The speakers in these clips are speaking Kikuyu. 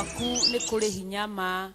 Gwaku nĩ kũrĩ hinya ma.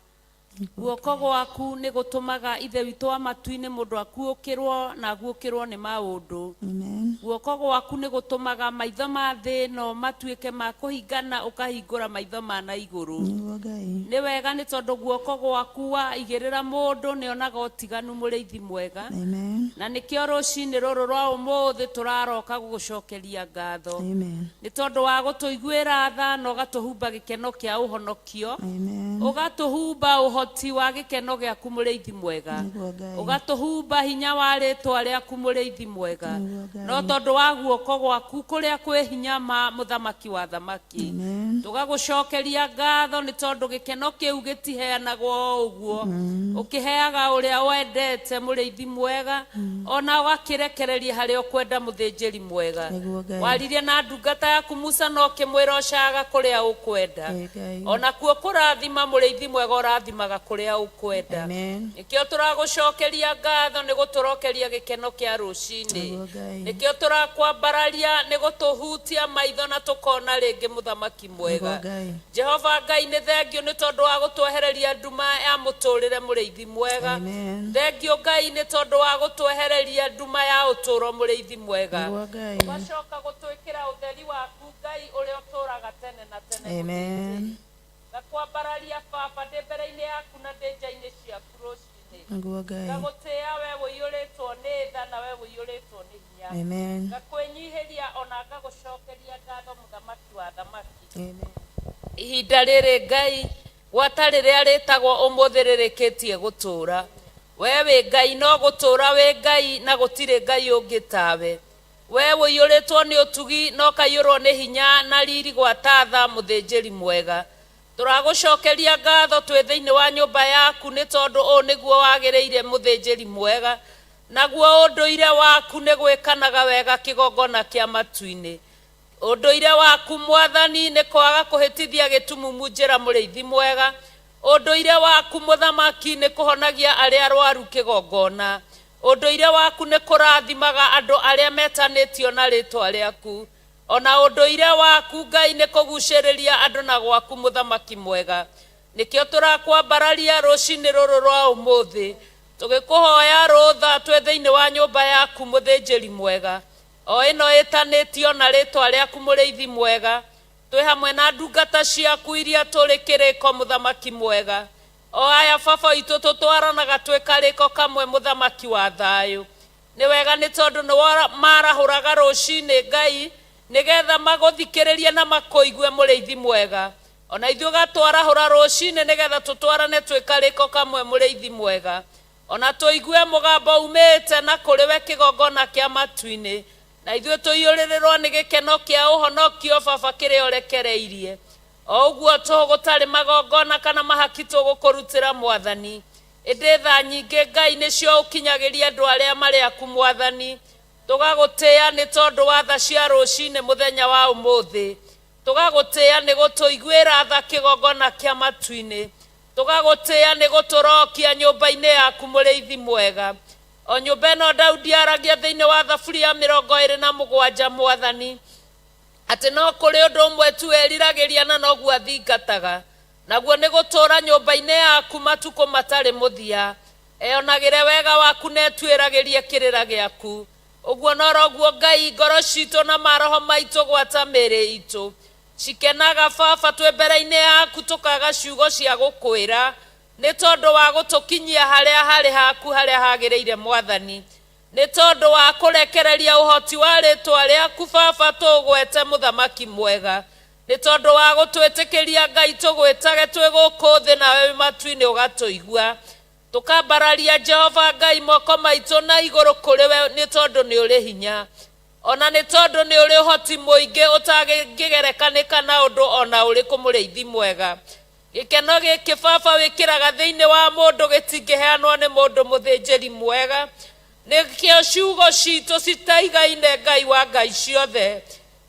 Guoko gwaku nĩ gũtũmaga Ithe witũ wa matu-inĩ mũndũ akuũkĩrwo na aguũkĩrwo nĩ maũndũ. Amen. Guoko gwaku nĩ gũtũmaga maitho ma thĩ ĩno matuĩke ma kũhingana ũkahingũra maitho ma na igũrũ. Nĩguo Ngai. Nĩ wega nĩ tondũ guoko gwaku waigĩrĩra mũndũ nĩonaga ũtiganu mũrĩithi mwega. Amen. Na nĩkĩo rũcinĩ rũrũ rwa ũmũthĩ tũraroka gũgũcokeria ngatho. Amen. Nĩ tondũ wa gũtũiguĩra tha na ũgatũhumba gĩkeno kĩa ũhonokio. Amen. Ũgatũhumba ũhoti wa gĩkeno gĩaku mũrĩithi mwega. Nĩguo Ngai. Ũgatũhumba hinya wa rĩtwa rĩaku mũrĩithi mwega. Nĩguo Ngai. No tondũ wa guoko gwaku kũrĩa kwĩ hinya ma mũthamaki wa thamaki. Amen. Tũgagũcokeria ngatho nĩ tondũ gĩkeno kĩu gĩtiheanagwo o ũguo. Ũkĩheaga ũrĩa wendete mũrĩithi mwega, ona ũgakĩrekereria harĩa ũkwenda mũthĩnjĩri mwega. Nĩguo Ngai. Waririe na ndungata yaku Musa na ũkĩmwĩra ũcaga kũrĩa ũkwenda. Ĩĩ Ngai. Ona kuo kũrathima mũrĩithi mwega ũrathimaga kũrĩa ũkwenda. Amen. Nĩkĩo tũragũcokeria ngatho nĩ gũtũrokeria gĩkeno kĩa rũcinĩ. Nĩguo Ngai. Nĩkĩo tũrakwambararia nĩ gũtũhutia maitho na tũkona rĩngĩ mũthamaki mwega. Nĩguo Ngai. Jehova Ngai nĩ thengiũ nĩ tondũ wa gũtwehereria nduma ya mũtũrĩre mũrĩithi mwega. Amen. Thengiũ Ngai nĩ tondũ wa gũtwehereria nduma ya ũtũũro mũrĩithi mwega. Nĩguo Ngai. Ũgacoka gũtwĩkĩra ũtheri waku Ngai ũrĩa ũtũũraga tene na tene. Amen. Ngakwambararia Baba ndĩ mbere-inĩ yaku na ndĩ nja-inĩ ciaku rũcinĩ. Nĩguo Ngai. Ngagũtĩĩa we ũiyũrĩtwo nĩ tha na we ũiyũrĩtwo nĩ hinya. Amen. Ngakwĩnyihĩria ona ngagũcokeria ngatho mũthamaki wa thamaki. Amen. Ihinda rĩrĩ Ngai gwata rĩrĩa rĩtagwo ũmũthĩ rĩrĩkĩtie gũtũũra. We wĩ Ngai no gũtũũra wĩ Ngai na gũtirĩ Ngai ũngĩ tawe. We ũiyũrĩtwo nĩ ũtugi na ũkaiyũrwo nĩ hinya na riri gwata tha mũthĩnjĩri mwega. Tũragũcokeria ngatho twĩ thĩinĩ wa nyũmba yaku nĩ tondũ ũũ nĩguo wagĩrĩire mũthĩnjĩri mwega. Naguo ũndũire waku nĩ gwĩkanaga wega kĩgongona kĩa matu-inĩ. Ũndũire waku mwathani nĩ kwaga kũhĩtithia gĩtumumu njĩra mũrĩithi mwega. Ũndũire waku mũthamaki nĩ kũhonagia arĩa arwaru kĩgongona. Ũndũire waku nĩ kũrathimaga andũ arĩa metanĩtio na rĩtwa rĩaku. Ona ũndũire waku Ngai nĩ kũgucĩrĩria andũ na gwaku mũthamaki mwega. Nĩkĩo tũrakwambararia rũcinĩ rũrũ rwa ũmũthĩ. Tũgĩkũhoya rũtha twĩ thĩinĩ wa nyũmba yaku mũthĩnjĩri mwega. O ĩno ĩtanĩtio na rĩtwa rĩaku mũrĩithi mwega. Twĩ hamwe na ndungata ciaku iria tũrĩ kĩrĩko mũthamaki mwega. O aya baba witũ tũtwaranaga twĩ karĩko kamwe mũthamaki wa thayũ. Nĩ wega nĩ tondũ nĩ marahũraga rũcinĩ Ngai nĩgetha magũthikĩrĩrie na makũigue mũrĩithi mwega. Ona ithuĩ ũgatwarahũra rũcinĩ nĩgetha tũtwarane twĩ karĩko kamwe mũrĩithi mwega. Ona tũigue mũgambo umĩte na kũrĩ we kĩgongona kĩa matu-inĩ. Na ithuĩ tũiyũrĩrĩrwo nĩ gĩkeno kĩa ũhonokio baba kĩrĩa ũrekereirie. O ũguo tũhũ gũtarĩ magongona kana mahaki tũgũkũrutĩra mwathani. Ĩndĩ tha nyingĩ Ngai nĩcio ũkinyagĩria andũ arĩa marĩ aku mwathani. Tũgagũtĩĩa nĩ tondũ wa tha cia rũcinĩ mũthenya wa ũmũthĩ. Tũgagũtĩĩa nĩ gũtũiguĩra tha kĩgongona kĩa matu-inĩ. Tũgagũtĩĩa nĩ gũtũrokia nyũmba-inĩ yaku mũrĩithi mwega. O nyũmba ĩno Daudi aragia thĩinĩ wa thaburi ya 27 mwathani. Atĩ no kũrĩ ũndũ ũmwe tu eriragĩria na noguo athingataga. Naguo nĩ gũtũũra nyũmba-inĩ yaku matukũ matarĩ mũthia. Eyonagĩre wega waku na etuĩragĩrie kĩrĩra gĩaku. Ũguo noroguo Ngai ngoro citũ na maroho maitũ gwata mĩĩrĩ itũ. Cikenaga baba twĩ mbere-inĩ yaku tũkaga ciugo cia gũkwĩra nĩ tondũ wa gũtũkinyia harĩa harĩ haku harĩa hagĩrĩire mwathani. Nĩ tondũ wa kũrekereria ũhoti wa rĩtwa rĩaku baba tũgwete mũthamaki mwega. Nĩ tondũ wa gũtwĩtĩkĩria Ngai tũgwĩtage twĩ gũkũ thĩ nawe wĩ matu-inĩ ũgatũigua. Tũkambararia Jehova Ngai moko maitũ na igũrũ kũrĩ we nĩ tondũ nĩ ũrĩ hinya. Ona nĩ tondũ nĩ ũrĩ ũhoti mũingĩ ũtangĩgerekanĩka na ũndũ ona ũrĩkũ mũrĩithi mwega. Gĩkeno gĩkĩ baba wĩkĩraga thĩinĩ wa mũndũ gĩtingĩheanwo nĩ mũndũ mũthĩnjĩri mwega. Nĩkĩo ciugo citũ citaigaine Ngai wa Ngai ciothe.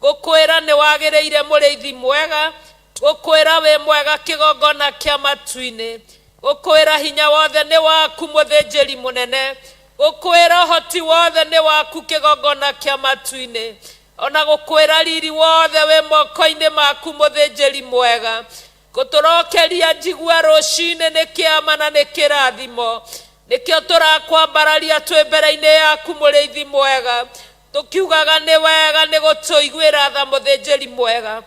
Gũkwĩra nĩ wagĩrĩire mũrĩithi mwega. Gũkwĩra wĩ mwega kĩgongona kĩa matu-inĩ. Gũkwĩra hinya wothe nĩ waku mũthĩnjĩri mũnene. Gũkwĩra ũhoti wothe nĩ waku kĩgongona kĩa matu-inĩ. Ona gũkwĩra riri wothe wĩ moko-inĩ maku mũthĩnjĩri mwega. Gũtũrokeria njigua rũcinĩ nĩ kĩama na nĩ kĩrathimo. Nĩkĩo tũrakwambararia twĩ mbere-inĩ yaku mũrĩithi mwega, tũkiugaga nĩ wega nĩ gũtũiguĩra tha mũthĩnjĩri mwega,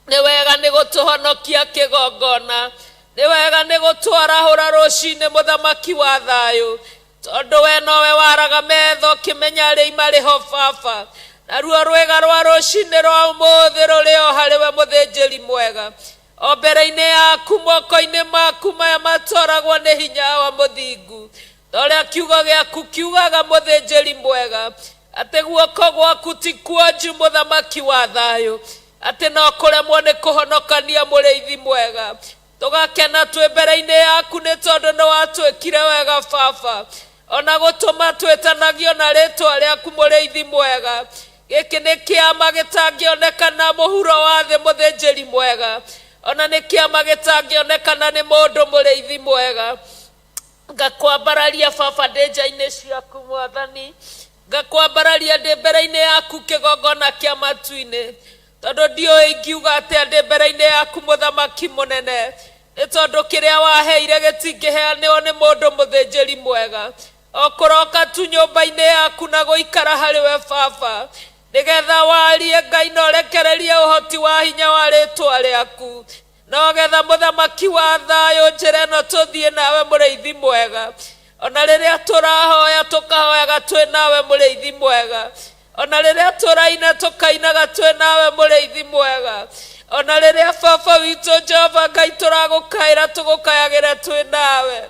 nĩ wega nĩ gũtũhonokia kĩgongona, nĩ wega nĩ gũtwarahũra rũcinĩ mũthamaki wa thayũ, tondũ we nowe waraga metho ũkĩmenya arĩa marĩ ho baba. Naruo rwĩga rwa rũcinĩ rwa ũmũthĩ rũrĩ o harĩ we mũthĩnjĩri mwega, o mbere-inĩ yaku moko-inĩ maku maya matoragwo nĩ hinya wa mũthingu, ta ũrĩa kiugo gĩaku kiugaga mũthĩnjĩri mwega, atĩ guoko gwaku ti kuonju mũthamaki wa thayũ, atĩ no kũremwo nĩ kũhonokania mũrĩithi mwega. Tũgakena twĩ mbere-inĩ yaku nĩ tondũ nĩ watwĩkire wega baba, ona gũtũma twĩtanagio na rĩtwa rĩaku mũrĩithi mwega. Gĩkĩ nĩ kĩama gĩtangĩonekana mũhuro wa thĩ mũthĩnjĩri mwega, ona nĩ kĩama gĩtangĩonekana nĩ mũndũ mũrĩithi mwega. Ngakwambararia baba ndĩ nja-inĩ ciaku mwathani, ngakwambararia ndĩ mbere-inĩ yaku kĩgongona kĩa matu-inĩ, tondũ ndiũĩ ingiuga atĩa ndĩ mbere-inĩ yaku mũthamaki mũnene, nĩ tondũ kĩrĩa waheire gĩtingĩheanwo nĩ mũndũ mũthĩnjĩri mwega. O kũroka tu nyũmba-inĩ yaku na gũikara harĩ we baba, nĩgetha warie Ngai na ũrekererie ũhoti wa hinya wa rĩtwa rĩaku, no getha mũthamaki wa thayũ njĩra ĩno tũthiĩ nawe mũrĩithi mwega. Ona rĩrĩa tũrahoya tũkahoyaga twĩ nawe mũrĩithi mwega, ona rĩrĩa tũraina tũkainaga twĩ nawe mũrĩithi mwega, ona rĩrĩa baba witũ Jehova Ngai tũragũkaĩra tũgũkayagĩra twĩ nawe.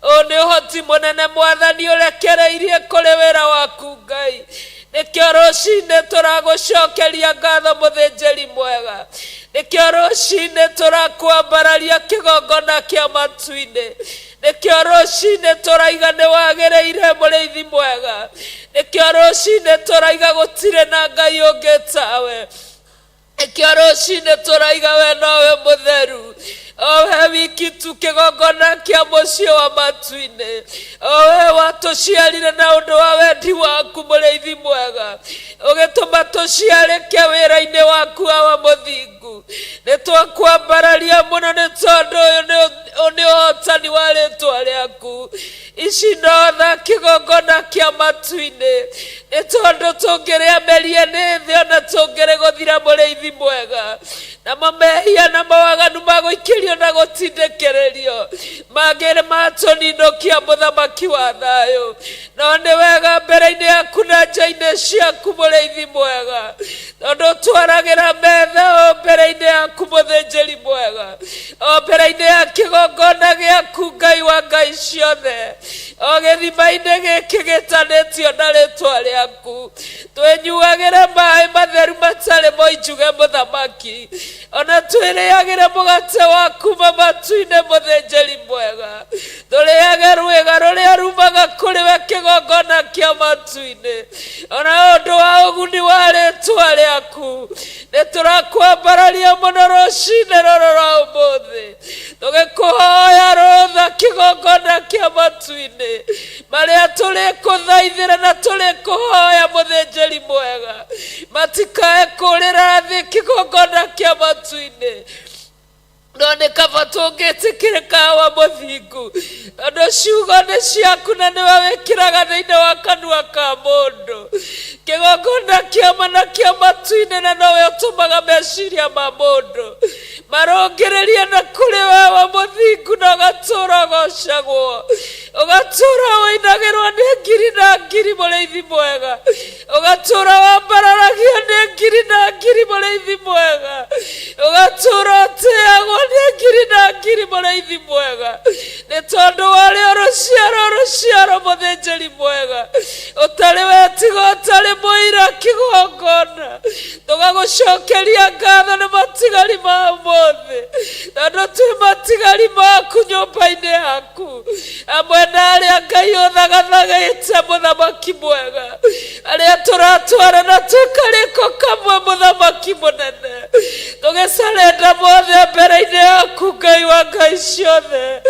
Ũyũ nĩ ũhoti mũnene mwathani ũrekereirie kũrĩ wĩra waku Ngai. Nĩkĩo rũcinĩ tũragũcokeria ngatho mũthĩnjĩri mwega, nĩkĩo rũcinĩ tũrakwambararia kĩgongona kĩa matu-inĩ, nĩkĩo rũcinĩ tũraiga nĩ wagĩrĩire mũrĩithi mwega, nĩkĩo rũcinĩ tũraiga gũtirĩ na Ngai ũngĩ tawe. Nĩkĩo rũcinĩ tũraiga we nowe mũtheru, o we wiki tu kĩgongona kĩa mũciĩ wa matu-inĩ, o we watũciarire na ũndũ wa wendi waku mũrĩithi mwega, ũgĩtũma tũciarĩke wĩra-inĩ waku awa mũthingu. Nĩ twakwambararia mũno nĩ tondũ ũyũ nĩ ũhotani wa rĩtwa rĩaku. Ici no tha kĩgongona kĩa matu-inĩ, nĩ tondũ tũngĩrĩa merie nĩ thĩ ona tũngĩrĩ gũthira mũrĩithi mwega, namo mehia na mawaganu magũikĩrio na gũtindĩkĩrĩrio mangĩrĩ matũninũkia mũthamaki wa thayũ. No nĩ wega mbere-inĩ yaku na nja-inĩ ciaku mũrĩithi mwega, tondũ twaragĩra metha o mbere-inĩ yaku mũthĩnjĩri mwega, o mbere-inĩ ya kĩgongona gĩaku Ngai wa ngai ciothe, o gĩthima-inĩ gĩkĩ gĩtanĩtio na rĩtwa rĩaku, twĩnyuagĩre maĩ matheru matarĩ moinjuge mũthamaki, ona twĩrĩagĩre mũgate waku ma matu-inĩ mũthĩnjĩri mwega, tũrĩage rwĩga rũrĩa rumaga kũrĩ we kĩgongona kĩa matu-inĩ, ona ũndũ wa ũguni wa rĩtwa rĩaku. Nĩ tũrakwambararia mũno rũcinĩ rũrũ rwa ũmũthĩ, tũgĩkũhoya rũtha kĩgongona kĩa matu-inĩ, marĩa tũrĩkũthaithĩra na tũrĩkũhoya mũthĩnjĩri mwega, matikae kũrĩra thĩ kĩgongona kĩa matu-inĩ. No nĩ kaba tũngĩtĩkĩrĩka wa mũthingu, tondũ ciugo nĩ ciaku na nĩwe wĩkĩraga thĩinĩ wa kanua ka mũndũ. Kĩgongona kĩama na kĩa matu-inĩ na nowe ũtũmaga meciria ma mũndũ marũngĩrĩrie na kũrĩ we wa mũthingu, na ũgatũũra ũgocagwo, ũgatũũra ũinagĩrwo nĩ ngiri na ngiri mũrĩithi mwega, ũgatũũra wambararagio nĩ ngiri na ngiri mũrĩithi mwega, ũgatũũra ũtĩagwo nĩ ngiri na ngiri mũrĩithi mwega, nĩ tondũ warĩ o rũciaro rũciaro mũthĩnjĩri mwega, ũtarĩ wetigo, ũtarĩ mũira kĩgongona. Tũgagũcokeria ngatho nĩ matigari ma ũmũthĩ, tondũ twĩ matigari maku nyũmba-inĩ yaku, amwe na arĩa Ngai ũthagathagĩte mũthamaki mwega, arĩa tũratwarana twĩ karĩko kamwe mũthamaki mũnene, tũgĩcarenda mothe mbere-inĩ yaku Ngai wa ngai ciothe,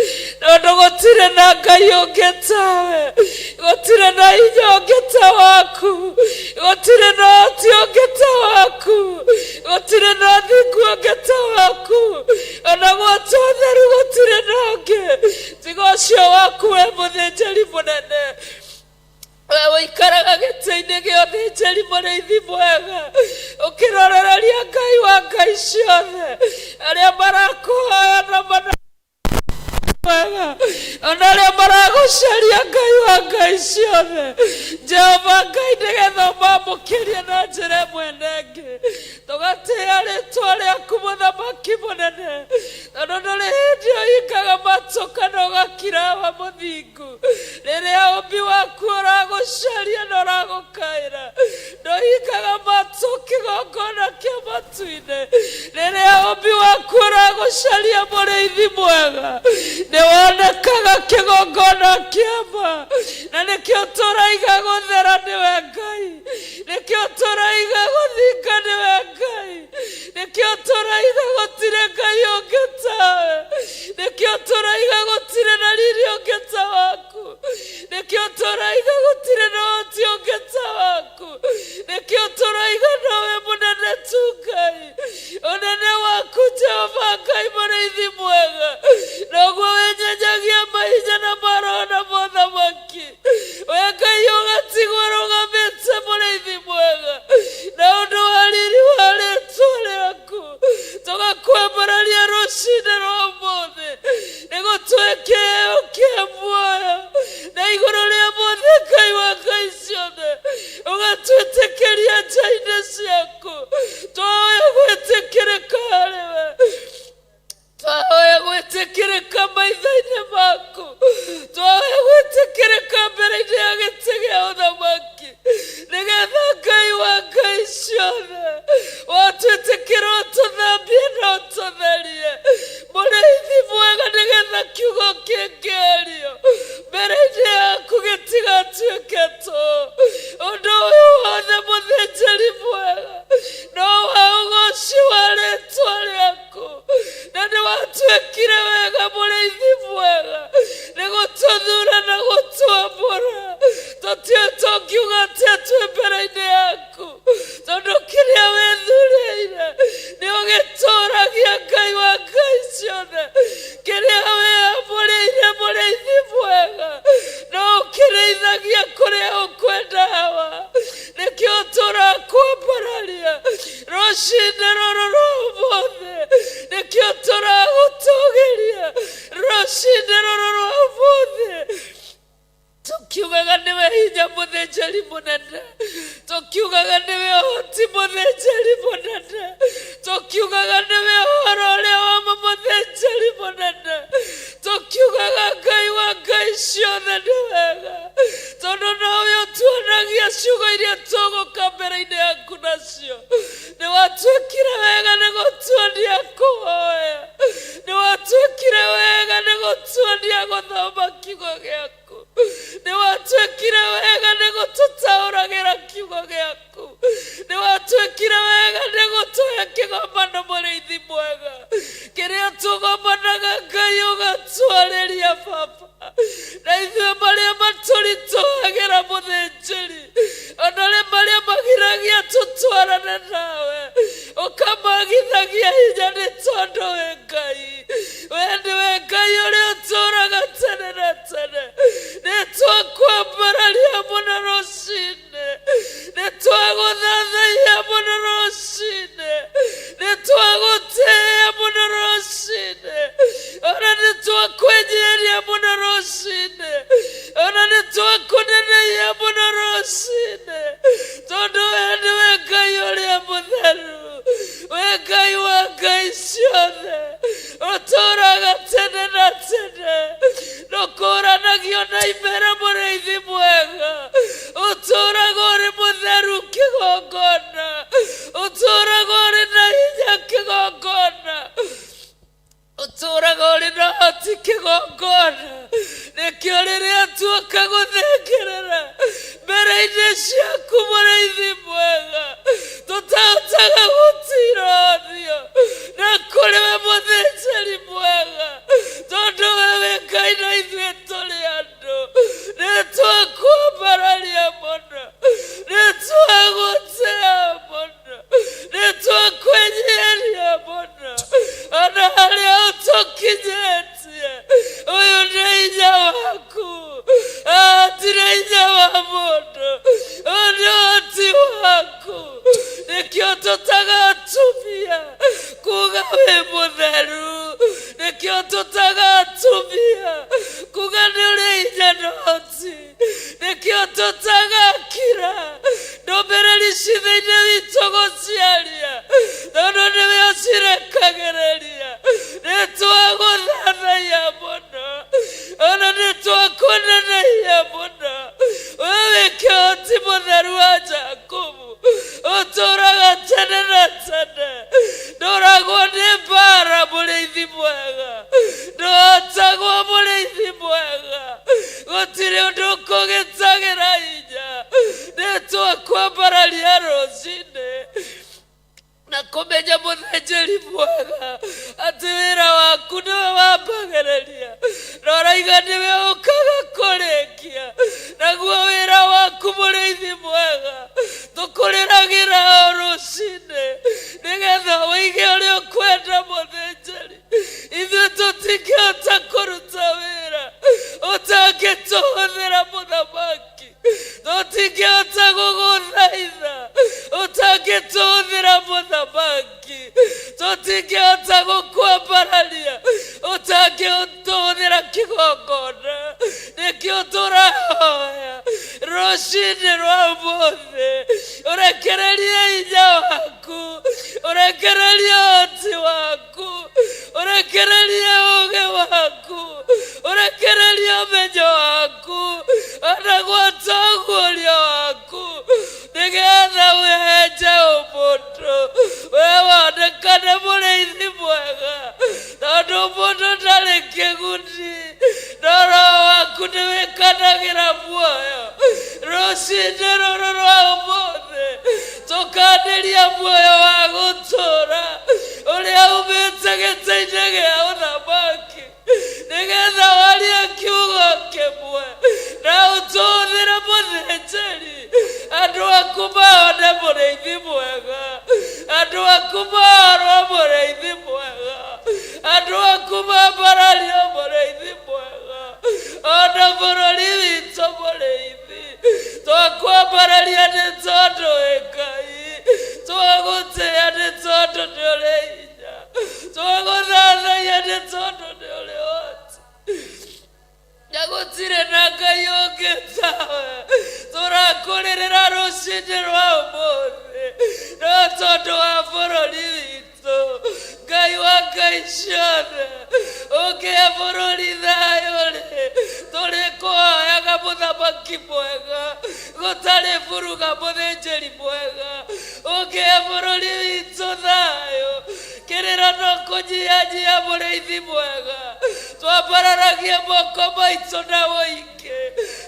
tondũ gũtirĩ na Ngai ũngĩ tawe, gũtirĩ na hinya ũngĩ ta waku, gũtirĩ na ũhoti ũngĩ ta waku, gũtirĩ na ũthingu ũngĩ ta waku, ona gũtirĩ Ũikaraga gĩtĩ-inĩ gĩa ũthĩnjĩri mũrĩithi mwega, ũkĩrorereria Ngai wa ngai ciothe arĩa marakũhoya na mana mwega, ona arĩa maragũcaria Ngai wa ngai ciothe, Jehova Ngai, nĩgetha ũmamũkĩrie na njĩra ĩmwe na ĩngĩ. Tũgatĩĩa rĩtwa rĩaku mũthamaki mũnene, tondũ ndũrĩ hĩndĩ ũhingaga matũ kana ũgakira wa mũthingu. Rĩrĩa ũmbi waku ũragũcaria na ũragũkaĩra, ndũhingaga matũ kĩgongona kĩa matu-inĩ. Rĩrĩa ũmbi waku ũragũcaria mũrĩithi mwega, nĩ wonekaga kĩgongona kĩa ma, na nĩkĩo tũraiga gũthera nĩwe Ngai, nĩkĩo tũraiga gũthinga nĩwe Ngai, nĩkĩo tũraiga gũtirĩ Ngai ũngĩ tawe, nĩkĩo tũraiga gũtirĩ na riri ũngĩ ta waku, nĩkĩo tũraiga gũtirĩ na ũhoti ũngĩ ta waku, nĩkĩo tũraiga nowe mũnene tu Ngai. Ũnene waku Jehova Ngai mũrĩithi mwega, noguo wenyenyagia mahinya na maroho na mothamaki. We Ngai ũgatigwo ũrũgamĩte mũrĩithi mwega, na ũndũ wa riri wa rĩtwa rĩaku tũgakwambararia rũcinĩ rwa ũmũthĩ, nĩgũtũhe kĩheo kĩa muoyo, na igũrũ rĩa mothe Ngai wa ngai ciothe ũgatwĩtĩkĩria nja-inĩ ciaku. Twahoya gwĩtĩkĩrĩka harĩwe, twahoya gwĩtĩkĩrĩka maitho-inĩ maku, twahoya gwĩtĩkĩrĩka mbere-inĩ ya gĩtĩ gĩa ũthamaki, nĩgetha Ngai wa ngai ciothe watwĩtĩkĩra ũtũthambie na ũtũtherie mũrĩithi mwega, nĩgetha kiugo kĩngĩario mbere-inĩ yaku gĩtigatuĩke tũ. Ũndũ ũyũ wothe mũthĩnjĩri mwega no wa ũgoci wa rĩtwa rĩaku, na nĩ watuĩkire wega mũrĩithi mwega nĩ gũtũthura na gũtwamũra. Tũtiũĩ tũngiuga atĩa twĩ mbere-inĩ yaku, tondũ kĩrĩa wĩthurĩire nĩ ũgĩtũragia Ngai wa ngai ciothe. Kĩrĩa wĩamũrĩire mũrĩithi mwega no ũkĩrĩithagia kũrĩa ũkwenda hawa, nĩkĩo tũrakwambararia rũcinĩ rũrũ rwa ũmũthĩ, nĩkĩo tũragũtũgĩria rũcinĩ rũrũ rwa ũmũthĩ, tũkiugaga nĩwe hinya mũthĩnjĩri mũnene, tũkiugaga nĩwe ũhoti mũthĩnjĩri mũnene, tũkiugaga nĩwe ũhoro ũrĩa wa ma mũthĩnjĩri mũnene, tũkiugaga Ngai wa ngai ciothe nĩ wega, tondũ nowe ũtuonagia ciugo iria tũgũka mbere-inĩ yaku nacio. Nĩ watuĩkire wega nĩ gũtuonia kũhoya, nĩ watuĩkire wega nĩ gũtuonia gũthoma kiugo gĩaku, nĩ watuĩkire wega nĩ gũtũtaũragĩra kiugo gĩaku, nĩ watuĩkire wega nĩ gũtũhe kĩgomano mũrĩithi mwega, kĩrĩa tũgomanaga Ngai ũgatwarĩria Baba, na ithuĩ marĩa matũritũhagĩra mũthĩnjĩri, ona arĩa marĩa magiragia tũtwarane nawe ũkamagithagia hinya, nĩ tondũ wĩ Ngai. We nĩwe Ngai ũrĩa ũtũũraga tene na tene. Nĩ twakwambararia mũno rũcinĩ, nĩ twagũthathaiya mũno rũcinĩ, nĩ twagũtĩĩa mũno rũcinĩ, ona nĩ twakwĩnyiheria mũno rũcinĩ, ona nĩ twakũneneia mũno rũcinĩ, tondũ we nĩwe Ngai ũrĩa mũtheru, we Ngai wa ngai ciothe, ũtũũraga tene na tene, ndũkũranagio na imera mũrĩithi mwega, ũtũũraga ũrĩ mũtheru kĩgongona, ũtũũraga ũrĩ na hinya kĩgongona, ũtũũraga ũrĩ na hoti kĩgongona. Nĩkĩo rĩrĩa tuoka gũthengerera mbere-inĩ ciaku mũrĩithi mwega, tũtahotaga gũtirorio na kũrĩ we mũthĩnjĩri mwega, tondũ we wĩ Ngai na ithuĩ tũrĩ andũ. Nĩ twakwambararia mũno, nĩ twagũtĩa mũno, nĩ twakwĩnyiheria mũno, ona harĩa ũtũkinyĩtie. Ũyũ nĩ hinya waku, hatirĩ hinya wa mũndũ. Nĩkĩo tũtagatumia kuga wĩ mũtheru. Nĩkĩo tũtagatumia kuga nĩ ũrĩ hinya na ũhoti. Nĩkĩo tũtagakira ndũmĩrĩri ci thĩinĩ witũ gũciaria, tondũ nĩwe ũcirekagĩrĩria. Nĩ twagũthathaiya mũno, ona nĩ twakũnenehia mũno. We wĩ kĩhoti mũtheru wa Jakubu, ũtũũraga tene na tene. Ndũragwo nĩ mbara mũrĩithi mwega, ndũhotagwo mũrĩithi mwega. Gũtirĩ ũndũ ũkũgĩtagĩra hinya. Nĩ twakwambararia rũcinĩ na kũmenya mũthĩnjĩri mwega atĩ wĩra waku nĩwe wambagĩrĩria na ũraiga nĩwe ũkaga kũrĩkia. Naguo wĩra waku mũrĩithi mwega tũkũrĩragĩra o rũcinĩ nĩgetha ũige ũrĩa ũkwenda mũthĩnjĩri. Ithuĩ tũtingĩhota kũruta wĩra ũtangĩtũhũthĩra mũthamaki. Tũtingĩhota gũgũthaitha ũtangĩtũhũthĩra mũthamaki. Tũtingĩhota gũkwambararia ũtangĩtũhũthĩra kĩgongona. Nĩkĩo tũrahoya rũcinĩ rwa ũmũthĩ ũrekererie hinya waku, ũrekererie ũhoti waku, ũrekererie ũũgĩ waku, ũrekererie ũmenyo waku, ona gwatongoria waku, nĩgetha ũhehenje ũmũndũ we wonekane mũrĩithi mwega, tondũ mũndũ ndarĩ kĩguni, no roho waku nĩwĩkanagĩra muoyo. Rũcinĩ rũrũ rwa ũmũthĩ tũkanĩria muoyo wa gũtũũra ũrĩa umĩte gĩtĩ-inĩ gĩa ũthamaki, nĩgetha warie kiugo kĩmwe na ũtũhũthĩre mũthĩnjĩri, andũ aku mahone mũrĩithi mwega, andũ aku mahorwo mũrĩithi mwega, andũ aku mambarario mũrĩithi mwega, ona bũrũri witũ mũrĩithi twakwambararia nĩ tondũ wĩ Ngai, twagũtĩĩa nĩ tondũ nĩ ũrĩ hinya, twagũthathaiya nĩ tondũ nĩ ũrĩ ũhoti. Na gũtirĩ na Ngai ũngĩ tawe. Tũrakũrĩrĩra rũcinĩ rwa ũmũthĩ no tondũ wa bũrũri witũ. Ngai wa Ngai ciothe, ũngĩhe bũrũri thayũ-rĩ, tũrĩkũhoyaga mũthamaki mwega, gũtarĩ buruga mũthĩnjĩri mwega. Ũngĩhe bũrũri witũ thayũ, kĩrĩro no kũnyihanyihia mũrĩithi mwega. Twambararagia moko maitũ na ũingĩ,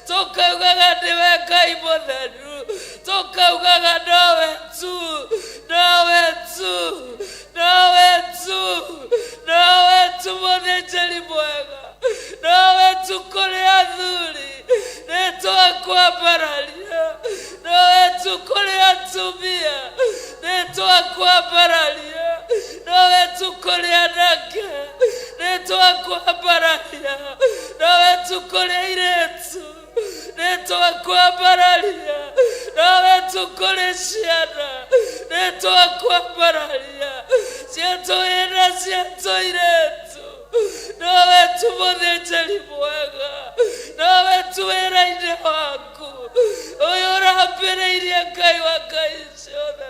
tũkaugaga nĩwe Ngai mũtheru, tũkaugaga nowe tu, nowe tu, nowe tu, nowe tu mũthĩnjĩri mwega, nowe tu kũrĩ athuri nĩ twakwambararia, nowe tu kũrĩ atumia nĩ twakwambararia, nowe tu kũrĩ anake nĩ twakwambararia, nowe tu kũrĩ airĩtu nĩ twakwambararia, nowe tu kũrĩ ciana nĩ twakwambararia, ciatũhĩna ciatũirĩtu, nowe tu mũthĩnjĩri mwega, nowe tu wĩra-inĩ waku ũyũ ũrambĩrĩirie Ngai wa Ngai ciothe,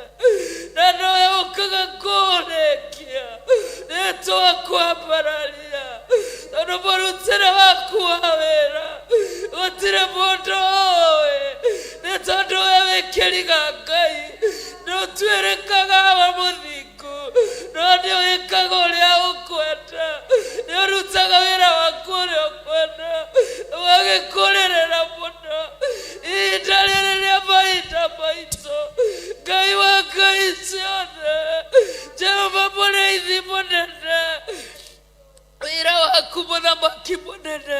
na nowe ũkaga kũũrĩkia. Nĩ twakwambararia tondũ mũrutĩre waku wa wĩra gũtirĩ mũndũ ũĩ, nĩ tondũ we wĩ kĩriga Ngai, nĩ ũtuĩrĩkaga wa mũthingu, no nĩ wĩkaga ũrĩa ũkwenda, nĩ ũrutaga wĩra waku ũrĩa ũkwenda, ũgagĩkũrĩrĩra mũno ihinda rĩrĩ rĩa mahinda maitũ. Ngai wa Ngai ciothe, Jehova mũrĩithi mũnene, wĩra waku mũthamaki mũnene,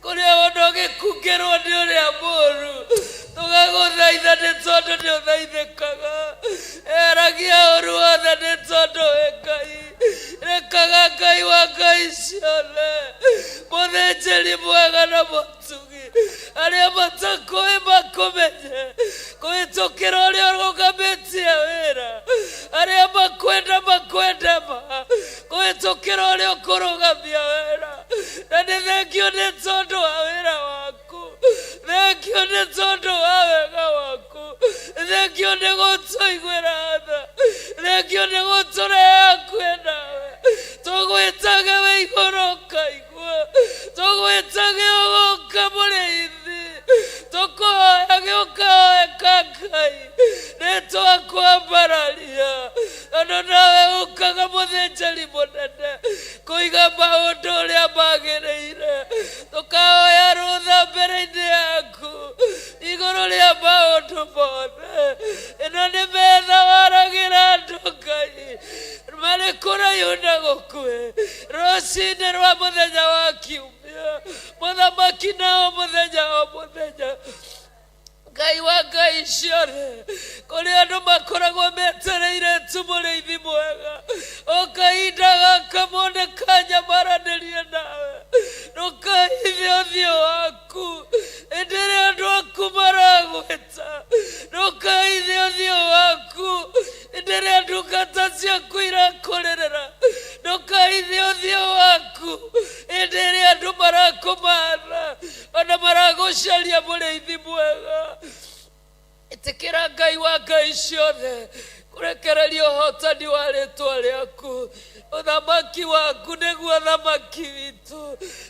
kũrĩa wona ũgĩkungĩrwo nĩ ũrĩa mũũru, tũgagũthaitha nĩ tondũ nĩ ũthaithĩkaga. Eragia ũũru wothe nĩ tondũ wĩ Ngai. Rekaga Ngai wa Ngai ciothe, mũthĩnjĩri mwega na mũtugi, arĩa matakũĩ makũmenye kũhĩtũkĩra ũrĩa ũrũgamĩtie wĩra. Thengio nĩ gũtũiguĩra tha. Thengio nĩ gũtũrehe hakuhĩ nawe. Tũgwĩtage wĩ igũrũ ũkaigua. Tũgwĩtage ũgoka mũrĩithi. Tũkũhoyage ũkahoeka Ngai. Nĩ twakwambararia. Tondũ nawe ũkaga mũthĩnjĩri mũnene kũiga maũndũ ũrĩa magĩrĩire. Tũkahoya rũtha mbere-inĩ yaku igũrũ rĩa maũndũ mothe. Ĩno nĩ metha waragĩra andũ Ngai marĩ kũraihu na gũkuhĩ rũcinĩ rwa mũthenya wa kiumia mũthamaki nao mũthenya o mũthenya Ngai wa ngai ciothe kũrĩ andũ makoragwo metereire tu mũrĩithi mwega o kahinda gaka mone kanya maranĩrie nawe ndũkahithe ũthiũ waku ĩndĩ ĩrĩa andũ aku maragwĩta ndũkahithe ũthiũ waku ĩndĩ ĩrĩa ndungata ciaku irakũrĩrĩra ndũkahithe ũthiũ waku ĩndĩ ĩrĩa andũ marakũmatha ona maragũcaria mũrĩithi mwega. Ĩtĩkĩra Ngai wa ngai ciothe kũrekereria ũhotani wa rĩtwa rĩaku. Ũthamaki waku nĩguo ũthamaki witũ.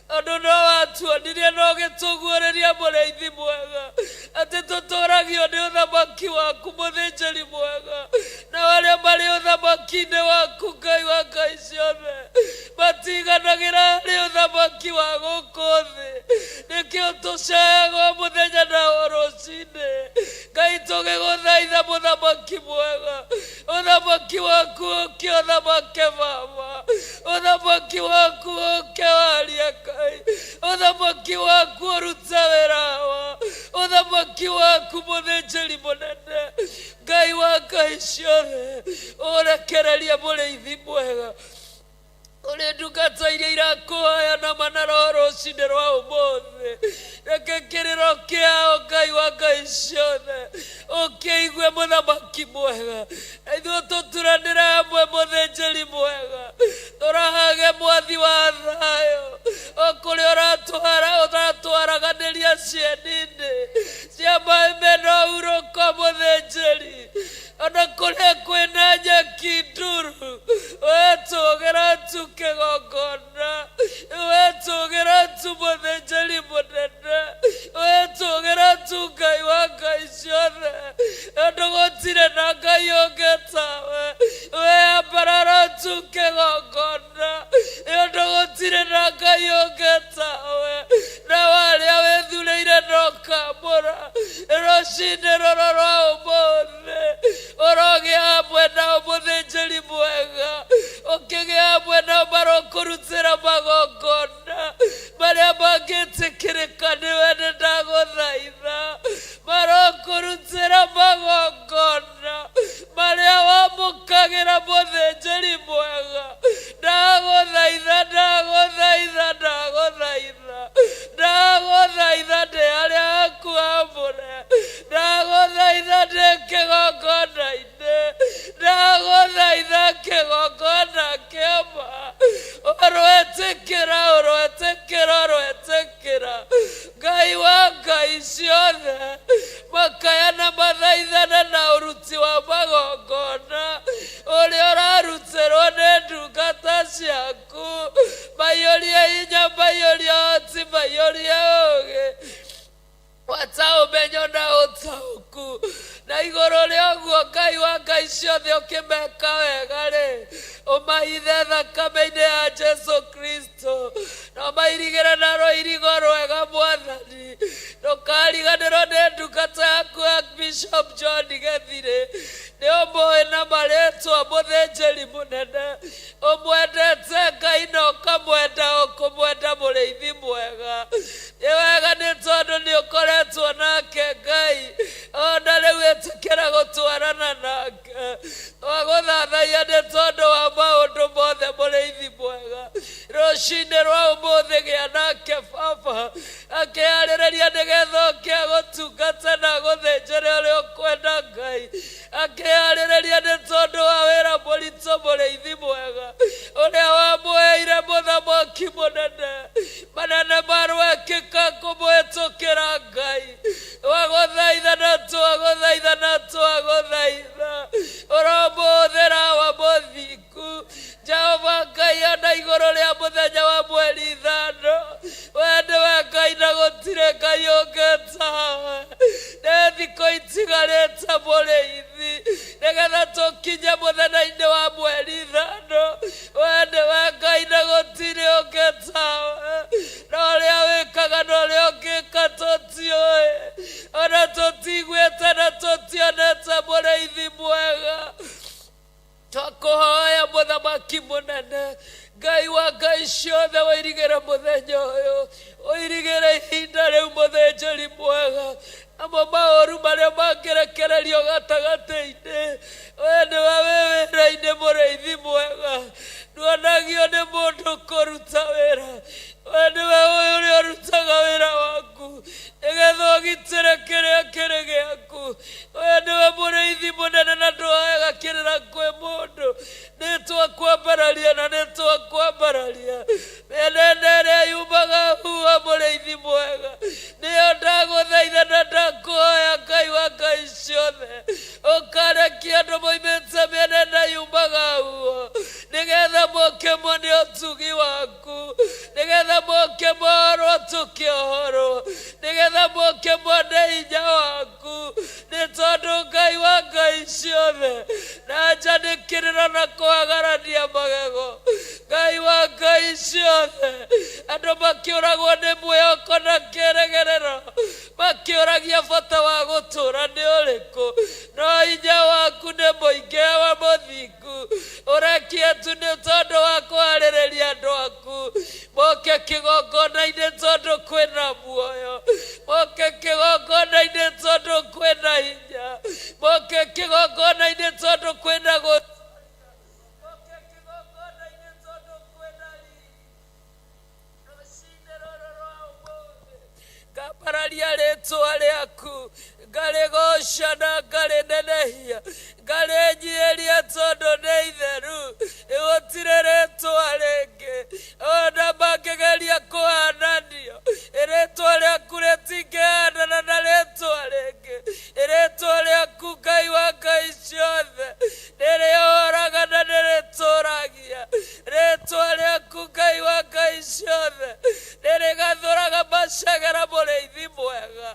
Tondũ no watuonirie na ũgĩtũguũrĩria mũrĩithi mwega atĩ tũtũragio nĩ ũthamaki waku mũthĩnjĩri mwega. Na arĩa marĩ ũthamaki-inĩ waku Ngai wa ngai ciothe matiganagĩra harĩ ũthamaki wa gũkũ thĩ. Nĩkĩo tũcayaga o mũthenya na o rũcinĩ. Ngai tũgĩgũthaitha mũthamaki mwega. Ũthamaki waku ũke ũthamake Baba. Ũthamaki waku ũke warie Ngai. Ũthamaki waku ũrute wĩra wa. Ũthamaki waku mũthĩnjĩri mũnene. Ngai wa ngai ciothe ũrekererie mũrĩithi mwega. Kũrĩ ndungata iria irakũhoya na manaro rũcinĩ rwa ũmũthĩ. Reke kĩrĩro kĩao Ngai wa ngai ciothe ũkĩigue mũthamaki mwega. Na ithuĩ tũturanĩre hamwe mũthĩnjĩri mwega. Tũrahage mwathi wa thayũ. O kũrĩa ũratwara ũratwaraganĩria cieni-inĩ cia maĩ mena ũhurũko mũthĩnjĩri. Ona kũrĩa kwĩna nyeki nduru wetũgĩra tu kĩgongona wetũgĩra tu mũthĩnjĩri mũnene wetũgĩra tu Ngai wa ngai ciothe tondũ gũtirĩ na Ngai ũngĩ tawe weyambarara tu kĩgongona tondũ gũtirĩ na Ngai ũngĩ tawe na warĩa wĩthurĩire na ũkamũra rũcinĩ rũrũ rwa ũmũthĩ ũrogĩa hamwe nao mũthĩnjĩri mwega ũkĩgĩa hamwe nao marokũrutĩra magongona marĩa mangĩtĩkĩrĩka nĩwe nĩ ndagũthaitha marokũrutĩra magongona marĩa wamũkagĩra mũthĩnjĩri mwega ndagũthaitha ndagũthaitha ndagũthaitha ndagũthaitha ndĩ harĩa haku hamũre ndagũthaitha ndĩ kĩgongona-inĩ ndagũthaitha kĩgongona kĩama ũroetĩkĩra ũroetĩkĩra ũroetĩkĩra Ngai wa ngai ciothe makaya na mathaithana na ũruti wa magongona ũrĩa ũrarutĩrwo nĩ ndungata ciaku maiyũrie hinya maiyũrie ũhoti maiyũrie ũũgĩ wata ũmenyo na ũtaũku na igũrũ rĩa ũguo Ngai wa ngai ciothe ũkĩmeka wega rĩ ũmahithe thakame-inĩ ya Jesu Kristo na ũmairigĩre na rũirigo rwega mwathani ndũkariganĩrwo nĩ ndungata yaku ya Bishop John Gethire nĩ ũmũĩ na marĩtwa mũthĩnjĩri mũnene ũmwendete Ngai na ũkamwenda ũkũmwenda mũrĩithi mwega nĩ wega nĩ tondũ nĩ ũkoretwo nake Ngai ona rĩu ĩtĩkĩra gũtwarana nake twagũthathaiya nĩ tondũ wa maũndũ mothe mũrĩithi mwega rũcinĩ rwa ũmũthĩ gĩa nake baba akĩharĩrĩria nĩgetha oke agũtungata na agũthĩnjĩre ũrĩa ũkwenda Ngai akĩharĩrĩria nĩ tondũ wa wĩra mũritũ mũrĩithi mwega ũrĩa wamũheire mũthamaki mũnene manene marwekĩka kũmũhĩtũkĩra Ngai twagũthaitha na twagũthaitha na twagũthaitha. Thikũ itigarĩte mũrĩithi, nĩgetha tũkinye mũthenya-inĩ wa mweri 5. We nĩwe Ngai na gũtirĩ ũngĩ tawe, na ũrĩa wĩkaga na ũrĩa ũngĩka tũtiũĩ, ona tũtiguĩte na tũtionete mũrĩithi mwega. Twakũhoya mũthamaki mũnene, Ngai wa ngai ciothe, ũirigĩre mũthenya ũyũ, ũirigĩre ihinda rĩu, mũthĩnjĩri mwega, namo maũru marĩa mangĩrekererio gatagatĩ-inĩ. We nĩwe wĩ wĩra-inĩ, mũrĩithi mwega, nduonagio nĩ mũndũ kũruta wĩra. We nĩwe ũyũ ũrĩa ũrutaga wĩra waku nĩgetha ũgitĩre kĩrĩa kĩrĩ gĩaku. We nĩwe mũrĩithi mũnene na ndũhayaga kĩrĩra kwĩ mũndũ. Nĩ twakwambararia na nĩ twakwambararia mĩena ĩrĩa yumaga huha, mũrĩithi mwega. Nĩyo ndagũthaitha na ndakũhoya, Ngai wa ngai ciothe, ũkarekia andũ moimĩte mĩena ĩna yumaga huho, nĩgetha moke mone ũtugi waku, nĩgetha moke mohorwo tũkĩohorwo, nĩgetha moke mone hinya waku. Nĩ tondũ Ngai wa ngai ciothe, na nja nĩ kĩrĩro na kũhagarania magego, Ngai wa ngai ciothe, andũ makĩũragwo nĩ mwĩhoko na kĩrĩgĩrĩro, makĩũragia bata wa gũtũũra nĩ ũrĩkũ, no hinya waku nĩ mũingĩ wa mũthingu. Ũrekie tu nĩ tondũ wa kũharĩrĩria andũ aku moke kĩgongona-inĩ, tondũ kwĩna muoyo. Moke kĩgongona-inĩ tondũ kwĩna hinya. Moke kĩgongona-inĩ tondũ kwĩna gũ moke kĩgongona-inĩ tondũ kwĩna riri. Rũcinĩ rũrũ rwa ũmũthĩ ngambararia rĩtwa rĩaku, ngarĩgoca na ngarĩnenehia, ngarĩnyiĩria, tondũ nĩ itheru. Gũtirĩ rĩtwa rĩngĩ ona mangĩgeria kũhananio, rĩtwa rĩaku rĩtingĩhanana na rĩtwa rĩngĩ. Rĩtwa rĩaku, Ngai wa ngai ciothe, nĩrĩhoraga na nĩrĩtũragia. Rĩtwa rĩaku, Ngai wa ngai ciothe, nĩrĩgathũraga macegera, mũrĩithi mwega.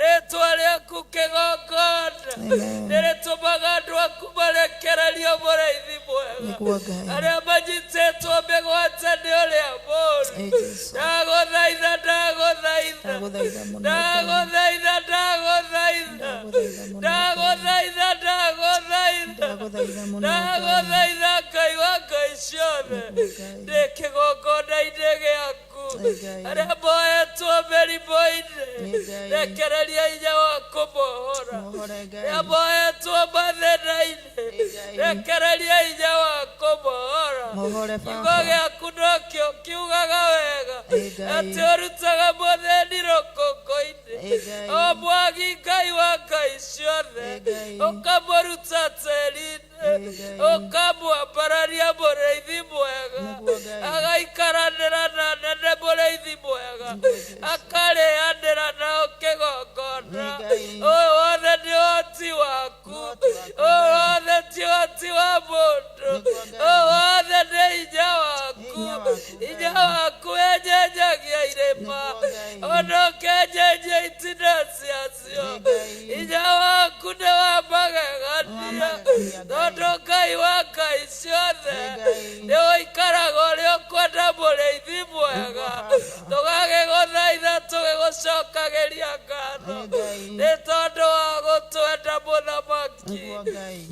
Rĩtwa rĩaku kĩgongona Amen. nĩrĩtũmaga andũ aku marekererio, mũrĩithi mwega, Nĩguo Ngai. arĩa manyitĩtwo mĩgwate nĩ ũrĩa mũũru. Ĩ Jesu. Ndagũthaitha, ndagũthaitha, Ndagũthaitha mũno Ngai. ndagũthaitha, ndagũthaitha, Ndagũthaitha mũno Ngai. ndagũthaitha, ndagũthaitha, Ndagũthaitha mũno Ngai. ndagũthaitha, Ngai wa ngai ciothe, Nĩguo Ngai. ndĩ kĩgongona-inĩ gĩaku, Ĩ Ngai. arĩa mohetwo mĩrimũ-inĩ, Ĩ Ngai. rekereria hinya wa kũmohora. Mohore Ngai. Arĩa mohetwo mathĩna-inĩ, Ĩ Ngai. rekereria hinya wa kũmohora. Mohore Kiugo Baba. gĩaku nokĩo kiugaga wega Ĩ Ngai. atĩ ũrutaga mũthĩni rũkũngũ-inĩ, Ĩ Ngai. o mwagi, Ngai wa ngai ciothe, Ĩ Ngai. ũkamũruta tĩri-inĩ, Ĩ Ngai. ũkamwambararia, mũrĩithi mwega, Nĩguo Ngai. agaikaranĩra na nene, mũrĩithi mwega, Nĩguo Jesu. akarĩanĩra nao kĩgongona. Ĩ Ngai. Ũyũ wothe nĩ ũhoti waku. Ũhoti waku, Ũyũ Ngai. wothe ti ũhoti wa mũndũ. Nĩguo Ngai. Ũyũ wothe nĩ hinya waku. Hinya waku, Ngai. Hinya waku wenyenyagia irĩma, Nĩguo Ngai. ona ũkenyenjia itina ciacio. Ĩ Ngai. Hinya waku nĩ wa magegania, Nĩ wa magegania, Ngai. tondũ Ngai wa ngai ciothe, Ĩ Ngai. nĩ ũikaraga ũrĩa ũkwenda, mũrĩithi mwega. Nĩguo Baba. Tũgagĩgũthaitha, tũgĩgũcokagĩria ngatho Ĩ Ngai. nĩ tondũ wa gũtwenda, mũthamaki. Nĩguo Ngai.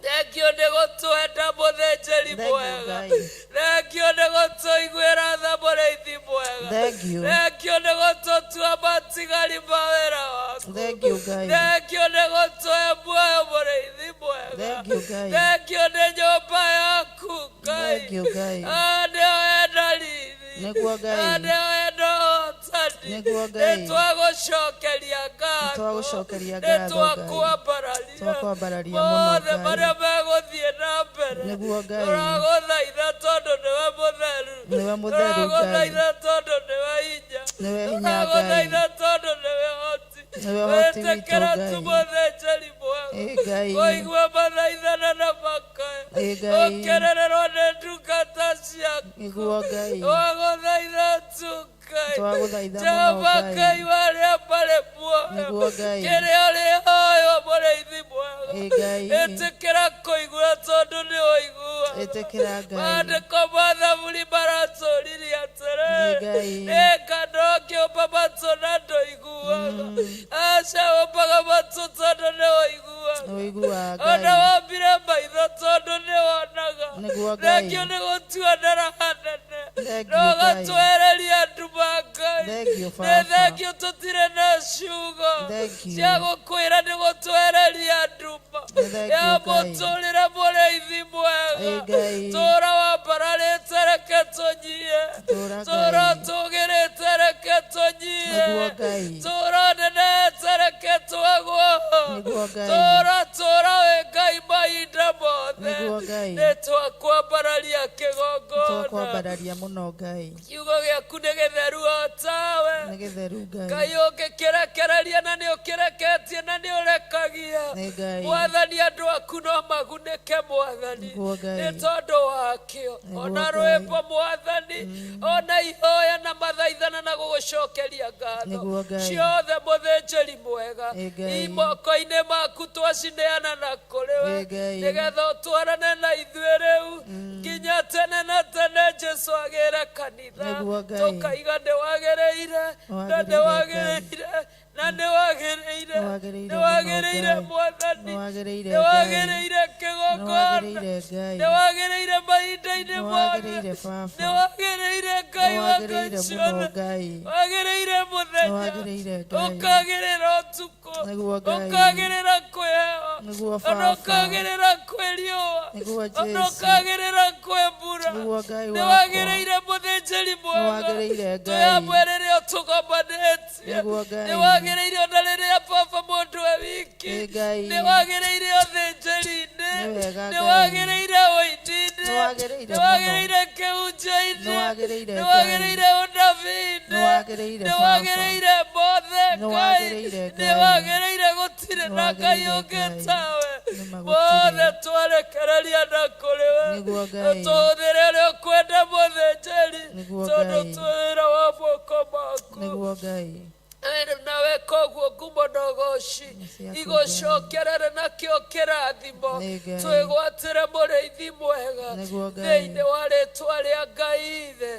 Thengio nĩ gũtwenda, mũthĩnjĩri Thank you, mwega. Ngai. Thengio nĩ gũtũiguĩra tha, mũrĩithi mwega. Thank you. Thengio nĩ gũtũtua matigari ma wĩra waku. Thank you, Ngai. Thengio nĩ gũtũhe muoyo, mũrĩithi mwega. Thank you, Ngai. Thengio nĩ nyũmba yaku, Ngai. Thank you, Ngai. Ah, nĩyo ena riri. Nĩguo Ngai. Ah, nĩyo ena ũhotani. Nĩguo Ngai. Nĩ twagũcokeria ngatho. Nĩtwagũcokeria Nĩ ngatho, Ngai. twakwambararia. Twakwambararia mũno, Mothe Ngai. marĩa megũthiĩ na mbere, Nĩguo Ngai. tũragũthaitha tondũ nĩwe mũtheru. Nĩwe mũtheru, Ngai. Tũragũthaitha tondũ nĩwe hinya. Nĩwe hinya, Ngai. Tũragũthaitha tondũ nĩwe hoti. Nĩwe ũhoti witũ, Wĩtĩkĩra Ngai. tu, mũthĩnjĩri mwega, Ĩ Ngai. kũigua mathaithana na makaya, Ĩ Ngai. ũkĩrĩrĩrwo nĩ ndungata ciaku. Nĩguo Ngai. Twagũthaitha tu, Ngai. Ngai. Twagũthaitha mũno Jehova Ngai. Ngai wa arĩa marĩ muoyo, Nĩguo Ngai. kĩrĩa ũrĩhoywo mũrĩithi mwega, Ĩ Ngai. ĩtĩkĩra kũigua tondũ nĩ ũiguaga. Ĩtĩkĩra Ngai. Maandĩko ma Thaburi maratũririe atĩrĩrĩ, Ĩ Ngai. nĩ ngano ngĩũmba matũ na ndũiguaga. Aca, ũmbaga matũ tondũ nĩ ũiguaga. Ũiguaga Ona Ngai. wambire maitho tondũ nĩ wonaga. Nĩguo Ngai. Thengio nĩ gũtuonera hanene, Thengio na Ngai. ũgatwehereria nduma Ngai. Thengio Nĩ Baba. thengio tũtirĩ na ciugo Thengio. cia gũkwĩra nĩ gũtwehereria nduma Nĩ thengio ya Ngai. mũtũrĩre mũrĩithi mwega. Ĩ Ngai. Tũra wambararĩte reke tũnyie, Tũra tũra Ngai. tũgĩrĩte reke tũnyie, Nĩguo Ngai. tũra nenete reke twagwo, Nĩguo Ngai. tũra tũra wĩ Ngai mahinda mothe. Nĩguo Ngai. Nĩ twakwambararia kĩgongona. Twakwambararia mũno Ngai. Kiugo gĩaku nĩ gĩtheru o tawe. Nĩ gĩtheru Ngai. Ngai ũngĩkĩrekereria na nĩ ũkĩreketie na nĩ ũrekagia, Nĩ Ngai. Mwathani, andũ aku no magunĩke Mwathani, Nĩguo Ngai. nĩ tondũ wakĩo. Nĩguo Ona Ngai. rwĩmbo Mwathani, ona ihoya na mathaithana na gũgũcokeria ngatho Nĩguo Ngai. ciothe, mũthĩnjĩri mwega, Ĩ Ngai. i moko-inĩ maku twacineana na kũrĩ we, Ĩ Ngai. nĩgetha ũtwarane na ithuĩ rĩu nginya tene na tene. Jesu agĩre kanitha, Nĩguo Ngai. tũkaiga nĩ wagĩrĩire na nĩ Nĩwagĩrĩire. Wagĩrĩire na nĩ wagĩrĩire. Nĩwagĩrĩire Nĩ mũno wagĩrĩire Ngai. Mwathani. Nĩwagĩrĩire Nĩ Ngai. wagĩrĩire kĩgongona. Nĩwagĩrĩire Ngai. Nĩ wagĩrĩire mahinda-inĩ mothe. Nĩwagĩrĩire Baba. Nĩ wagĩrĩire Ngai wa ngai Nĩwagĩrĩire mũno ciothe. Ngai. Wagĩrĩire mũthenya, Nĩwagĩrĩire Ngai. ũkagĩrĩra ũtukũ, Nĩguo Ngai. ũkagĩrĩra kwĩ heho, Nĩguo ona Baba. ũkagĩrĩra kwĩ riũa, Nĩguo ona Jesu. ũkagĩrĩra kwĩ mbura. Nĩguo Ngai Nĩ wakwa. wagĩrĩire mũthĩnjĩri mwega. Nĩwagĩrĩire Ngai. Twĩ hamwe rĩrĩa ũtũgomanĩtie. Nĩguo Ngai. Nĩ wagĩrĩire ona rĩrĩa baba mũndũ e wiki. Ĩ Ngai. Nĩ wagĩrĩire ũthĩnjĩri-inĩ. Nĩ wega Nĩ Ngai. wagĩrĩire ũini-inĩ. Nĩwagĩrĩire Nĩ mũno. wagĩrĩire kĩhunjio-inĩ. Nĩwagĩrĩire Nĩ Ngai. wagĩrĩire ũnabii-inĩ. Nĩwagĩrĩire Nĩ Baba. wagĩrĩire mothe Ngai. Nĩwagĩrĩire Nĩ Ngai. wagĩrĩire, gũtirĩ na Ngai Nĩwagĩrĩire ũngĩ Ngai. tawe. Nĩma gũtirĩ. Mothe twarekereria na kũrĩ we. Nĩguo Ngai. Tũhũthĩre ũrĩa ũkwenda mũthĩnjĩri, Nĩguo tondũ Ngai. twĩ wĩra wa moko maku. Nĩguo Ngai. Nawe koguo ngumo na ũgoci Nĩ ciaku. Igũcokerere nakĩo kĩrathimo. Nĩ Ngai. Twĩgwatĩre mũrĩithi mwega. Nĩguo Ngai. Thĩinĩ wa rĩtwa rĩa Ngai Ithe,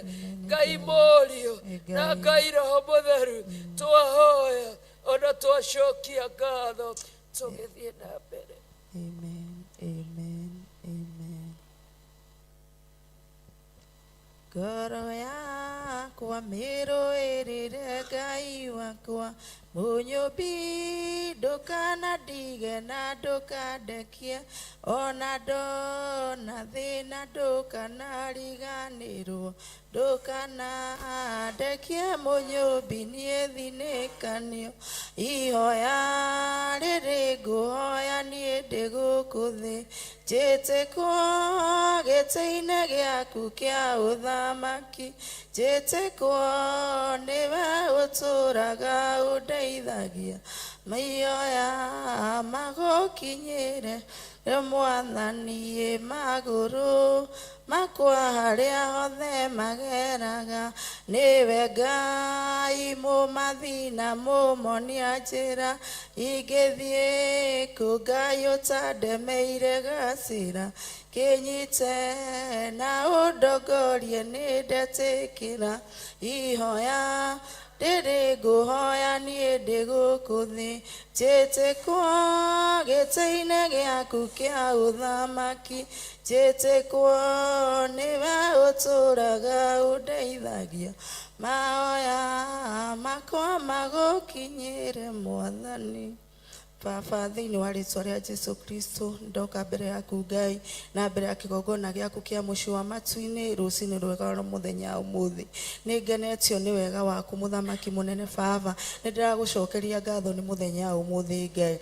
Ngai Mũriũ, Nĩ na Ngai. Ngai Roho Mũtheru twahoya ona twacokia ngatho tũgĩthiĩ na mbere. Amen. Amen. Amen. Ngoro yakwa mĩrũĩrĩre Ngai wakwa mũnyũmbi, ndũkanandige na ndũkandekie, ona ndona thĩna ndũkanariganĩrwo, ndũkanandekie mũnyũmbi niĩ thinĩkanio. Ihoya rĩrĩ ngũhoya niĩ ndĩ gũkũ thĩ, njĩtĩkwo gĩtĩ-inĩ gĩaku kĩa ũthamaki, njĩtĩkwo nĩwe ũtũraga ũndeithagia, maihoya magũkinyĩre Mwathani, magũrũ makwa harĩa hothe mageraga nĩwe Ngai mũmathi na mũmonia njĩra ingĩthiĩ kũ. Ngai ũtandemeire gacĩra kĩnyite na ũndongorie, nĩ ndetĩkĩra ihoya rĩrĩ ngũhoya niĩ ndĩ gũkũ thĩ, njĩtĩkwo gĩtĩ-inĩ gĩaku kĩa ũthamaki, njĩtĩkwo nĩwe ũtũraga ũndeithagia, mahoya makwa magũkinyĩre Mwathani. Baba, thĩinĩ wa rĩtwa rĩa Jesu Kristo, ndoka mbere yaku Ngai na mbere ya kĩgongona gĩaku kĩa mũciĩ wa matu-inĩ rũcinĩ rwega rwa mũthenya ũmũthĩ. Nĩ ngenetio nĩ wega waku mũthamaki mũnene. Baba, nĩ ndĩragũcokeria ngatho nĩ mũthenya ũmũthĩ Ngai.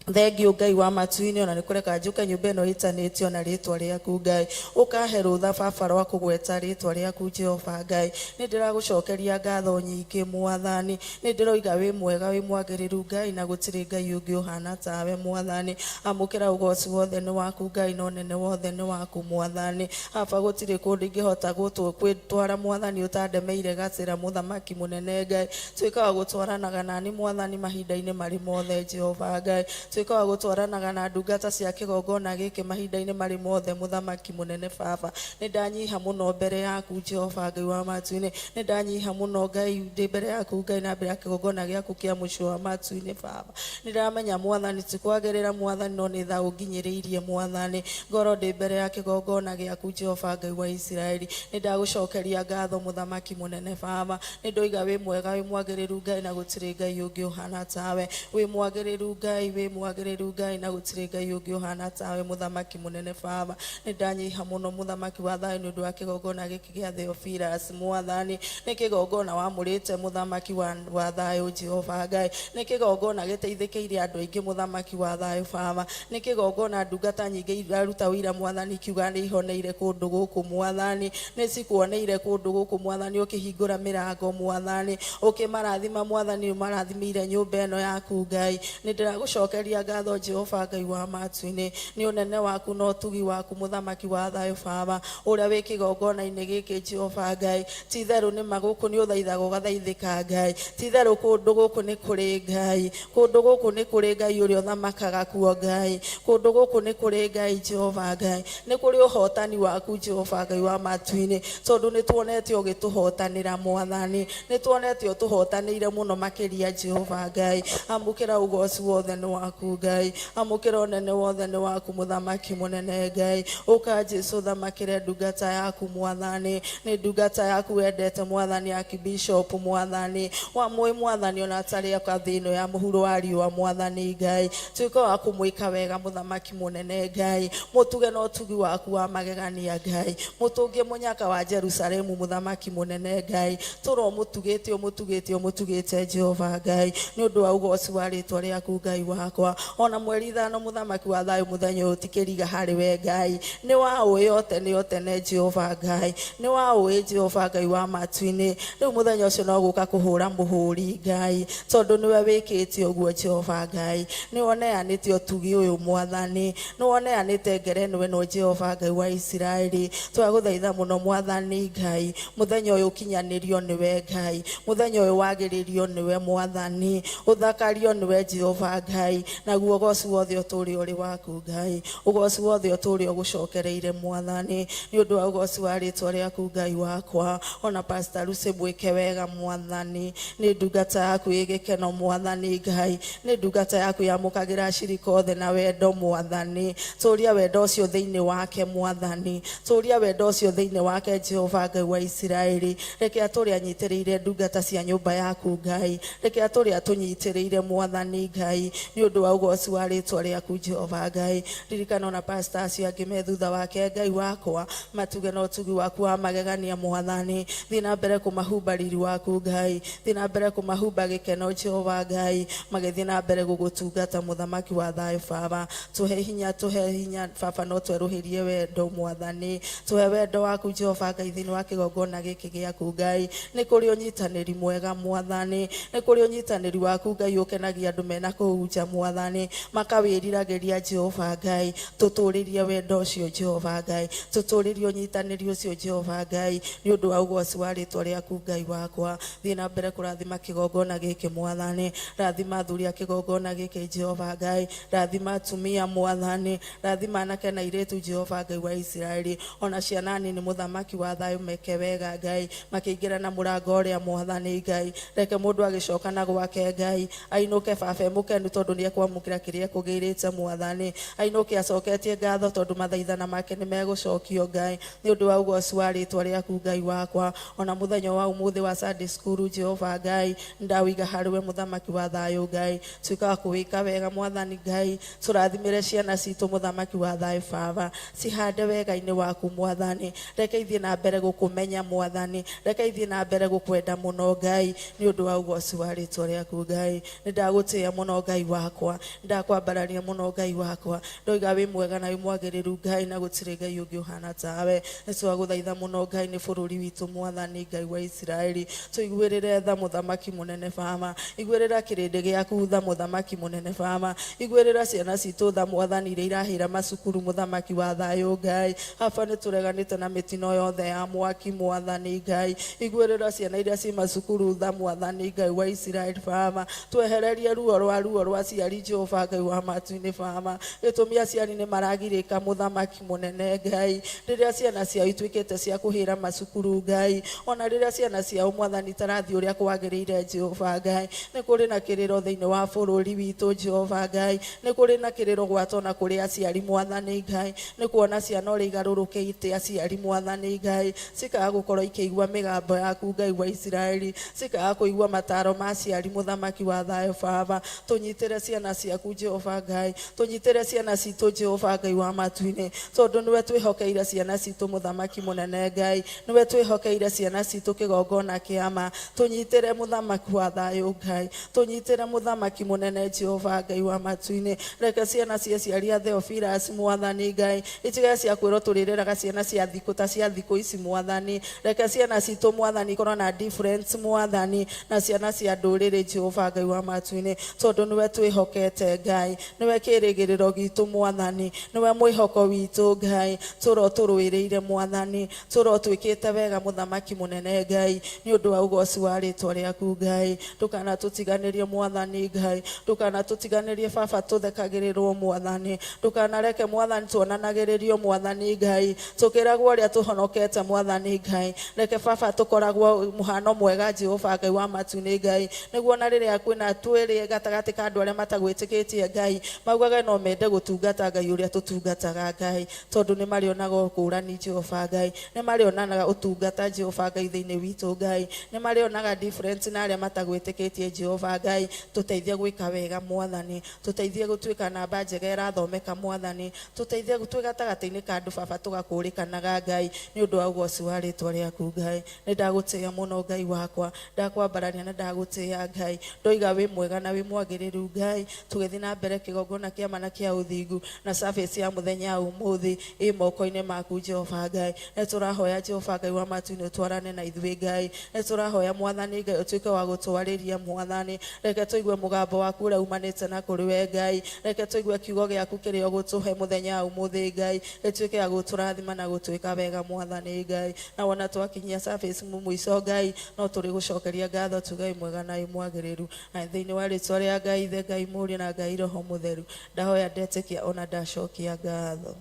Thengiũ Ngai wa matu-inĩ, ona nĩ kũreka njũke nyũmba ĩno ĩtanĩtio na rĩtwa rĩaku Ngai. Ũkahe rũtha baba rwa kũgweta rĩtwa rĩaku Jehova Ngai. Nĩ ndĩragũcokeria ngatho nyingĩ Mwathani. Nĩ ndĩroiga wĩ mwega, wĩ mwagĩrĩru Ngai, na gũtirĩ Ngai ũngĩ ũhana tawe Mwathani. Amũkĩra ũgoci wothe nĩ waku Ngai, na ũnene wothe nĩ waku Mwathani. Baba gũtirĩ kũndũ ingĩhota gwĩtwara Mwathani ũtandemeire gacĩra mũthamaki mũnene Ngai. Tuĩka wa gũtwaranaga nani Mwathani mahinda-inĩ marĩ mothe Jehova Ngai. Tuĩka wa gũtwaranaga na ndungata cia kĩgongona gĩkĩ mahinda-inĩ marĩ mothe mũthamaki mũnene baba. Nĩ ndanyiha mũno mbere yaku Jehova Ngai wa matu-inĩ. Nĩ ndanyiha mũno Ngai ndĩ mbere yaku Ngai na mbere ya kĩgongona gĩaku kĩa mũciĩ wa matu-inĩ baba. Nĩ ndĩramenya Mwathani ti kwagĩrĩra Mwathani, no nĩ tha ũnginyĩrĩirie Mwathani. Ngorwo ndĩ mbere ya kĩgongona gĩaku Jehova Ngai wa Isiraeli. Nĩ ndagũcokeria ngatho mũthamaki mũnene baba. Nĩ ndoiga wĩ mwega, wĩ mwagĩrĩru Ngai, na gũtirĩ Ngai ũngĩ ũhana tawe. Wĩ mwagĩrĩru Ngai, wĩ mwagĩrĩru Ngai, na gũtirĩ Ngai ũngĩ ũhana tawe mũthamaki mũnene baba. Nĩ ndanyiha mũno mũthamaki wa thayũ nĩ ũndũ wa kĩgongona gĩkĩ gĩa Theophilus Mwathani. Nĩ kĩgongona wamũrĩte mũthamaki wa thayũ Jehova Ngai. Nĩ kĩgongona gĩteithĩkĩire andũ aingĩ mũthamaki wa thayũ baba. Nĩ kĩgongona ndungata nyingĩ iraruta ũira Mwathani kiuga nĩ ihoneire kũndũ gũkũ Mwathani. Nĩ cikuoneire kũndũ gũkũ Mwathani, ũkĩhingũra mĩrango Mwathani, ũkĩmarathima Mwathani, ũmarathimĩire nyũmba ĩno yaku Ngai. Nĩ ndĩragũcokeria ngatho Jehova Ngai wa matu-inĩ, nĩ ũnene waku na ũtugi waku mũthamaki wa thayũ baba, ũrĩa wĩ kĩgongona-inĩ gĩkĩ Jehova Ngai. Ti itherũ nĩ ma gũkũ nĩ ũthaithaga ũgathaithĩka Ngai. Ti itherũ kũndũ gũkũ nĩ kũrĩ Ngai. Kũndũ gũkũ nĩ kũrĩ Ngai ũrĩa ũthamakaga kuo Ngai. Kũndũ gũkũ nĩ kũrĩ Ngai Jehova Ngai. Nĩ kũrĩ ũhotani waku Jehova Ngai wa matu-inĩ, tondũ nĩ tuonete ũgĩtũhotanĩra Mwathani. Nĩ tuonete ũtũhotanĩire mũno makĩria Jehova Ngai. Amũkĩra ũgoci wothe nĩ waku Ngai. Amũkĩra ũnene wothe nĩ waku mũthamaki mũnene Ngai. Ũka Jesu thamakĩre ndungata yaku Mwathani. Nĩ ndungata yaku wendete Mwathani, Archbishop Mwathani. Wamũĩ Mwathani ona atarĩ thĩ ĩno ya mũhuro wa riũa Mwathani Ngai. Tuĩka wa kũmwĩka wega mũthamaki mũnene Ngai. Mũtuge na ũtugi waku wa magegania Ngai. Mũtũngie mũnyaka wa Jerusalemu mũthamaki mũnene Ngai. Tũra ũmũtugĩte ũmũtugĩte ũmũtugĩte Jehova Ngai, nĩ ũndũ wa ũgoci wa rĩtwa rĩaku Ngai wakwa. Ona mweri ithano mũthamaki wa thayũ mũthenya ũyũ ti kĩriga harĩ we Ngai. Nĩ waũĩ o tene o tene Jehova Ngai. Nĩ waũĩ Jehova Ngai wa matu-inĩ. Rĩu mũthenya ũcio no gũka kũhũra mũhũri Ngai, tondũ nĩwe wĩkĩte ũguo Jehova Ngai. Nĩwe ũneanĩte ũtugi ũyũ Mwathani. Nĩwe ũneanĩte ngerenwa ĩno Jehova Ngai wa Isiraeli. Twagũthaitha mũno Mwathani Ngai, mũthenya ũyũ ũkinyanĩrio nĩwe Ngai. Mũthenya ũyũ wagĩrĩrio nĩwe Mwathani. Ũthakario nĩwe Jehova Ngai. Naguo ũgoci wothe ũtũũre ũrĩ waku Ngai. Ũgoci wothe ũtũũre ũgũcokereire Mwathani, nĩ ũndũ wa ũgoci wa rĩtwa rĩaku Ngai wakwa. Ona Pastor Lucy mwĩke wega Mwathani. Nĩ ndungata yaku ĩ gĩkeno Mwathani Ngai. Nĩ ndungata yaku yamũkagĩra acirika othe na wendo Mwathani. Tũria wendo ũcio thĩinĩ wake Mwathani. Tũria wendo ũcio thĩinĩ wake Jehova Ngai wa Isiraeli. Reke atũre anyitĩrĩire ndungata cia nyũmba yaku Ngai. Reke atũre atũnyitĩrĩire Mwathani Ngai, nĩ ũndũ wa ũgoci wa rĩtwa rĩaku Jehova Ngai. Ririkana ona pastor acio angĩ me thutha wake Ngai wakwa, matuge na ũtugi waku wa magegania Mwathani. Thiĩ na mbere kũmahumba riri waku Ngai. Thiĩ na mbere kũmahumba gĩkeno Jehova Ngai, magĩthiĩ na mbere gũgũtungata mũthamaki wa thayũ baba. Tũhe hinya, tũhe hinya baba, no twerũhĩrie wendo Mwathani. Tũhe wendo waku Jehova Ngai thĩinĩ wa kĩgongona gĩkĩ gĩaku Ngai. Nĩ kũrĩ ũnyitanĩri mwega Mwathani. Nĩ kũrĩ ũnyitanĩri waku Ngai ũkenagia andũ mena kũu nja Mwathani, makawĩriragĩria Jehova Ngai. Tũtũrĩrie wendo ũcio Jehova Ngai. Tũtũrĩrie ũnyitanĩri ũcio Jehova Ngai, nĩ ũndũ wa ũgoci wa rĩtwa rĩaku Ngai wakwa. Thiĩ na mbere kũrathima kĩgongona gĩkĩ Mwathani. Rathima athuri a kĩgongona gĩkĩ Jehova Ngai. Rathima atumia Mwathani. Rathima anake na airĩtu Jehova Ngai wa Isiraeli. Ona ciana nini mũthamaki wa thayũ meke wega Ngai, makĩingĩra na mũrango ũrĩa Mwathani Ngai. Reke mũndũ agĩcoka na gwake Ngai, ainũke baba e mũkenu tondũ nĩ ekwamũkĩra kĩrĩa ekũgĩrĩte Mwathani. Ainũke acoketie ngatho tondũ mathaithana make nĩ megũcokio Ngai, nĩ ũndũ wa ũgoci wa rĩtwa rĩaku Ngai wakwa. Ona mũthenya wa ũmũthĩ wa Sunday school Jehova Ngai, ndawĩiga harĩ we mũthamaki wa thayũ Ngai. Tuĩka wa kũwĩka wega Mwathani Ngai. Tũrathimĩre ciana citũ mũthamaki wa thayũ baba. Cihande wega-inĩ waku Mwathani. Reke ithiĩ na mbere gũkũmenya Mwathani. Reke ithiĩ na mbere gũkwenda mũno Ngai, nĩ ũndũ wa ũgoci wa rĩtwa rĩaku Ngai. Nĩ ndagũtĩĩa mũno Ngai wakwa. Wakwa, ndakwambararia mũno Ngai wakwa. Ndoiga wĩ mwega na wĩ mwagĩrĩru Ngai, na gũtirĩ Ngai ũngĩ ũhana tawe. Nĩ twagũthaitha mũno Ngai nĩ bũrũri witũ Mwathani Ngai wa Isiraeli. Tũiguĩrĩre tha mũthamaki mũnene Baba, iguĩrĩra kĩrĩndĩ gĩaku tha mũthamaki mũnene Baba, iguĩrĩra ciana citũ tha Mwathani iria irahĩra macukuru mũthamaki wa thayũ Ngai. Baba nĩ tũreganĩte na mĩtino yothe ya mwaki Mwathani Ngai, iguĩrĩra ciana iria ci macukuru tha Mwathani Ngai wa Isiraeli Baba, twehererie ruo rwa aciari Jehova Ngai wa matu-inĩ Baba. Gĩtũmi aciari nĩ maragirĩka mũthamaki mũnene Ngai, rĩrĩa ciana ciao ituĩkĩte cia kũhĩra macukuru Ngai, ona rĩrĩa ciana ciao Mwathani itarathiĩ ũrĩa kwagĩrĩire Jehova Ngai. Nĩ kũrĩ na kĩrĩro thĩinĩ wa bũrũri witũ Jehova Ngai, nĩ kũrĩ na kĩrĩro gwatona kũrĩ aciari Mwathani Ngai, nĩ kuona ciana ũrĩa igarũrũkĩte aciari Mwathani Ngai, cikaga gũkorwo ikĩigua mĩgambo yaku Ngai wa Isiraeli, cikaga kũigua mataro ma aciari mũthamaki wa thayũ Baba. Tũnyitĩre ciana ciaku Jehova Ngai, tũnyitĩre ciana citũ Jehova Ngai wa matu-inĩ, tondũ nĩwe twĩhokeire ciana citũ mũthamaki mũnene Ngai, nĩwe twĩhokeire ciana citũ kĩgongona kĩama. Tũnyitĩre mũthamaki wa thayũ Ngai, tũnyitĩre mũthamaki mũnene Jehova Ngai wa matu-inĩ. Reke ciana cia aciari a Theophilus Mwathani Ngai itigage cia kwĩrwo tũrĩreraga ciana cia thikũ ta cia thikũ ici Mwathani. Reke ciana citũ Mwathani ikorwo na difference Mwathani na ciana cia ndũrĩrĩ Jehova Ngai wa matu-inĩ, tondũ nĩwe twĩhokete Ngai, nĩwe kĩrĩgĩrĩro gitũ Mwathani, nĩwe mwĩhoko witũ Ngai. Tũro tũrũĩrĩire Mwathani, tũro twĩkĩte wega mũthamaki mũnene Ngai, nĩ ũndũ wa ũgoci wa rĩtwa rĩaku Ngai. Ndũkanatũtiganĩrie Mwathani Ngai, ndũkanatũtiganĩrie Baba tũthekagĩrĩrwo Mwathani, ndũkanareke Mwathani tuonanagĩrĩrio Mwathani Ngai, tũkĩragwo ũrĩa tũhonokete Mwathani Ngai. Reke Baba tũkoragwo mũhano mwega Jehova Ngai wa matu-inĩ Ngai, nĩguo na rĩrĩa kwĩna twĩrĩ gatagatĩ ka andũ arĩa matagwĩtĩkĩtie Ngai, maugage no mende gũtungata Ngai ũrĩa tũtungataga Ngai, tondũ nĩ marĩonaga ũkũrani Jehova Ngai, nĩ marĩonaga ũtungata Jehova Ngai thĩinĩ witũ Ngai, nĩ marĩonaga difference na arĩa matagwĩtĩkĩtie Jehova Ngai. Tũteithie gwĩka wega Mwathani, tũteithie gũtuĩka namba njega ĩrathomeka Mwathani, tũteithie twĩ gatagatĩ-inĩ ka andũ Baba tũgakũrĩkanaga Ngai, nĩ ũndũ wa ũgoci wa rĩtwa rĩaku Ngai. Nĩ ndagũtĩĩa mũno Ngai wakwa, ndakwambararia na ndagũtĩĩa Ngai, ndoiga wĩ mwega na wĩ mwagĩrĩru Ngai. Tũgĩthiĩ na mbere kĩgongona kĩa ma na kĩa ũthingu na service ya mũthenya wa ũmũthĩ ĩ moko-inĩ maku Jehova Ngai. Nĩ tũrahoya Jehova Ngai wa matu-inĩ ũtwarane na ithuĩ Ngai, nĩ tũrahoya Mwathani Ngai ũtuĩke wa gũtwarĩria Mwathani. Reke tũigue mũgambo waku ũrĩa umanĩte na kũrĩ we Ngai, reke tũigue kiugo gĩaku kĩrĩa ũgũtũhe mũthenya wa ũmũthĩ Ngai, gĩtuĩke ya gũtũrathima na gũtwĩka wega Mwathani Ngai. Na wona twakinyia service mũico Ngai, no tũrĩ gũcokeria ngatho tuge wĩ mwega na wĩ mwagĩrĩru, na thĩinĩ wa rĩtwa rĩa Ngai Ithe, Ngai Mũriũ na Ngai Roho Mũtheru, ndahoya ndetĩkia ona ndacokia ngatho.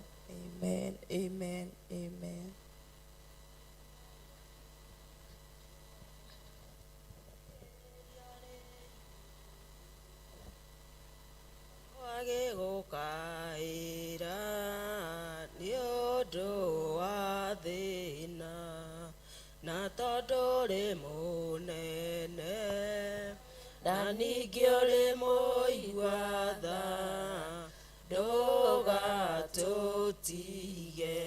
Amen, amen, amen. Agĩgũkaĩra nĩ ũndũ wa thĩna, na tondũ ũrĩ mũnene na ningĩ ũrĩ mũigua tha, ndũgatũtige.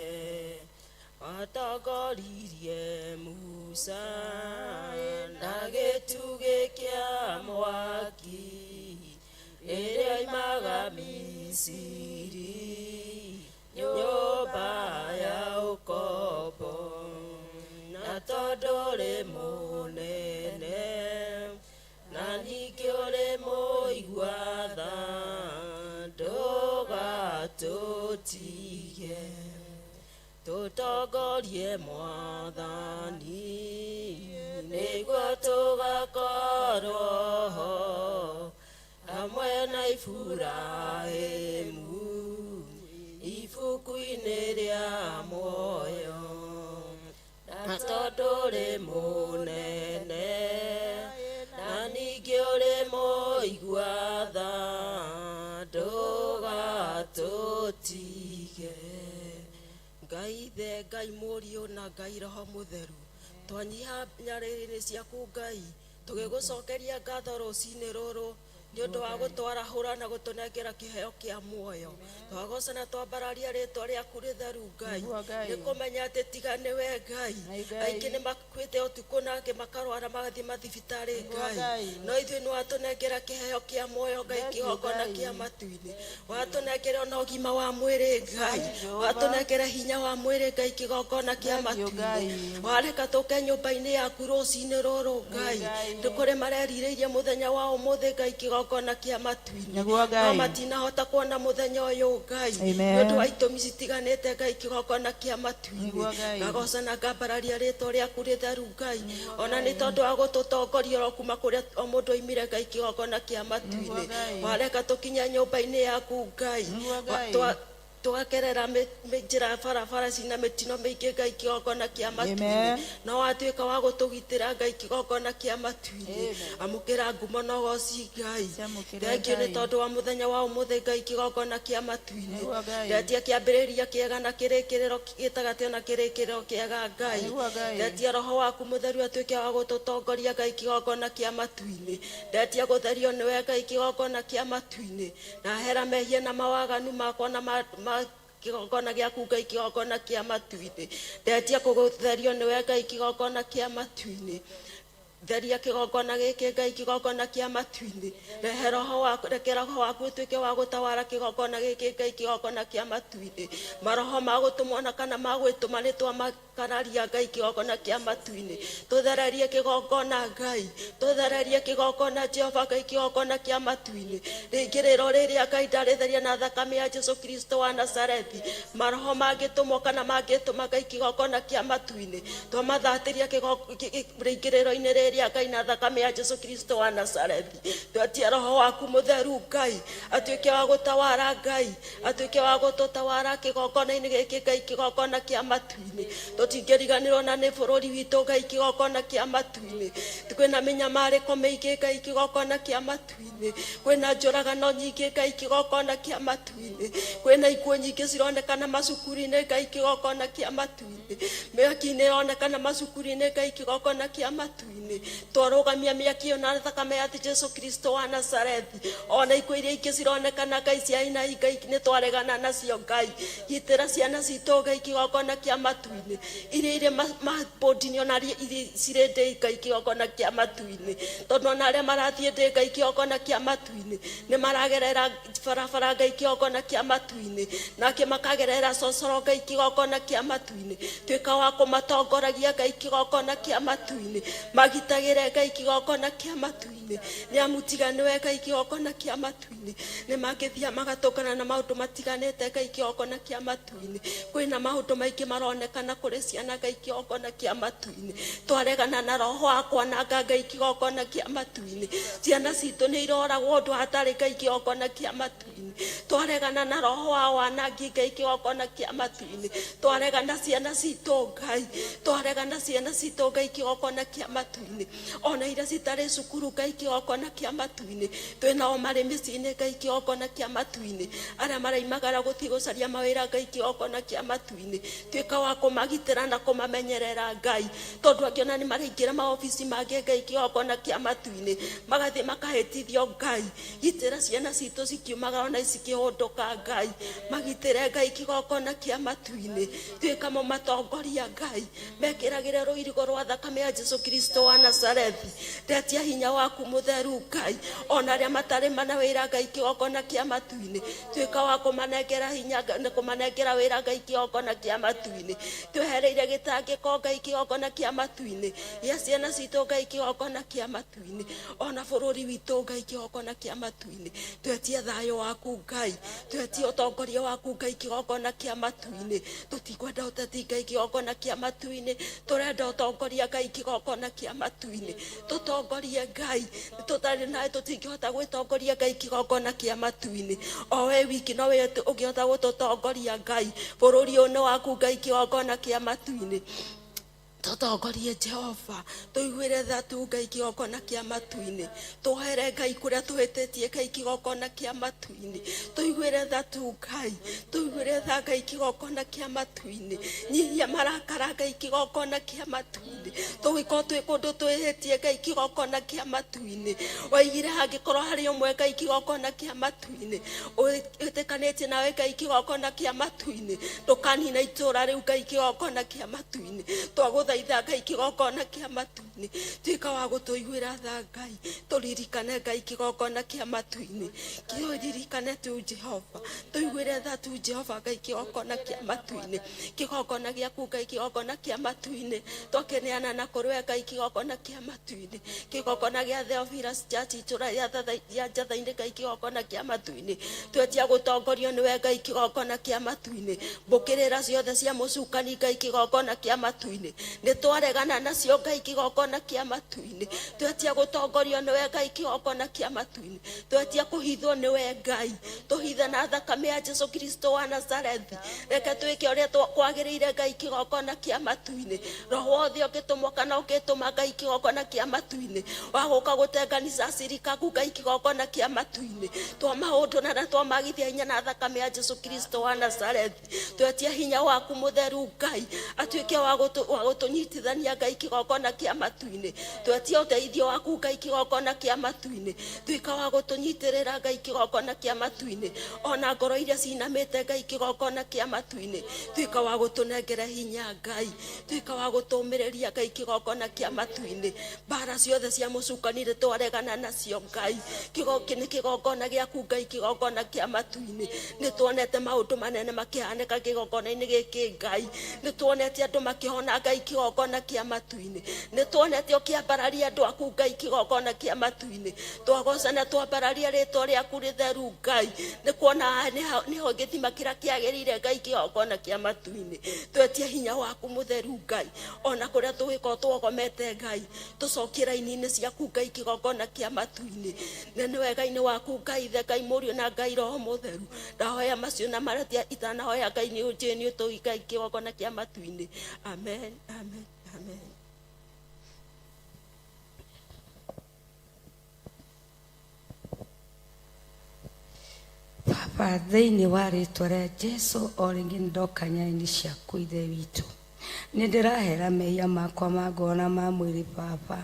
Watongoririe Musa na gĩtugĩ kĩa mwaki rĩrĩa oimaga Misiri, nyũmba ya ũkombo, na tondũ ũrĩ mũnene na ningĩ ũrĩ mũigua tha, ndũgatũtige. Tũtongorie Mwathani nĩguo tũgakorwo ho hamwe na Iburahĩmu ibuku-inĩ rĩa muoyo, na tondũ ũrĩ mũnene na ningĩ ũrĩ mũigua tha, ndũgatũtige. Ngai Ithe, Ngai Mũriũ na Ngai Roho Mũtheru, twanyiha nyarĩrĩ-inĩ ciaku Ngai, tũgĩgũcokeria ngatho rũcinĩ rũrũ. Nĩ ũndũ wa gũtwarahũra na gũtũnengera kĩheo kĩa muoyo. Twagoca na twambararia rĩtwa rĩaku rĩtheru Ngai. Nĩguo Ngai. Nĩ kũmenya atĩ tiga nĩwe Ngai. Nĩ Ngai. Aingĩ nĩ makuĩte ũtukũ na angĩ makarwara magathiĩ mathibitarĩ Nĩguo Ngai. Ngai. No ithuĩ nĩ watũnengera kĩheo kĩa muoyo Ngai, Thank you, kĩgongona Ngai. kĩa matu-inĩ. Watũnengera ona ũgima wa mwĩrĩ Ngai. Jehova. Watũnengera hinya wa mwĩrĩ Ngai, kĩgongona kĩa Thank you, matu-inĩ. Ngai. Wareka tũke nyũmba-inĩ yaku rũcinĩ rũrũ Ngai. Ngai. Nĩ kũrĩ marerirĩirie mũthenya wa ũmũthĩ Ngai, kĩgongona kĩa matu-inĩ. Nĩguo Ngai. No matinahota kuona mũthenya ũyũ Ngai. Amen. Nĩ ũndũ wa itũmi citiganĩte Ngai, kĩgongona kĩa matu-inĩ. Nĩguo Ngai. Ngagoca na ngambararia rĩtwa rĩaku rĩtheru Ngai. Ona nĩ tondũ wa gũtũtongoria oro kuma kũrĩa o mũndũ oimire Ngai, kĩgongona kĩa matu-inĩ. Nĩguo Ngai. Wareka tũkinye nyũmba-inĩ yaku Ngai. Nĩguo Ngai. Tũgakerera njĩra barabara cina mĩtino mĩingĩ Ngai, kĩgongona kĩa matu-inĩ. Amen. No watuĩka wa gũtũgitĩra Ngai, kĩgongona kĩa matu-inĩ. Amũkĩra ngumo na ũgoci Ngai. Ciamũkĩre Thank you nĩ Ngai. tondũ wa mũthenya wa ũmũthĩ Ngai, kĩgongona kĩa matu-inĩ. Nĩguo Ngai. Ndetia kĩambĩrĩria kĩega na kĩrĩkĩrĩro gĩtagatĩ ona kĩrĩkĩrĩro kĩega Ngai. Nĩguo Ngai. Ndetia roho waku mũtheru atuĩke wa gũtũtongoria Ngai, kĩgongona kĩa matu-inĩ. Ndetia gũtherio nĩwe Ngai, kĩgongona kĩa matu-inĩ. Na hera mehia na mawaganu makwa na ma kĩgongona gĩaku Ngai, kĩgongona kĩa matu-inĩ. Ndetia kũgũtherio nĩwe Ngai, kĩgongona kĩa matu-inĩ. Theria kĩgongona gĩkĩ Ngai, kĩgongona kĩa matu-inĩ. Rehe roho waku, reke roho waku ũtuĩke wa gũtawara kĩgongona gĩkĩ Ngai, kĩgongona kĩa matu-inĩ. Maroho ma gũtũmwo na kana ma gwĩtũma nĩ twamakararia Ngai, kĩgongona kĩa matu-inĩ. Tũthererie kĩgongona Ngai, tũthererie kĩgongona Jehova Ngai, kĩgongona kĩa matu-inĩ. Rĩingĩrĩro rĩrĩa Ngai ndarĩtheria na thakame ya Jesu Kristo wa Nazarethi. Maroho mangĩtũmwo kana mangĩtũma Ngai, kĩgongona kĩa matu-inĩ, twamathatĩria rĩingĩrĩro-inĩ rĩrĩa Ngai na thakame ya Jesu Kristo wa Nazarethi. Twetia roho waku mũtheru Ngai atuĩke wa gũtawara Ngai, atuĩke wa gũtũtawara kĩgongona-inĩ gĩkĩ Ngai, kĩgongona kĩa matu-inĩ. Tũtingĩriganĩrwo na nĩ bũrũri witũ Ngai, kĩgongona kĩa matu-inĩ. Kwĩna mĩnyamarĩko mĩingĩ Ngai, kĩgongona kĩa matu-inĩ. Kwĩna njũragano nyingĩ Ngai, kĩgongona kĩa matu-inĩ. Kwĩna ikuũ nyingĩ cironekana macukuru-inĩ Ngai, kĩgongona kĩa matu-inĩ. Mĩaki-inĩ ĩronekana macukuru-inĩ Ngai, kĩgongona kĩa matu-inĩ. Twarũgamia mĩaki ĩyo na thakame ya Jesu Kristo wa Nazarethi. Ona ikuũ iria ingĩ cironekana Ngai cia aina Ngai nĩ twaregana nacio Ngai. Gitĩra ciana citũ Ngai, kĩgongona kĩa matu-inĩ. Iria irĩ mabũndi-inĩ ona iria cirĩ ndĩ Ngai, kĩgongona kĩa matu-inĩ. Tondũ ona arĩa marathiĩ ndĩ Ngai, kĩgongona kĩa matu-inĩ, nĩ maragerera barabara Ngai, kĩgongona kĩa matu-inĩ. Nake makagerera cocoro Ngai, kĩgongona kĩa matu-inĩ. Tuĩka wa kũmatongoragia Ngai, kĩgongona kĩa matu-inĩ. Magitagĩre Ngai, kĩgongona kĩa matu-inĩ. Nĩ amu tiga nĩwe Ngai, kĩgongona kĩa matu-inĩ, nĩ mangĩthiĩ magatũngana na maũndũ matiganĩte Ngai, kĩgongona kĩa matu-inĩ. Kwĩna maũndũ maingĩ maronekana kũrĩ ciana Ngai, kĩgongona kĩa matu-inĩ. Twaregana na roho wa kwananga Ngai, kĩgongona kĩa matu-inĩ. Ciana citũ nĩ iroragwo ũndũ hatarĩ Ngai, kĩgongona kĩa matu-inĩ. Twaregana na roho wa wanangi Ngai, kĩgongona kĩa matu-inĩ. Twaregana ciana citũ Ngai, twaregana ciana citũ Ngai, kĩgongona kĩa matu-inĩ. Ona iria citarĩ cukuru Ngai, kĩgongona kĩa matu-inĩ. Twĩnao marĩ mĩciĩ-inĩ Ngai, kĩgongona kĩa matu-inĩ. Arĩa maraimagara gũthiĩ gũcaria mawĩra Ngai, kĩgongona kĩa matu-inĩ. Tuĩka wa kũmagitĩra na kũmamenyerera Ngai, tondũ angĩ ona nĩ maraingĩra maobici mangĩ Ngai, kĩgongona kĩa matu-inĩ, magathiĩ makahĩtithio Ngai. Gitĩra ciana citũ cikiumaga ona cikĩhũndũka Ngai, magitĩre Ngai, kĩgongona kĩa matu-inĩ. Tuĩka mũmatongoria Ngai, mekĩragĩre rũirigo rwa thakame ya Jesu Kristo wa Nazarethi. Ndetia hinya waku mũtheru Ngai, ona arĩa matarĩ mana wĩra Ngai, kĩgongona kĩa matu-inĩ, tuĩka wa kũmanengera hinya na kũmanengera wĩra Ngai, kĩgongona kĩa matu-inĩ. Twehereire gĩtangĩko Ngai, kĩgongona kĩa matu-inĩ, gĩa ciana citũ Ngai, kĩgongona kĩa matu-inĩ. Ona bũrũri witũ Ngai, kĩgongona kĩa matu-inĩ. Twetia thayũ waku Ngai, twetia ũtongoria waku Ngai, kĩgongona kĩa matu-inĩ. Tũtikwenda ũteti Ngai, kĩgongona kĩa matu-inĩ. Tũrenda ũtongoria Ngai, kĩgongona kĩa matu-inĩ. Tũtongorie Ngai, tũtarĩ nawe tũtingĩhota gwĩtongoria Ngai, kĩgongona kĩa matu-inĩ. O we wiki no we ũngĩhota gũtũtongoria Ngai. Bũrũri ũyũ nĩ waku Ngai, kĩgongona kĩa matu-inĩ. Tũtongorie Jehova, tũiguĩre tha tu Ngai kĩgongona kĩa matu-inĩ, twohere Ngai kũrĩa tũhĩtĩtie Ngai kĩgongona kĩa matu-inĩ, tũiguĩre tha tu Ngai, tũiguĩre tha Ngai kĩgongona kĩa matu-inĩ, nyihia marakara Ngai kĩgongona kĩa matu-inĩ, tũgĩkorwo twĩ kũndũ twĩhĩtie Ngai kĩgongona kĩa matu-inĩ, waigire hangĩkorwo harĩ ũmwe Ngai kĩgongona kĩa matu-inĩ, wĩtĩkanĩtie nawe Ngai kĩgongona kĩa matu-inĩ, ndũkanina itũũra rĩu Ngai kĩgongona kĩa matu-inĩ, twagũthaitha Ngai kĩgongona kĩa matu-inĩ, tuĩka wa gũtũiguĩra tha Ngai, tũririkane Ngai kĩgongona kĩa matu-inĩ, kĩririkane tu Jehova, tũiguĩre tha tu Jehova Ngai kĩgongona kĩa matu-inĩ, kĩgongona gĩaku Ngai kĩgongona kĩa matu-inĩ, twakĩneana na kũrĩ we Ngai kĩgongona kĩa matu-inĩ, kĩgongona gĩa Theophilus Church itũra rĩa Njatha-inĩ Ngai kĩgongona kĩa matu-inĩ, twetia gũtongorio nĩwe Ngai kĩgongona kĩa matu-inĩ, mbũkĩrĩra ciothe cia mũcukani Ngai kĩgongona kĩa matu-inĩ, nĩ twaregana nacio Ngai kĩgongona kĩa matu-inĩ, twetia gũtongorio nĩwe Ngai kĩgongona kĩa matu-inĩ, twetia kũhithwo nĩwe Ngai, tũhithe na thakame ya Jesu Kristo wa Nazarethi, reke twĩke ũrĩa kwagĩrĩire Ngai kĩgongona kĩa matu-inĩ, roho wothe ũngĩtũmwo kana ũngĩtũma Ngai kĩgongona kĩa matu-inĩ, wa gũka gũtenganisha acirikaku Ngai kĩgongona kĩa matu-inĩ, twa maũndũ na twamagithia hinya na thakame ya Jesu Kristo wa Nazarethi, twetia hinya waku mũtheru Ngai atuĩke wa gũtũnyitithania Ngai kĩgongona kĩa matu-inĩ, twetia ũteithio waku Ngai kĩgongona kĩa matu-inĩ, tuĩka wa gũtũnyitĩrĩra Ngai kĩgongona kĩa matu-inĩ, ona ngoro iria cinamĩte Ngai kĩgongona kĩa matu-inĩ, tuĩka wa gũtũnengera hinya Ngai, tuĩka wa gũtũmĩrĩria Ngai kĩgongona kĩa matu-inĩ, mbara ciothe cia mũcukani nĩ twaregana nacio Ngai, nĩ kĩgongona gĩaku Ngai kĩgongona kĩa matu-inĩ, nĩ tuonete maũndũ manene makĩhanĩka kĩgongona-inĩ gĩkĩ Ngai, nĩ tuonete andũ makĩhona Ngai kĩgongona kĩa matu-inĩ, nĩ tuonete ũkĩambararia andũ aku Ngai kĩgongona kĩa matu-inĩ, twagoca na twambararia rĩtwa rĩaku rĩtheru Ngai, nĩ kuona nĩho gĩthima kĩrĩa kĩagĩrĩire Ngai kĩgongona kĩa matu-inĩ, twetie hinya waku mũtheru Ngai, ona kũrĩa tũgĩkorwo twogomete Ngai, tũcokie raini-inĩ ciaku Ngai kĩgongona kĩa matu-inĩ, na nĩ wega-inĩ waku Ngai Ithe, Ngai Mũriũ na Ngai Roho Mũtheru, ndahoya macio na marĩa itanahoya Ngai nĩ ũnjũĩ nĩ ũtũĩ Ngai kĩgongona kĩa matu-inĩ. Amen, amen, amen. Baba, thĩinĩ wa rĩtwa rĩa Jesu o rĩngĩ nĩ ndoka nyayo-inĩ ciaku Ithe witũ, nĩ ndĩrahera mehia makwa ma ngoro na ma mwĩrĩ Baba,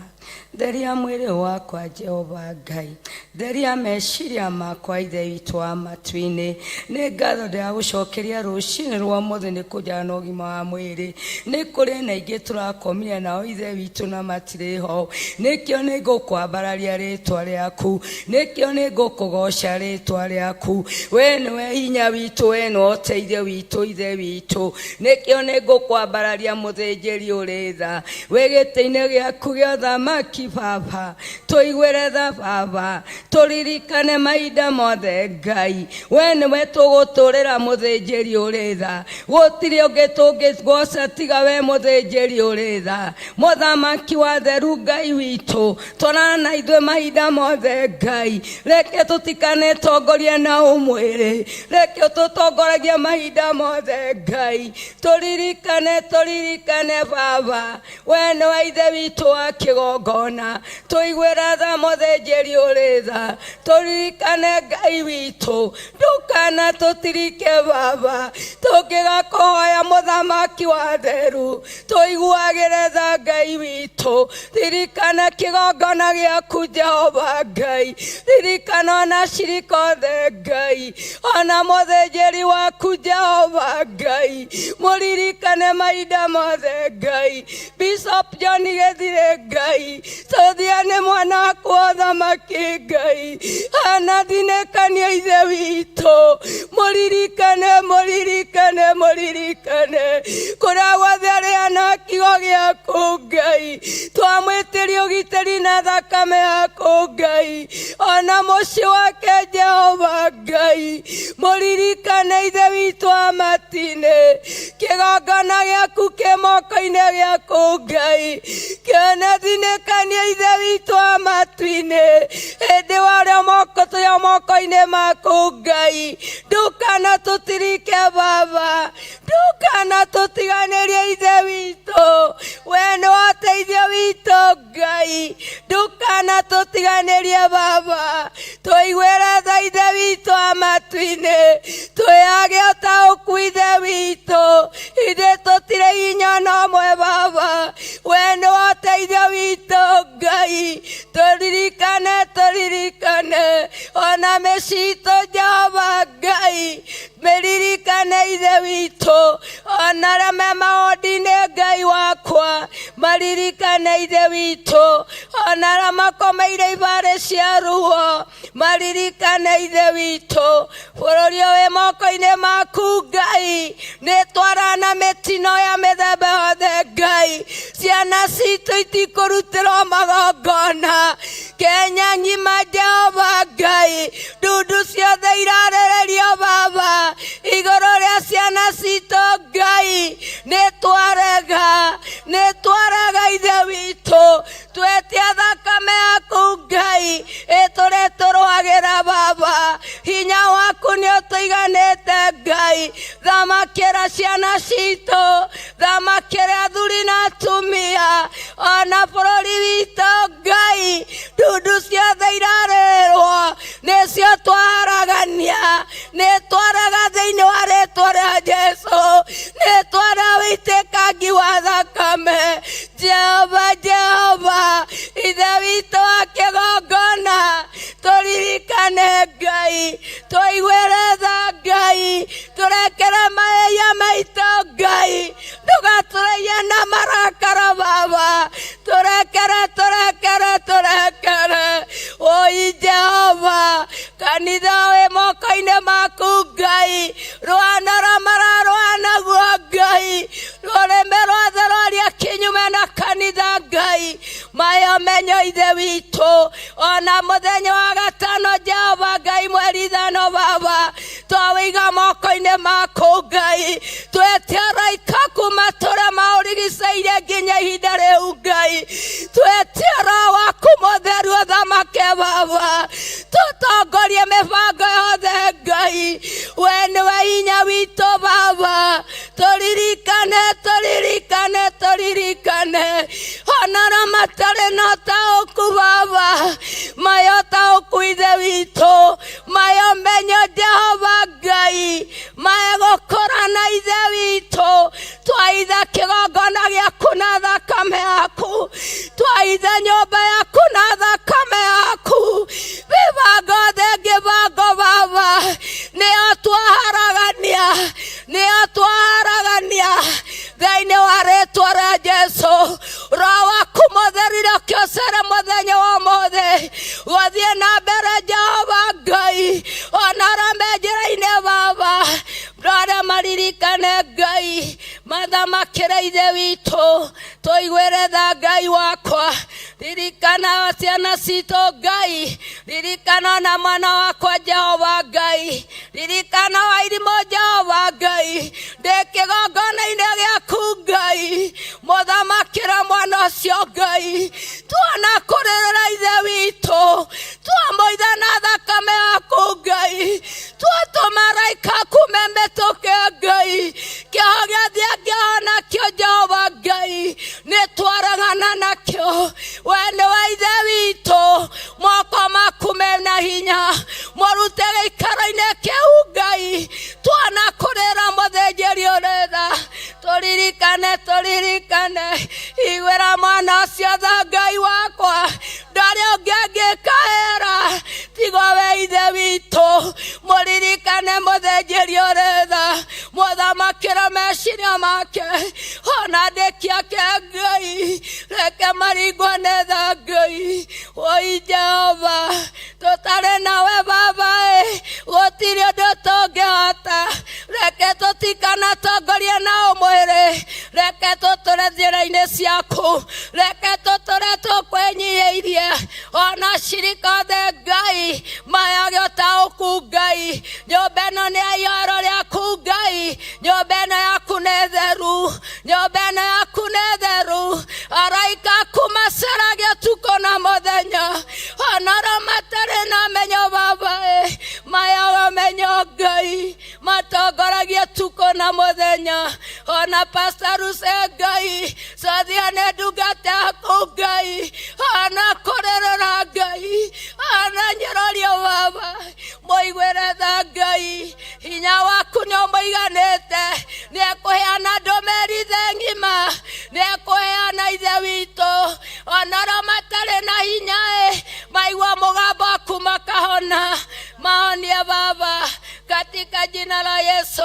theria mwĩrĩ wakwa Jehova Ngai, theria meciria makwa Ithe witũ wa matu-inĩ, nĩ ngatho ndĩragũcokeria rũcinĩ rwa ũmũthĩ nĩ kũnjara na ũgima wa mwĩrĩ, nĩ kũrĩ na ingĩ tũrakomire nao Ithe witũ na matirĩ ho, nĩkĩo nĩ ngũkwambararia rĩtwa rĩaku, nĩkĩo nĩ ngũkũgoca rĩtwa rĩaku, we nĩwe hinya witũ, we nĩwe ũteithio witũ Ithe witũ, nĩkĩo nĩ ngũkwambararia mũthĩnjĩri ũrĩ tha, wĩ gĩtĩ-inĩ gĩaku gĩa ũthamaki Baba, tũiguĩre tha Baba, tũririkane mahinda mothe Ngai, we nĩwe tũgũtũrĩra mũthĩnjĩri ũrĩ tha, gũtirĩ ũngĩ tũngĩgoca tiga we mũthĩnjĩri ũrĩ tha, mũthamaki wa theru Ngai witũ, twarana na ithuĩ mahinda mothe Ngai, reke tũtikanetongorie na ũmwĩrĩ, reke ũtũtongoragie mahinda mothe Ngai, tũririkane tũririkane Baba, we nĩwe Ithe witũ wa kĩgongona, tũiguĩre tha mũthĩnjĩri ũrĩ tha, tũririkane Ngai witũ, ndũkana tũtirike Baba, tũngĩgakũhoya mũthamaki wa theru, tũiguagĩre tha Ngai witũ, ririkana kĩgongona gĩaku Jehova Ngai, ririkana ona acirika othe Ngai, ona mũthĩnjĩri waku Jehova Ngai, mũririkane mahinda mothe Ngai, Bishop John Gĩthire Ngai, Sothia nĩ mwana waku wa ũthamaki Ngai, anathinĩkania Ithe witũ, mũririkane mũririkane mũririkane, kũrĩa guothe arĩ na kiugo gĩaku Ngai, twamwĩtĩria ũgitĩri na thakame yaku Ngai, ona mũciĩ wake Jehova Ngai, mũririkane Ithe witũ wa matu-inĩ, kĩgongona gĩaku kĩ moko-inĩ gĩaku Ngai, kĩonathinĩkania Ithe witũ wa matu-inĩ, hĩndĩ warĩa moko tũrĩ moko-inĩ maku Ngai, ndũkana tũtirike Baba, ndũkana tũtiganĩrie Ithe witũ, we Twĩage ũtaũku Ithe witũ, ithuĩ tũtirĩ hinya na ũmwe Baba, we nĩwe ũteithio witũ Ngai. Tũririkane, tũririkane ona mĩciĩ itũ Jehova Ngai, mĩririkane Ithe witũ, ona arĩa me mawondi-inĩ Ngai wakwa, maririkane Ithe witũ, ona arĩa makomeire ibarĩ cia ruo, maririkane Ithe witũ. Bũrũri ũyũ wĩ moko-inĩ maku Ngai, nĩ twarana mĩtino ya mĩthemba yothe Ngai, ciana citũ itikũrutĩrwo magongona, Kenya ng'ima Jehova Ngai, ndundu ciothe irarĩrĩrio Baba, igũrũ rĩa ciana citũ Ngai, nĩ twarega, nĩ twarega Ithe witũ, twetia thakame yaku Ngai, ĩtũrĩ tũrũagĩra Baba, hinya waku nĩ ũtũiganĩte Ngai, thamakĩra ciana citũ, thamakĩra athuri na atumia, ona bũrũri witũ Ngai, ndundu ciothe irarĩrwo nĩcio twaharagania, nĩ twaraga thĩinĩ wa rĩtwa rĩa Jesũ, nĩ twara wĩitĩkangi wa thakame. Jehova, Jehova, Ithe witũ wa kĩgongona, tũririkane Ngai, tũiguĩre tha Ngai, tũrekere mahĩtia maitũ Ngai, ndũgatũrĩie na marakara Baba, tũrekere, tũrekere, tũrekere. Oi Jehova, kanitha wĩ moko-inĩ maku Ngai, rwana rwa mararũa naguo Ngai, rũrĩmĩ rwothe rwaria kinyume na kanitha Ngai, mayo menyo Ithe witũ, ona mũthenya wa gatano Jehova Ngai mweri ithano Baba, twawĩiga moko-inĩ maku Ngai, twetia araika kuma tũrĩa maũrigicĩirie nginya ihinda rĩu Ngai, twetia Roho waku mũtheru ũthamake Baba, tũtongorie mĩbango yothe Ngai, we nĩwe hinya witũ Baba, tũririkane, tũririkane, tũririkane, ona arĩa matarĩ na ũtaũku Baba, mayo ũtaũku Ithe witũ, mayo menyo Jehova Ngai, maye gũkũra na Ithe witũ, twaitha kĩgongona gĩaku na thakame yaku, twaitha nyũmba yaku na thakame yaku, mĩbango thengi bango Baba, nĩyo twaharagania, nĩyo twaharagania thĩinĩ wa rĩtwa rĩa Jesũ. Roho waku mũtheru reke ũcere mũthenya wa ũmũthĩ, gũthiĩ na mbere Jehova Ngai, ona arĩa me njĩra-inĩ Baba, arĩa maririkane Ngai, mathamakĩre Ithe witũ, tũiguĩre tha Ngai wakwa, ririkana ciana citũ Ngai, ririkana ona mwana wakwa Jehova Ngai, ririkana wairimũ Jehova Ngai, ndĩ kĩgongona-inĩ gĩaku Ngai, mũthamakĩra mwana ũcio Ngai, tuona kũrĩrĩra Ithe witũ, twamũitha na thakame yaku Ngai, twatũma araika kume mĩtũkĩ Ngai, kĩoho gĩothe angĩoha nakĩo Jehova Ngai, nĩ twaragana nakĩo, we nĩwe Ithe witũ, moko maku mena hinya, mũrute gĩikaro-inĩ kĩu Ngai, twana kũrĩra mũthĩnjĩri ũrĩ tha, tũririkane, tũririkane, iguĩra mwana ũcio tha Ngai wakwa, ndarĩ ũngĩ angĩkaĩra, tigo we Ithe witũ, mũririkane mũthĩnjĩri ũrĩ tha, mũthamakĩra meciria make, ona andĩki ake Ngai, reke maringwo nĩ tha Ngai. Oi Jehova, tũtarĩ nawe Baba ĩ, gũtirĩ ũndũ tũngĩhota, reke tũtikanatongorie na ũmwĩrĩ, reke tũtũre njĩra-inĩ ciaku, reke tũtũre tũkwĩnyihĩirie, ona cirika othe Ngai, mayage ũtaũku Ngai, nyũmba ĩno nĩ ya ihoero rĩaku Ngai, nyũmba ĩno yaku nĩ theru, nyũmba ĩno yaku nĩ theru, araika aku maceragia ũtukũ na mũthenya, ona arĩa matarĩ na menyo Baba ĩ, mayaga menyo Ngai, matongoragia ũtukũ na mũthenya, Ona Pastor Ruse Ngai, cothia nĩ ndungata yaku Ngai, ona kũrĩrĩra Ngai, ona nyũrũrio Baba, mũiguĩre tha Ngai, hinya waku nĩ ũmũiganĩte, nĩ ekũheana ndũmĩrĩri thĩ ng'ima, nĩ ekũheana Ithe witũ, ona arĩa matarĩ na hinya ĩ, maigua mũgambo waku makahona, mahonie Baba, katika jina la Yesu.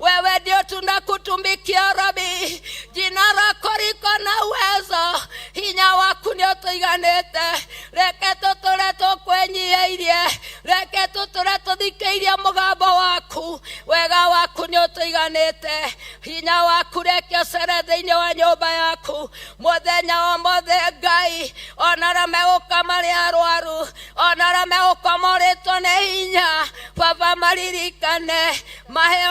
Wewe ndio tunakutumikia Rabi, jina lako liko na uwezo, hinya waku nĩ ũtũiganĩte. Reke tũtũre tũkwĩnyiihĩirie, reke tũtũre tũthikĩirie mũgambo waku, wega waku nĩ ũtũiganĩte, hinya waku reke ũcere thĩinĩ wa nyũmba yaku mũthenya o mothe Ngai, ona arĩa megũka marĩ arwaru, ona arĩa megũka morĩtwo nĩ hinya, Baba maririkane, mahe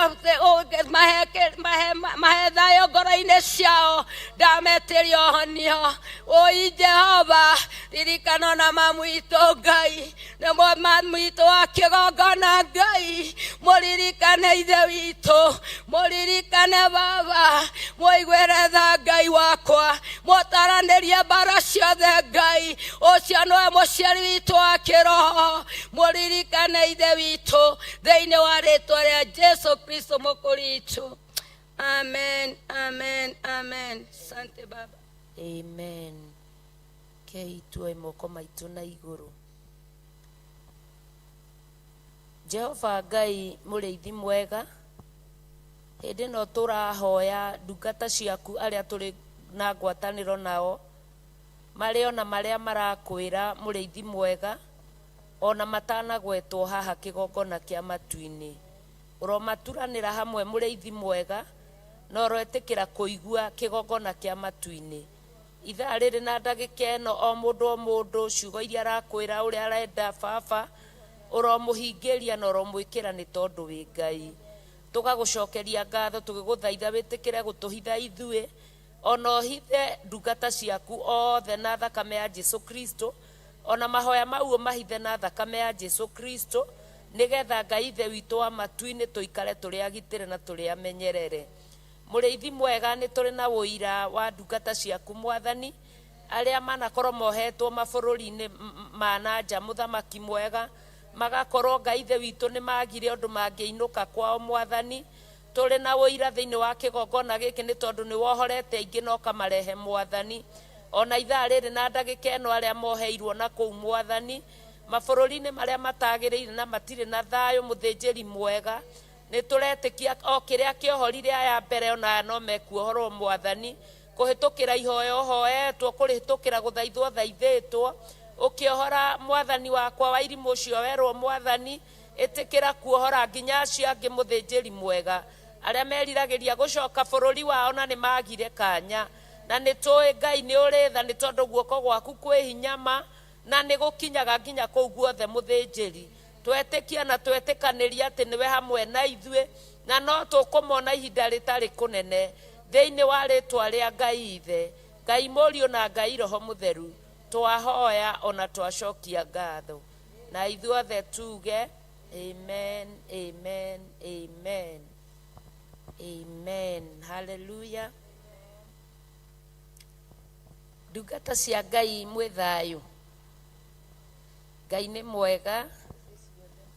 mahe mahe mahe thayũ ngoro-inĩ ciao, ndametĩria ũhonio. Oi Jehova, ririkana ona mamu witũ Ngai, nĩ mamu witũ wa kĩgongona Ngai, mũririkane Ithe witũ, mũririkane Baba, mũiguĩre tha Ngai wakwa, mũtaranĩrie mbara ciothe Ngai, ũcio nĩwe mũciari witũ wa kĩroho, mũririkane Ithe witũ, thĩinĩ wa rĩtwa rĩa Jesu Kristo mũkũri witũ. Amen, amen, amen. Sante Baba. Amen. Kei tuoe moko maitũ na igũrũ. Jehova Ngai mũrĩithi mwega, hĩndĩ ĩno tũrahoya ndungata ciaku arĩa tũrĩ na ngwatanĩro nao, marĩ ona marĩa marakwĩra mũrĩithi mwega, ona matanagwetwo haha kĩgongona kĩa matu-inĩ. Ũromaturanĩra hamwe mũrĩithi mwega, na ũroetĩkĩra kũigua kĩgongona kĩa matu-inĩ. Ithaa rĩrĩ na ndagĩka ĩno o mũndũ o mũndũ ciugo iria arakwĩra ũrĩa arenda Baba, ũromũhingĩria na ũromwĩkĩra nĩ tondũ wĩ Ngai. Tũgagũcokeria ngatho tũgĩgũthaitha wĩtĩkĩre gũtũhitha ithuĩ, ona ũhithe ndungata ciaku othe na thakame ya Jesu Kristo, ona mahoya mau ũmahithe na thakame ya Jesu Kristo, nĩgetha Ngai Ithe witũ wa matu-inĩ tũikare tũrĩ agitĩre na tũrĩ amenyerere. Mũrĩithi mwega, nĩ tũrĩ na ũira wa ndungata ciaku Mwathani, arĩa manakorwo mohetwo mabũrũri-inĩ ma na nja, mũthamaki mwega, magakorwo Ngai Ithe witũ nĩ magire ũndũ mangĩinũka kwao Mwathani. Tũrĩ na ũira thĩinĩ wa kĩgongona gĩkĩ nĩ tondũ nĩ wohorete aingĩ na ũkamarehe Mwathani. Ona ithaa rĩrĩ na ndagĩka ĩno arĩa moheirwo na kũu Mwathani, mabũrũri-inĩ marĩa matagĩrĩire na matirĩ na thayũ, mũthĩnjĩri mwega, nĩ tũretĩkia o kĩrĩa kĩohorire aya mbere ona aya no mekuohorwo Mwathani, kũhĩtũkĩra ihoya ũhoetwo, kũhĩtũkĩra gũthaithwo thaithĩtwo, ũkĩohora Mwathani wakwa wa irimũ ũcio werwo Mwathani, ĩtĩkĩra kuohora nginya acio angĩ mũthĩnjĩri mwega, arĩa meriragĩria gũcoka bũrũri wao na nĩ magire kanya. Na nĩ tũĩ Ngai nĩ ũrĩ tha nĩ tondũ guoko gwaku kwĩ hinya ma, na nĩ gũkinyaga nginya kũu guothe mũthĩnjĩri. Twetĩkia na twetĩkanĩria atĩ nĩwe hamwe na ithuĩ, na no tũkũmona ihinda rĩtarĩ kũnene thĩinĩ wa rĩtwa rĩa Ngai Ithe, Ngai Mũriũ na Ngai Roho Mũtheru, twahoya ona twacokia ngatho. Na ithuothe tuge amen, amen, amen, amen. Hallelujah. Ndungata cia Ngai mwĩ thayũ. Ngai nĩ mwega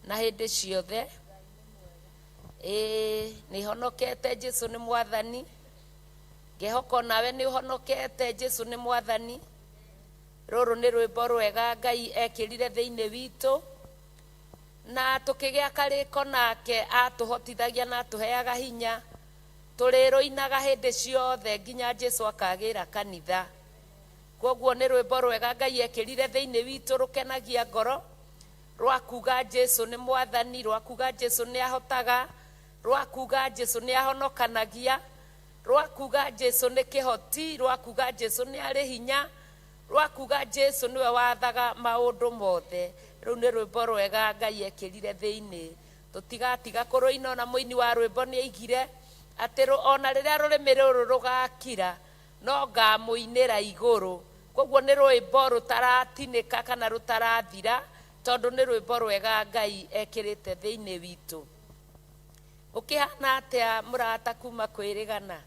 na hĩndĩ ciothe. Ĩĩ nĩ honokete, Jesu nĩ Mwathani. Ngĩhoka nawe nĩ ũhonokete, Jesu nĩ Mwathani. Rũrũ nĩ rwĩmbo rwega Ngai ekĩrire thĩinĩ witũ, na tũkĩgĩa karĩko nake atũhotithagia na atũheaga hinya, tũrĩrũinaga hĩndĩ ciothe nginya Jesu akagĩra kanitha. Koguo nĩ rwĩmbo rwega Ngai ekĩrire thĩinĩ witũ rũkenagia ngoro, rwa kuga Jesu nĩ Mwathani, rwa kuga Jesu nĩ ahotaga, rwa kuga Jesu nĩ ahonokanagia, rwa kuga Jesu nĩ kĩhoti, rwa kuga Jesu nĩ arĩ hinya, rwa kuga Jesu nĩwe wathaga maũndũ mothe. Rũu nĩ rwĩmbo rwega Ngai ekĩrire thĩinĩ, tũtigatiga kũrũina. Ona mũini wa rwĩmbo nĩ aigire atĩ ona rĩrĩa rũrĩmĩ rũrũ rũgakira no ngamũinĩra igũrũ. Koguo nĩ rwĩmbo rũtaratinĩka kana rũtarathira, tondũ nĩ rwĩmbo rwega Ngai ekĩrĩte thĩinĩ witũ. Ũkĩhana atĩa mũrata kuma kwĩrĩgana?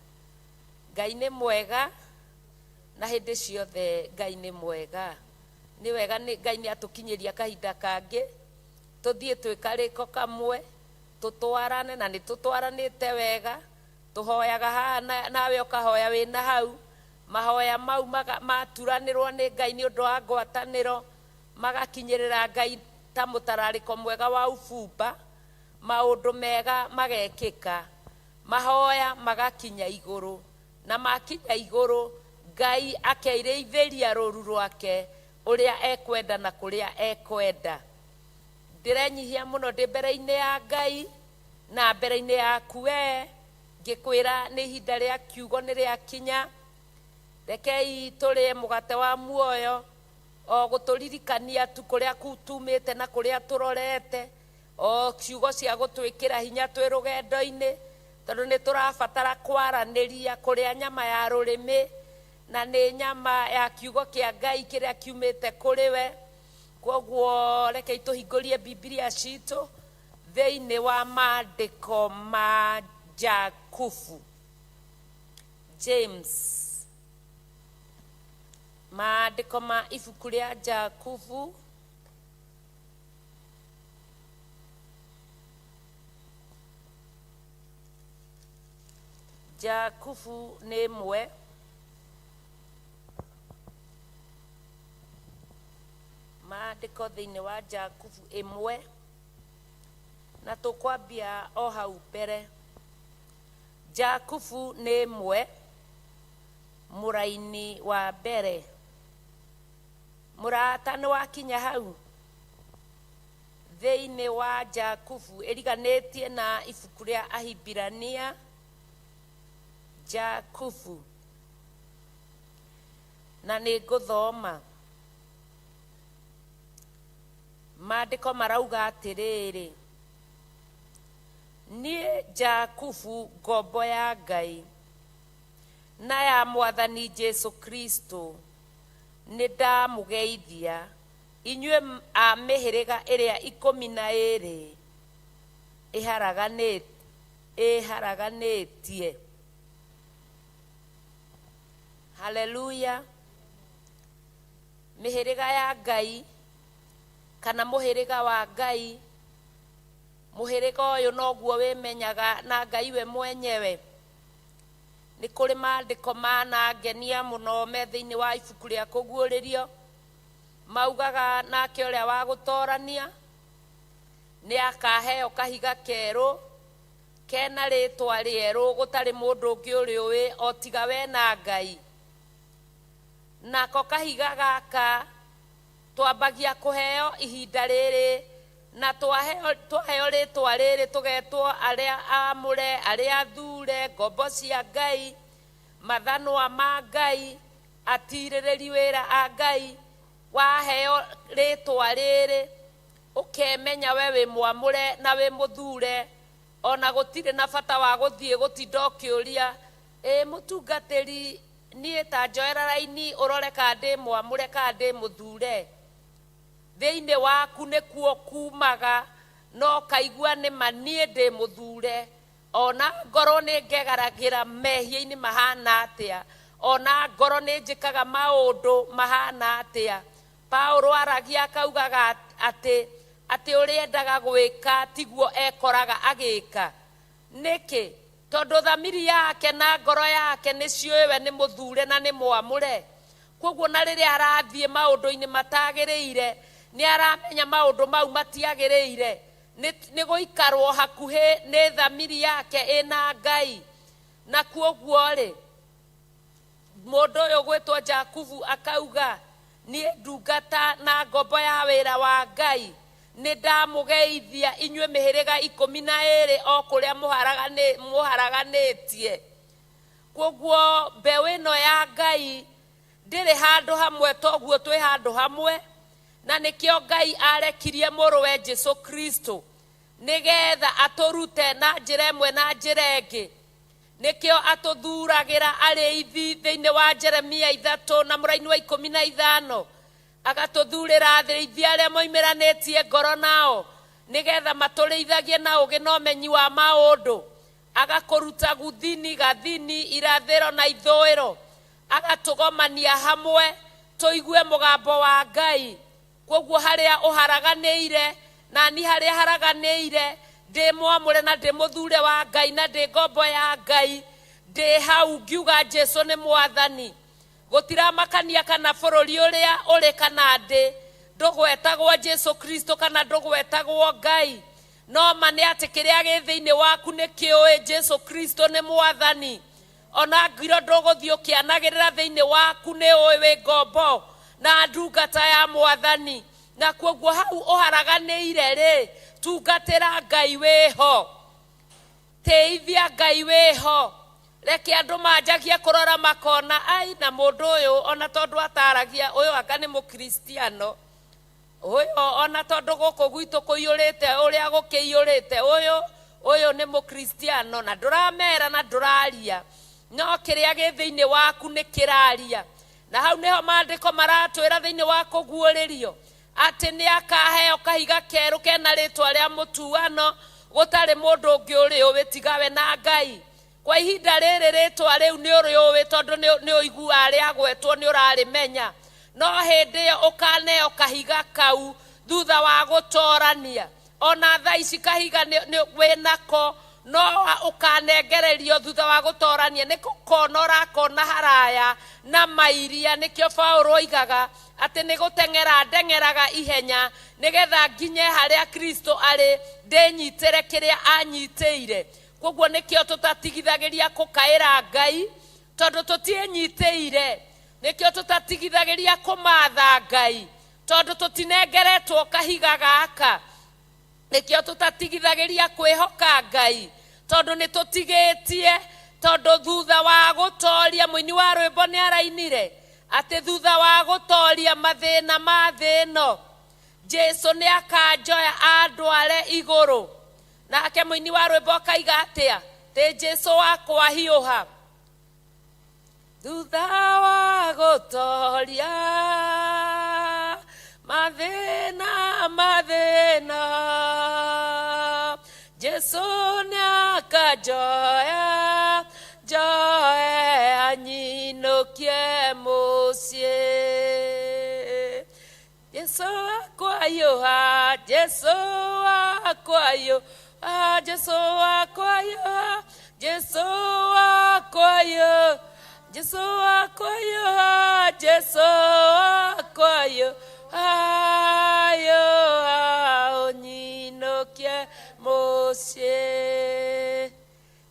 Ngai nĩ mwega na hĩndĩ ciothe Ngai nĩ mwega. Nĩ wega nĩ Ngai nĩ atũkinyĩria kahinda kangĩ tũthiĩ twĩ karĩko kamwe tũtwarane na nĩ tũtwaranĩte wega tũhoyaga haha nawe ũkahoya wĩna hau mahoya mau maturanĩrwo nĩ Ngai nĩ ũndũ wa ngwatanĩro magakinyĩrĩra Ngai ta mũtararĩko mwega wa ubumba maũndũ mega magekĩka mahoya magakinya igũrũ na makinya igũrũ Ngai akeirĩithĩria rũru rwake ũrĩa ekwenda na kũrĩa ekwenda. Ndĩrenyihia mũno ndĩ mbere-inĩ ya Ngai na mbere-inĩ yaku we ngĩkwĩra nĩ ihinda rĩa kiugo nĩ rĩakinya. Rekei tũrĩe mũgate wa muoyo o gũtũririkania tu kũrĩa tumĩte na kũrĩa tũrorete, o ciugo cia gũtwĩkĩra hinya twĩ rũgendo-inĩ, tondũ nĩ tũrabatara kwaranĩria kũrĩa nyama ya rũrĩmĩ na nĩ nyama ya kiugo kĩa Ngai kĩrĩa kiumĩte kũrĩ we. Kwoguo rekei tũhingũrie Bibilia citũ thĩinĩ wa maandĩko ma Jakubu, James, maandĩko ma ibuku rĩa Jakubu Jakubu nĩ ĩmwe maandĩko thĩinĩ wa Jakubu ĩmwe na tũkwambia o hau mbere. Jakubu nĩ ĩmwe mũraini wa mbere. Mũrata nĩ wakinya hau thĩinĩ wa Jakubu ĩriganĩtie na ibuku rĩa Ahibirania. Jakubu na nĩ ngũthoma maandĩko marauga atĩrĩrĩ, niĩ Jakubu ngombo ya Ngai na ya Mwathani Jesu Kristo nĩ ndamũgeithia inyuĩ a mĩhĩrĩga ĩrĩa ikũmi na ĩĩrĩ ĩharaganĩtie. Haleluya. Mĩhĩrĩga ya Ngai kana mũhĩrĩga wa Ngai, mũhĩrĩga ũyũ noguo wĩmenyaga na Ngai we mwenyewe. Nĩ kũrĩ maandĩko manangenia mũno me thĩinĩ wa ibuku rĩa kũguũrĩrio maugaga nake ũrĩa wa gũtorania nĩ akaheo kahiga kerũ kena rĩtwa rĩerũ gũtarĩ mũndũ ũngĩ ũrĩũĩ o tiga we na Ngai. Nako kahiga gaka twambagia kũheo ihinda rĩrĩ na twaheo rĩtwa rĩrĩ tũgetwo arĩa amũre, arĩa athure, ngombo cia Ngai, mathanwa ma Ngai, atirĩrĩri wĩra a Ngai. Waheo rĩtwa rĩrĩ ũkemenya we wĩ mwamũre na wĩ mũthure, ona gũtirĩ na bata wa gũthiĩ gũtinda ũkĩũria ĩ mũtungatĩri niĩ ta njoera raini ũrore kana ndĩ mwamũre kana ndĩ mũthure. Thĩinĩ waku nĩkuo kumaga no kaigua nĩ ma niĩ ndĩ mũthure, ona ngorwo nĩ ngegaragĩra mehia-inĩ mahana atĩa, ona ngorwo nĩ njĩkaga maũndũ mahana atĩa. Paulo aragia akaugaga atĩ ũrĩa endaga gwĩka tiguo ekoraga agĩka. Nĩkĩ? Tondũ thamiri yake na ngoro yake nĩ ciũĩ we nĩ mũthure na nĩ mwamũre. Koguo na rĩrĩa arathiĩ maũndũ-inĩ matagĩrĩire nĩ aramenya maũndũ mau matiagĩrĩire, nĩ gũikarwo hakuhĩ nĩ thamiri yake ĩna Ngai. Na kuoguo rĩ, mũndũ ũyũ gwĩtwo Jakubu akauga niĩ ndungata na ngombo ya wĩra wa Ngai nĩ ndamũgeithia inyuĩ mĩhĩrĩga ikũmi na ĩĩrĩ o kũrĩa mũharaganĩtie. Koguo mbeũ ĩno ya Ngai ndĩrĩ handũ hamwe toguo twĩ handũ hamwe, na nĩkĩo Ngai arekirie mũrũwe Jesu Kristo nĩgetha atũrute na njĩra ĩmwe na njĩra ĩngĩ. Nĩkĩo atũthuragĩra arĩithi thĩinĩ wa Jeremia 3 na mũraini wa 15, agatũthurĩra arĩithi arĩa moimĩranĩtie ngoro nao Nĩgetha matũrĩithagie na ũgĩ na ũmenyi wa maũndũ. Agakũruta guthini, gathini, irathĩro na ithũĩro. Agatũgomania hamwe tũigue mũgambo wa Ngai. Koguo harĩa ũharaganĩire na ni harĩa haraganĩire, ndĩ mwamũre na ndĩ mũthure wa Ngai na ndĩ ngombo ya Ngai, ndĩ hau ngiuga Jesu nĩ mwathani. Gũtiramakania kana bũrũri ũrĩa ũrĩ kana ndĩ ndũgwetagwo Jesu Kristo kana ndũgwetagwo Ngai, no ma nĩ atĩ kĩrĩa gĩ thĩinĩ waku nĩ kĩũĩ Jesu Kristo nĩ mwathani. Ona ngiro ndũgũthiĩ ũkĩanagĩrĩra thĩinĩ waku nĩ ũĩ wĩ ngombo na ndungata ya mwathani. Na koguo hau ũharaganĩire rĩ, tungatĩra Ngai wĩho, tĩithia Ngai wĩho. Reke andũ manjagie kũrora makona, ai na mũndũ ũyũ ona tondũ ataragia ũyũ anga nĩ mũkristiano, ũyũ ona tondũ gũkũ gwitũ kũiyũrĩte ũrĩa gũkĩiyũrĩte, ũyũ nĩ mũkristiano, na ndũramera na ndũraria, no kĩrĩa gĩ thĩinĩ waku nĩ kĩraria. Na hau nĩho maandĩko maratwĩra thĩinĩ wa kũguũrĩrio atĩ nĩ akaheo kahiga kerũ kena rĩtwa rĩa mũtuano, gũtarĩ mũndũ ũngĩ ũrĩũĩ tiga we na Ngai. Kwa ihinda rĩrĩ rĩtwa rĩu nĩ ũrĩũĩ tondũ nĩ ũiguaga rĩagwetwo nĩ ũrarĩmenya, no hĩndĩ ĩyo ũkaneo kahiga kau thutha wa gũtorania. Ona thaa ici kahiga nĩ wĩnako, no ũkanengererio thutha wa gũtorania, nĩ gũkona ũrakona haraya na mairia. Nĩkĩo Paũlũ oigaga atĩ nĩ gũteng'era ndeng'eraga ihenya nĩgetha nginye harĩa Kristo arĩ, ndĩnyitĩre kĩrĩa anyitĩire. Koguo nĩkĩo tũtatigithagĩria kũkaĩra Ngai tondũ tũtiĩnyitĩire. Nĩkĩo tũtatigithagĩria kũmatha Ngai tondũ tũtinengeretwo kahiga gaka. Nĩkĩo tũtatigithagĩria kwĩhoka Ngai tondũ nĩ tũtigĩtie, tondũ thutha wa gũtoria, mũini wa rwĩmbo nĩ arainire atĩ thutha wa gũtoria mathĩna ma thĩ ĩno, Jesu nĩ akanjoya andware igũrũ. Nake mũini wa rwĩmbo akaiga atĩa? Tĩ Jesu wakwa hiũha thutha wa gũtoria mathĩna mathĩna, Jesu nĩ akanjoya njoe anyinũkie mũciĩ. Jesu wakwa hiũha, Jesu wakwa hiũha, Jesu wakwa hiũha, Jesu wakwa hiũha, Jesu wakwa hiũha, Jesu wakwa hiũha, hiũha ũnyinũkie mũciĩ.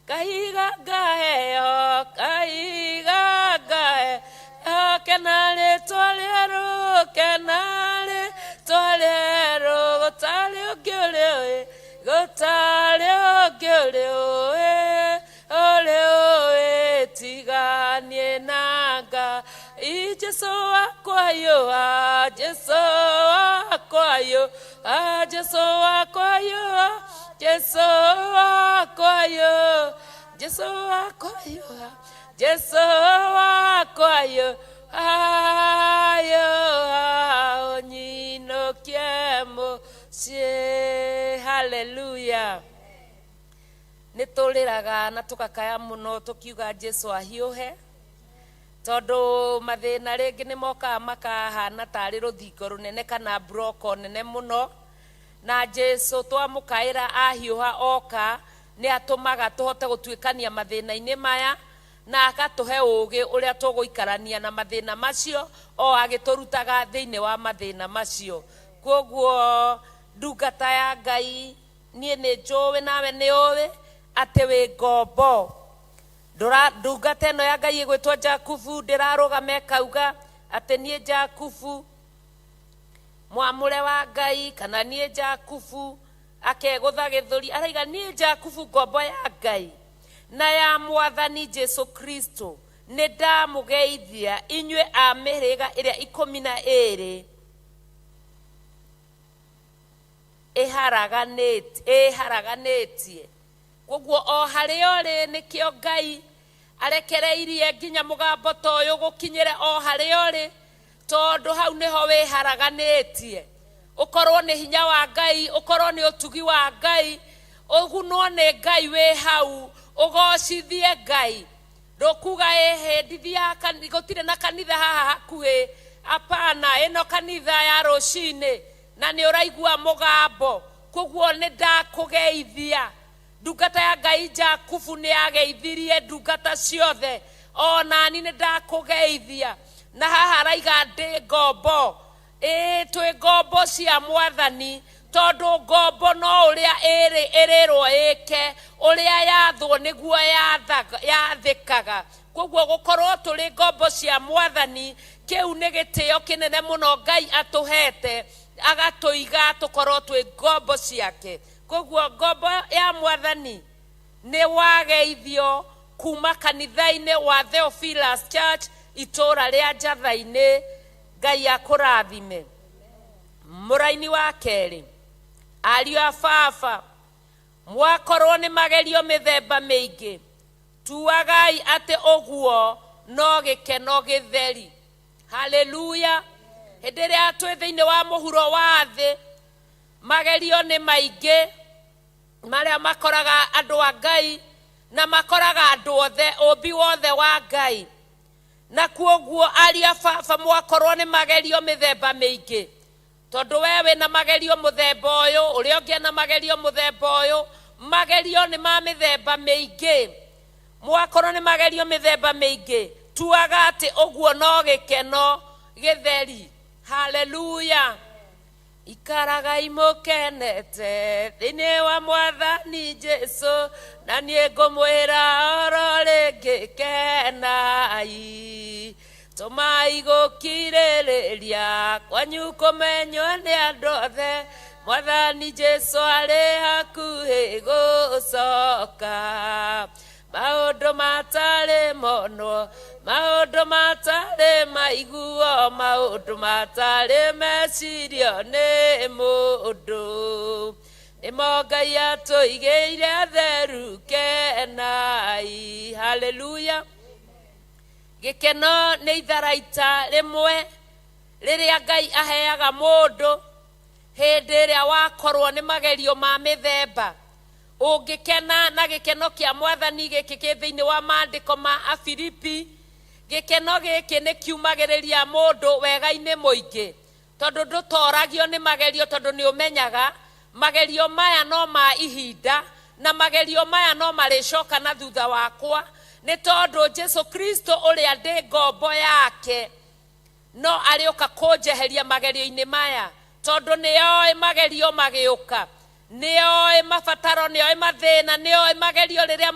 Kahiga ngaheo, kahiga ngaheo, kena rĩtwa rĩerũ, kena rĩtwa rĩerũ, gũtarĩ ũngĩ ũrĩũĩ, gũtarĩ ũngĩ ũrĩũĩ, ũrĩũĩ tiga niĩ na Ngai. Jesu wakwa hiũha, Jesu wakwa hiũha, Jesu wakwa hiũha, Jesu wakwa hiũha, Jesu wakwa hiũha, Jesu wakwa hiũha, hiũha ũnyinũkie mũciĩ. Haleluya. Nĩ tũrĩraga na tũgakaya mũno tũkiuga Jesu ahiũhe, tondũ mathĩna rĩngĩ nĩ mokaga makahana tarĩ rũthingo rũnene kana mburoko nene mũno, na Jesu twamũkaĩra ahiũha oka nĩ atũmaga tũhote gũtuĩkania mathĩna-inĩ maya, na agatũhe ũũgĩ ũrĩa tũgũikarania na mathĩna macio o agĩtũrutaga thĩinĩ wa mathĩna macio. Koguo ndungata ya Ngai, niĩ nĩ njũĩ nawe nĩ ũĩ atĩ wĩ ngombo. Ndungata ĩno ya Ngai ĩgwĩtwo Jakubu ndĩrarũgama ĩkauga atĩ niĩ Jakubu mwamũre wa Ngai, kana niĩ Jakubu akegũtha gĩthũri, araiga niĩ Jakubu ngombo ya Ngai na ya mwathani Jesu Kristo nĩ ndamũgeithia inyuĩ a mĩhĩrĩga ĩrĩa 12 ĩharaganĩtie. Koguo o harĩa ũrĩ nĩkĩo Ngai arekereirie nginya mũgambo ta ũyũ gũkinyĩre o harĩa ũrĩ, tondũ hau nĩho wĩharaganĩtie. Ũkorwo nĩ hinya wa Ngai, ũkorwo nĩ ũtugi wa Ngai, ũgunwo nĩ Ngai wĩ hau, ũgocithie Ngai. Ndũkuga ĩhĩ ndithiaga gũtirĩ na kanitha haha hakuhĩ. Apana, ĩno kanitha ya rũcinĩ na nĩ ũraigua mũgambo, koguo nĩ ndakũgeithia. Ndungata ya Ngai Jakubu nĩ ageithirie ndungata ciothe, onani nĩ ndakũgeithia. Na haha araiga ndĩ ngombo. Ĩĩ, twĩ ngombo cia Mwathani, tondũ ngombo no ũrĩa ĩrĩrwo ĩke, ũrĩa yathwo nĩguo yathĩkaga. Koguo gũkorwo tũrĩ ngombo cia Mwathani, kĩu nĩ gĩtĩo kĩnene mũno Ngai atũhete, agatũiga tũkorwo twĩ ngombo ciake. Koguo ngombo ya Mwathani nĩ wageithio kuma kanitha-inĩ wa Theophilus Church itũũra rĩa Njatha-inĩ. Ngai akũrathime. Mũraini wa kerĩ, ariũ a baba, mwakorwo nĩ magerio mĩthemba mĩingĩ, tuagai atĩ ũguo no gĩkeno gĩtheri. Haleluya. Hĩndĩ ĩrĩa twĩ thĩinĩ wa mũhuro wa thĩ, magerio nĩ maingĩ marĩa makoraga andũ a Ngai na makoraga andũ othe, ũmbi wothe wa Ngai. Na kuoguo ariũ a baba, mwakorwo nĩ magerio mĩthemba mĩingĩ, tondũ we wĩna magerio mũthemba ũyũ, ũrĩa ũngĩ ena magerio mũthemba ũyũ, magerio nĩ ma mĩthemba mĩingĩ. Mwakorwo nĩ magerio mĩthemba mĩingĩ, tuaga atĩ ũguo no gĩkeno gĩtheri. Haleluya. Ikaragai mũkenete thĩinĩ wa Mwathani Jesu, na niĩ ngũmwĩra oro rĩngĩ kenai. Tũmai gũkirĩrĩria kwanyu kũmenywo nĩ andũ othe, Mwathani Jesu arĩ hakuhĩ gũcoka. Maũndũ matarĩ monwo, maũndũ matarĩ maiguo, maũndũ matarĩ mecirio nĩ mũndũ, nĩmo Ngai atũigĩire atheru kenai. Haleluya. Gĩkeno nĩ itharaita rĩmwe rĩrĩa Ngai aheaga mũndũ hĩndĩ ĩrĩa wakorwo nĩ magerio ma mĩthemba. Ũngĩkena na gĩkeno kĩa Mwathani gĩkĩ kĩ thĩinĩ wa maandĩko ma Afilipi, gĩkeno gĩkĩ nĩ kiumagĩrĩria mũndũ wega-inĩ mũingĩ, tondũ ndũtoragio nĩ magerio, tondũ nĩ ũmenyaga magerio maya no ma ihinda, na magerio maya no marĩcoka na thutha wakwa, nĩ tondũ Jesu Kristo ũrĩa ndĩ ngombo yake no arĩũka kũnjeheria magerio-inĩ maya, tondũ nĩoĩ magerio magĩũka, nĩoĩ mabataro, nĩoĩ mathĩna, nĩoĩ magerio rĩrĩa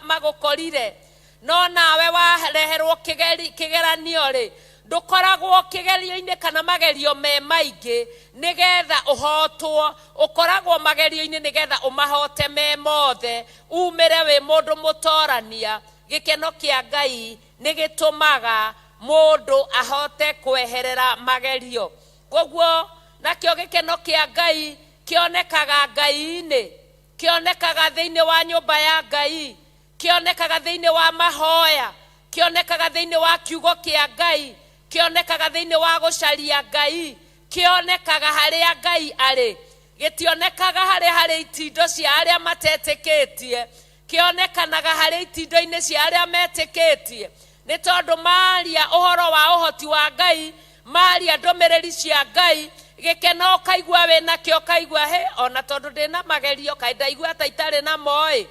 magũkorire. No nawe wareherwo kĩgeranio rĩ, ndũkoragwo kĩgerio-inĩ kana magerio me maingĩ nĩgetha ũhotwo, ũkoragwo magerio-inĩ nĩgetha ũmahote me mothe, umĩre wĩ mũndũ mũtorania. Gĩkeno kĩa Ngai nĩ gĩtũmaga mũndũ ahote kweherera magerio. Koguo nakĩo gĩkeno kĩa Ngai kĩonekaga Ngai-inĩ, kĩonekaga thĩinĩ wa nyũmba ya Ngai, kĩonekaga thĩinĩ wa mahoya, kĩonekaga thĩinĩ wa kiugo kĩa Ngai, kĩonekaga thĩinĩ wa gũcaria Ngai, kĩonekaga harĩa Ngai arĩ. Gĩtionekaga harĩ itindo cia arĩa matetĩkĩtie, kĩonekanaga harĩ itindo-inĩ cia arĩa metĩkĩtie. Nĩ tondũ maria ũhoro wa ũhoti wa Ngai, maria ndũmĩrĩri cia Ngai, gĩkeno ũkaigua wĩnakĩo, ũkaigua hĩ, ona tondũ ndĩna magerio, kaĩ ndaigua ta itarĩ namo ĩ.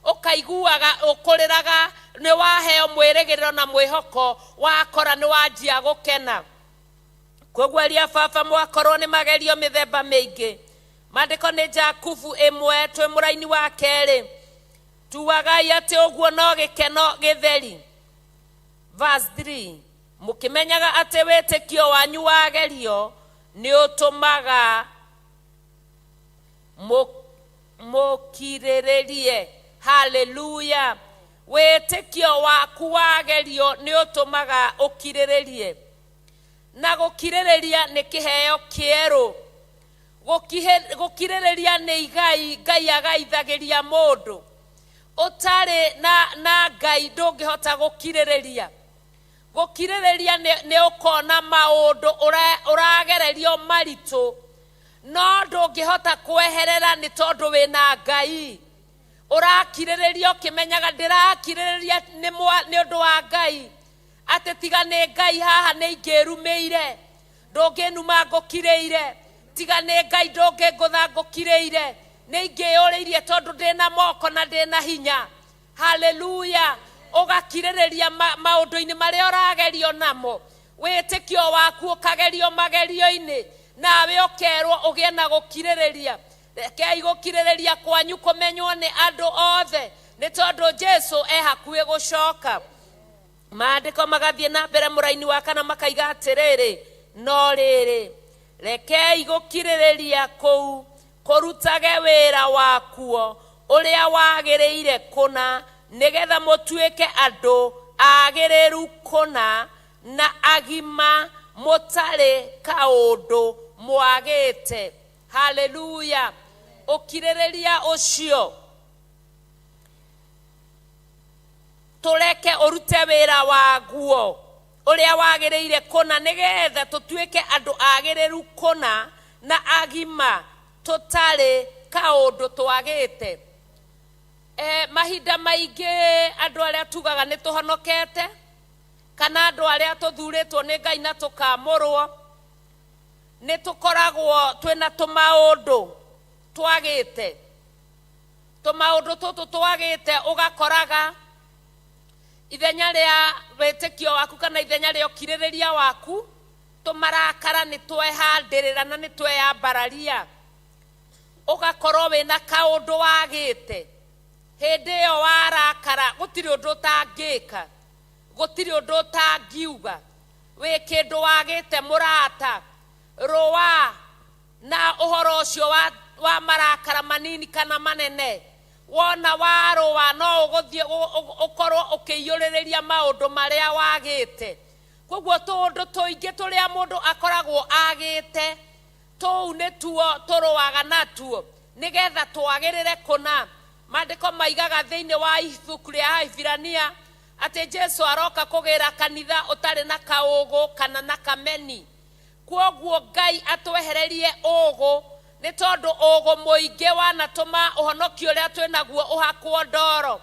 Ũkaiguaga ũkũrĩraga nĩ waheo mwĩrĩgĩrĩro na mwĩhoko, wakora nĩ wanjia gũkena. Koguo aria baba, mwakorwo nĩ magerio mĩthemba mĩingĩ, maandĩko nĩ Jakubu 1 twĩ mũraini wa kerĩ, tuagai atĩ ũguo no gĩkeno gĩtheri. Verse 3, mũkĩmenyaga atĩ wĩtĩkio wanyu wagerio nĩ ũtũmaga mũkirĩrĩrie. Haleluya. Wĩtĩkio waku wagerio nĩ ũtũmaga ũkirĩrĩrie, na gũkirĩrĩria nĩ kĩheo kĩerũ. Gũkirĩrĩria nĩ igai Ngai agaithagĩria mũndũ. Ũtarĩ na Ngai ndũngĩhota gũkirĩrĩria. Gũkirĩrĩria nĩ ũkona maũndũ ũragererio maritũ, No ndũngĩhota kweherera nĩ tondũ wĩna Ngai. Ũrakirĩrĩria ũkĩmenyaga ndĩrakirĩrĩria nĩ ũndũ wa Ngai, atĩ tiga nĩ Ngai haha nĩ ingĩrumĩire, ndũngĩnuma ngũkirĩire, tiga nĩ Ngai ndũngĩngũtha ngũkirĩire, nĩ ingĩyũrĩirie tondũ ndĩna moko na ndĩna hinya. Haleluya. Ũgakirĩrĩria maũndũ-inĩ marĩa ũragerio namo, wĩtĩkio waku ũkagerio magerio-inĩ, nawe ũkerwo ũgĩe na gũkirĩrĩria. Rekei gũkirĩrĩria kwanyu kũmenywo nĩ andũ othe, nĩ tondũ Jesu e hakuhĩ gũcoka. Maandĩko magathiĩ na mbere mũraini wa kana makaiga atĩrĩrĩ, no rĩrĩ, rekei gũkirĩrĩria kũu kũrutage wĩra wakuo ũrĩa wagĩrĩire kũna, nĩgetha mũtuĩke andũ agĩrĩru kũna na agima, mũtarĩ kaũndũ mwagĩte. Haleluya. Ũkirĩrĩria ũcio tũreke ũrute wĩra waguo ũrĩa wagĩrĩire kũna, nĩgetha tũtuĩke andũ agĩrĩru kũna na agima, tũtarĩ kaũndũ twagĩte. Mahinda maingĩ andũ arĩa tugaga nĩ tũhonokete, kana andũ arĩa tũthurĩtwo nĩ Ngai na tũkamũrwo, nĩ tũkoragwo twĩna tũmaũndũ twagĩte. Tũmaũndũ tũtũ twagĩte ũgakoraga ithenya rĩa wĩtĩkio waku kana ithenya rĩa ũkirĩrĩria waku, tũmarakara nĩ twehandĩrĩra na nĩ tweyambararia, ũgakorwo wĩna kaũndũ wagĩte. Hĩndĩ ĩyo warakara gũtirĩ ũndũ ũtangĩka, gũtirĩ ũndũ ũtangiuga, wĩ kĩndũ wagĩte mũrata, rũa na ũhoro ũcio wa marakara manini kana manene. Wona warũa no ũgũthiĩ ũkorwo ũkĩiyũrĩrĩria maũndũ marĩa wagĩte. Koguo tũũndũ tũingĩ tũrĩa mũndũ akoragwo agĩte, tũu nĩtuo tũrũaga natuo nĩgetha twagĩrĩre kũna. Maandĩko maigaga thĩinĩ wa ibuku rĩa Ahibirania atĩ Jesu aroka kũgĩra kanitha ũtarĩ na kaũgũ kana na kameni. Kwoguo Ngai atwehererie ũgũ, nĩ tondũ ũgũ mũingĩ wanatũma ũhonokio ũrĩa twĩnaguo ũhakwo ndoro.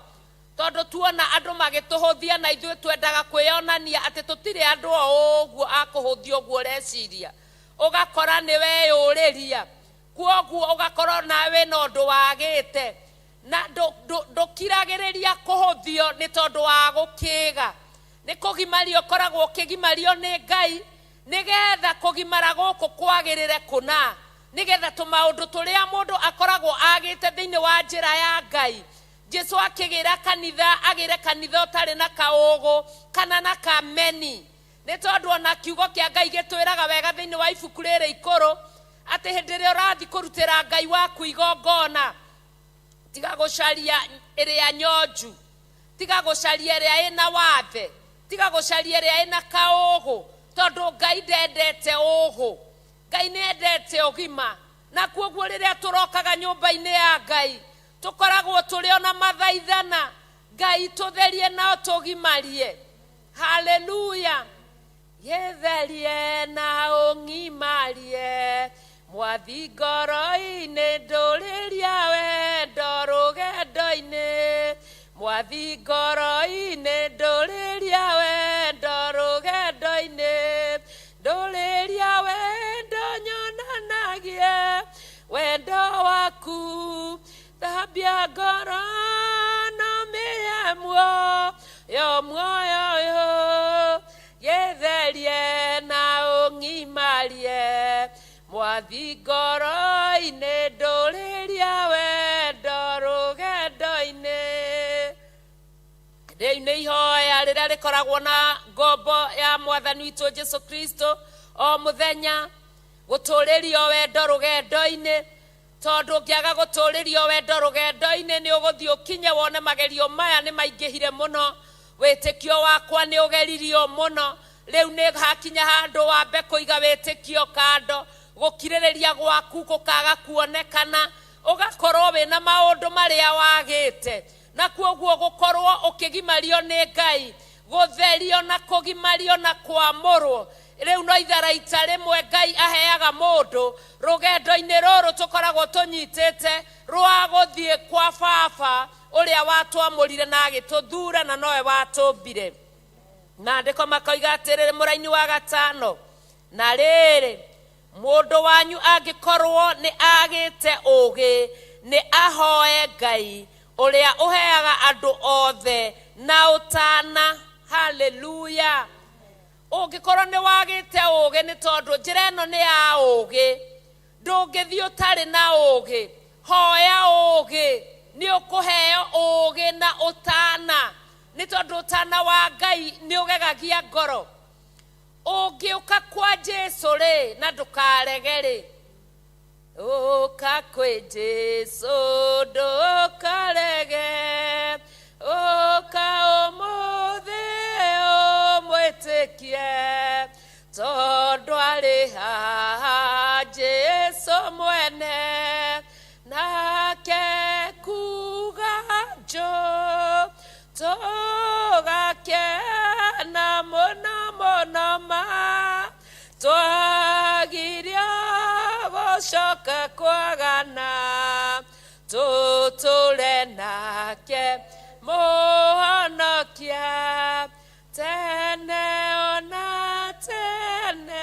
Tondũ tuona andũ magĩtũhũthia na ithuĩ twendaga kwĩyonania atĩ tũtirĩ andũ o ũguo a kũhũthia ũguo ũreciria, ũgakora nĩ weyũrĩria. Kwoguo ũgakorwo nawe wĩna ũndũ wagĩte, na ndũkiragĩrĩria kũhũthio nĩ tondũ wa gũkĩga. Nĩ kũgimario ũkoragwo ũkĩgimario nĩ Ngai, nĩgetha kũgimara gũkũ kwagĩrĩre kũna, nĩgetha tũmaũndũ tũrĩa mũndũ akoragwo agĩte thĩinĩ wa njĩra ya Ngai. Jesu akĩgĩra kanitha, agĩre kanitha ũtarĩ na kaũgũ kana na kameni, nĩ tondũ ona kiugo kĩa Ngai gĩtwĩraga wega thĩinĩ wa ibuku rĩrĩ ikũrũ atĩ hĩndĩ ĩrĩa ũrathiĩ kũrutĩra Ngai waku igongona, tiga gũcaria ĩrĩa nyonju, tiga gũcaria ĩrĩa ĩna wathe, tiga gũcaria ĩrĩa ĩna kaũgũ, tondũ Ngai ndendete ũgũ, Ngai nĩ endete ũgima. Na kwoguo rĩrĩa tũrokaga nyũmba-inĩ ya Ngai, tũkoragwo tũrĩ ona mathaithana, Ngai tũtherie na ũtũgimarie. Haleluya. Gĩtherie na ũng'imarie, mwathi ngoro-inĩ ndũrĩria wendo rũgendo-inĩ, mwathi ngoro-inĩ ndũrĩria wendo rũgendo-inĩ, ndũrĩria wendo nyonanagie wendo waku, thambia ngoro na mĩhe muoyo muoyo ũyũ, gĩtherie na ũng'imarie, mwathi ngoro-inĩ ndũrĩria wendo rũgendo-inĩ. Rĩu nĩ ihoya rĩrĩa rĩkoragwo na ngombo ya mwathani witũ Jesu Kristo o mũthenya, gũtũrĩrio wendo rũgendo-inĩ, tondũ ũngĩaga gũtũrĩrio wendo rũgendo-inĩ nĩ ũgũthiĩ ũkinye wone magerio maya nĩ maingĩhire mũno, wĩtĩkio wakwa nĩ ũgeririo mũno, rĩu nĩ hakinya handũ wambe kũiga wĩtĩkio kando, gũkirĩrĩria gwaku gũkaga kuonekana, ũgakorwo wĩna maũndũ marĩa wagĩte. Na kwoguo gũkorwo ũkĩgimario nĩ Ngai, gũtherio na kũgimario na kwamũrwo, Rĩu no itharaita rĩmwe Ngai aheaga mũndũ rũgendo-inĩ rũrũ tũkoragwo tũnyitĩte rwa gũthiĩ kwa baba ũrĩa watwamũrire na agĩtũthura na nowe watũmbire. Maandĩko makoiga atĩrĩrĩ, mũraini wa gatano, na rĩrĩ, mũndũ wanyu angĩkorwo nĩ agĩte ũũgĩ, nĩ ahoe Ngai ũrĩa ũheaga andũ othe na ũtana. Haleluya. Ũngĩkorwo nĩ wagĩte ũũgĩ, nĩ tondũ njĩra ĩno nĩ ya ũũgĩ, ndũngĩthiĩ ũtarĩ na ũũgĩ. Hoya ũũgĩ, nĩ ũkũheo ũũgĩ na ũtana, nĩ tondũ ũtana wa Ngai nĩ ũgegagia ngoro. Ũngĩũka kwa Jesu rĩ, na ndũkarege rĩ, ũka kwĩ Jesu ndũkarege, ũka ũmũthĩ ũmwĩtĩkie, tondũ arĩ haha Jesu mwene, nake kuga njũ tũgakena mũno mũno ma, twagirio gũcoka kwagana, tũtũre nake mũhonokia tene ona tene.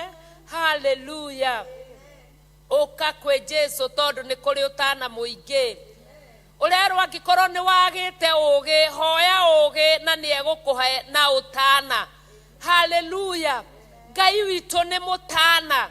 Haleluya. Ũka kwĩ Jesu tondũ nĩ kũrĩ ũtana mũingĩ. Ũrerwo angĩkorwo nĩ wagĩte ũũgĩ, hoya ũũgĩ na nĩ egũkũhe na ũtana. Haleluya. Ngai witũ nĩ mũtana,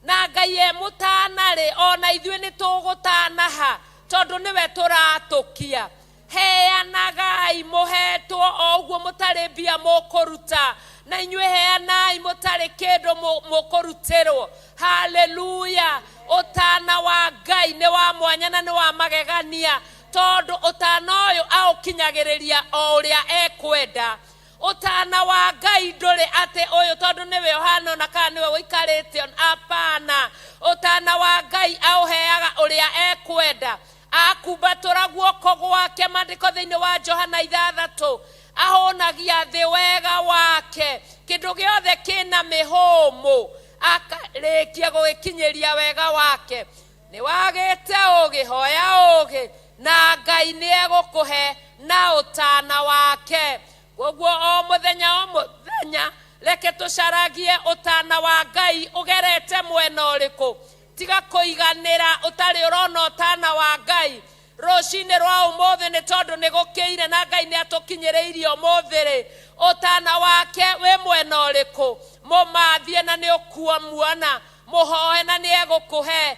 na Ngai e mũtana rĩ, ona ithuĩ nĩ tũgũtanaha tondũ nĩwe tũratũkia. Heanagai mũhetwo o ũguo, mũtarĩ mbia mũkũruta, na inyuĩ heanai mũtarĩ kĩndũ mũkũrutĩrwo. Haleluya. Ũtana wa Ngai nĩ wa mwanya na nĩ wa magegania, tondũ ũtana ũyũ aũkinyagĩrĩria o ũrĩa ekwenda. Ũtana wa Ngai ndũrĩ atĩ ũyũ tondũ nĩwe ũhana ona kana nĩwe ũikarĩte, apana. Ũtana wa Ngai aũheaga ũrĩa ekwenda. Akumbatũra guoko gwake, maandĩko thĩinĩ wa Johana 6, ahũnagia thĩ wega wake, kĩndũ gĩothe kĩna mĩhũmũ akarĩkia gũgĩkinyĩria wega wake. Nĩ wagĩte ũũgĩ, hoya ũũgĩ na Ngai nĩ egũkũhe na ũtana wake. Koguo o mũthenya o mũthenya reke tũcaragie ũtana wa Ngai ũgerete mwena ũrĩkũ. Tiga kũiganĩra ũtarĩ ũrona ũtana wa Ngai rũcinĩ rwa ũmũthĩ, nĩ tondũ nĩ gũkĩire na Ngai nĩ atũkinyĩrĩirie ũmũthĩ rĩ, ũtana wake wĩ mwena ũrĩkũ? Mũmathie na nĩ ũkuomuona, mũhoe na nĩ egũkũhe,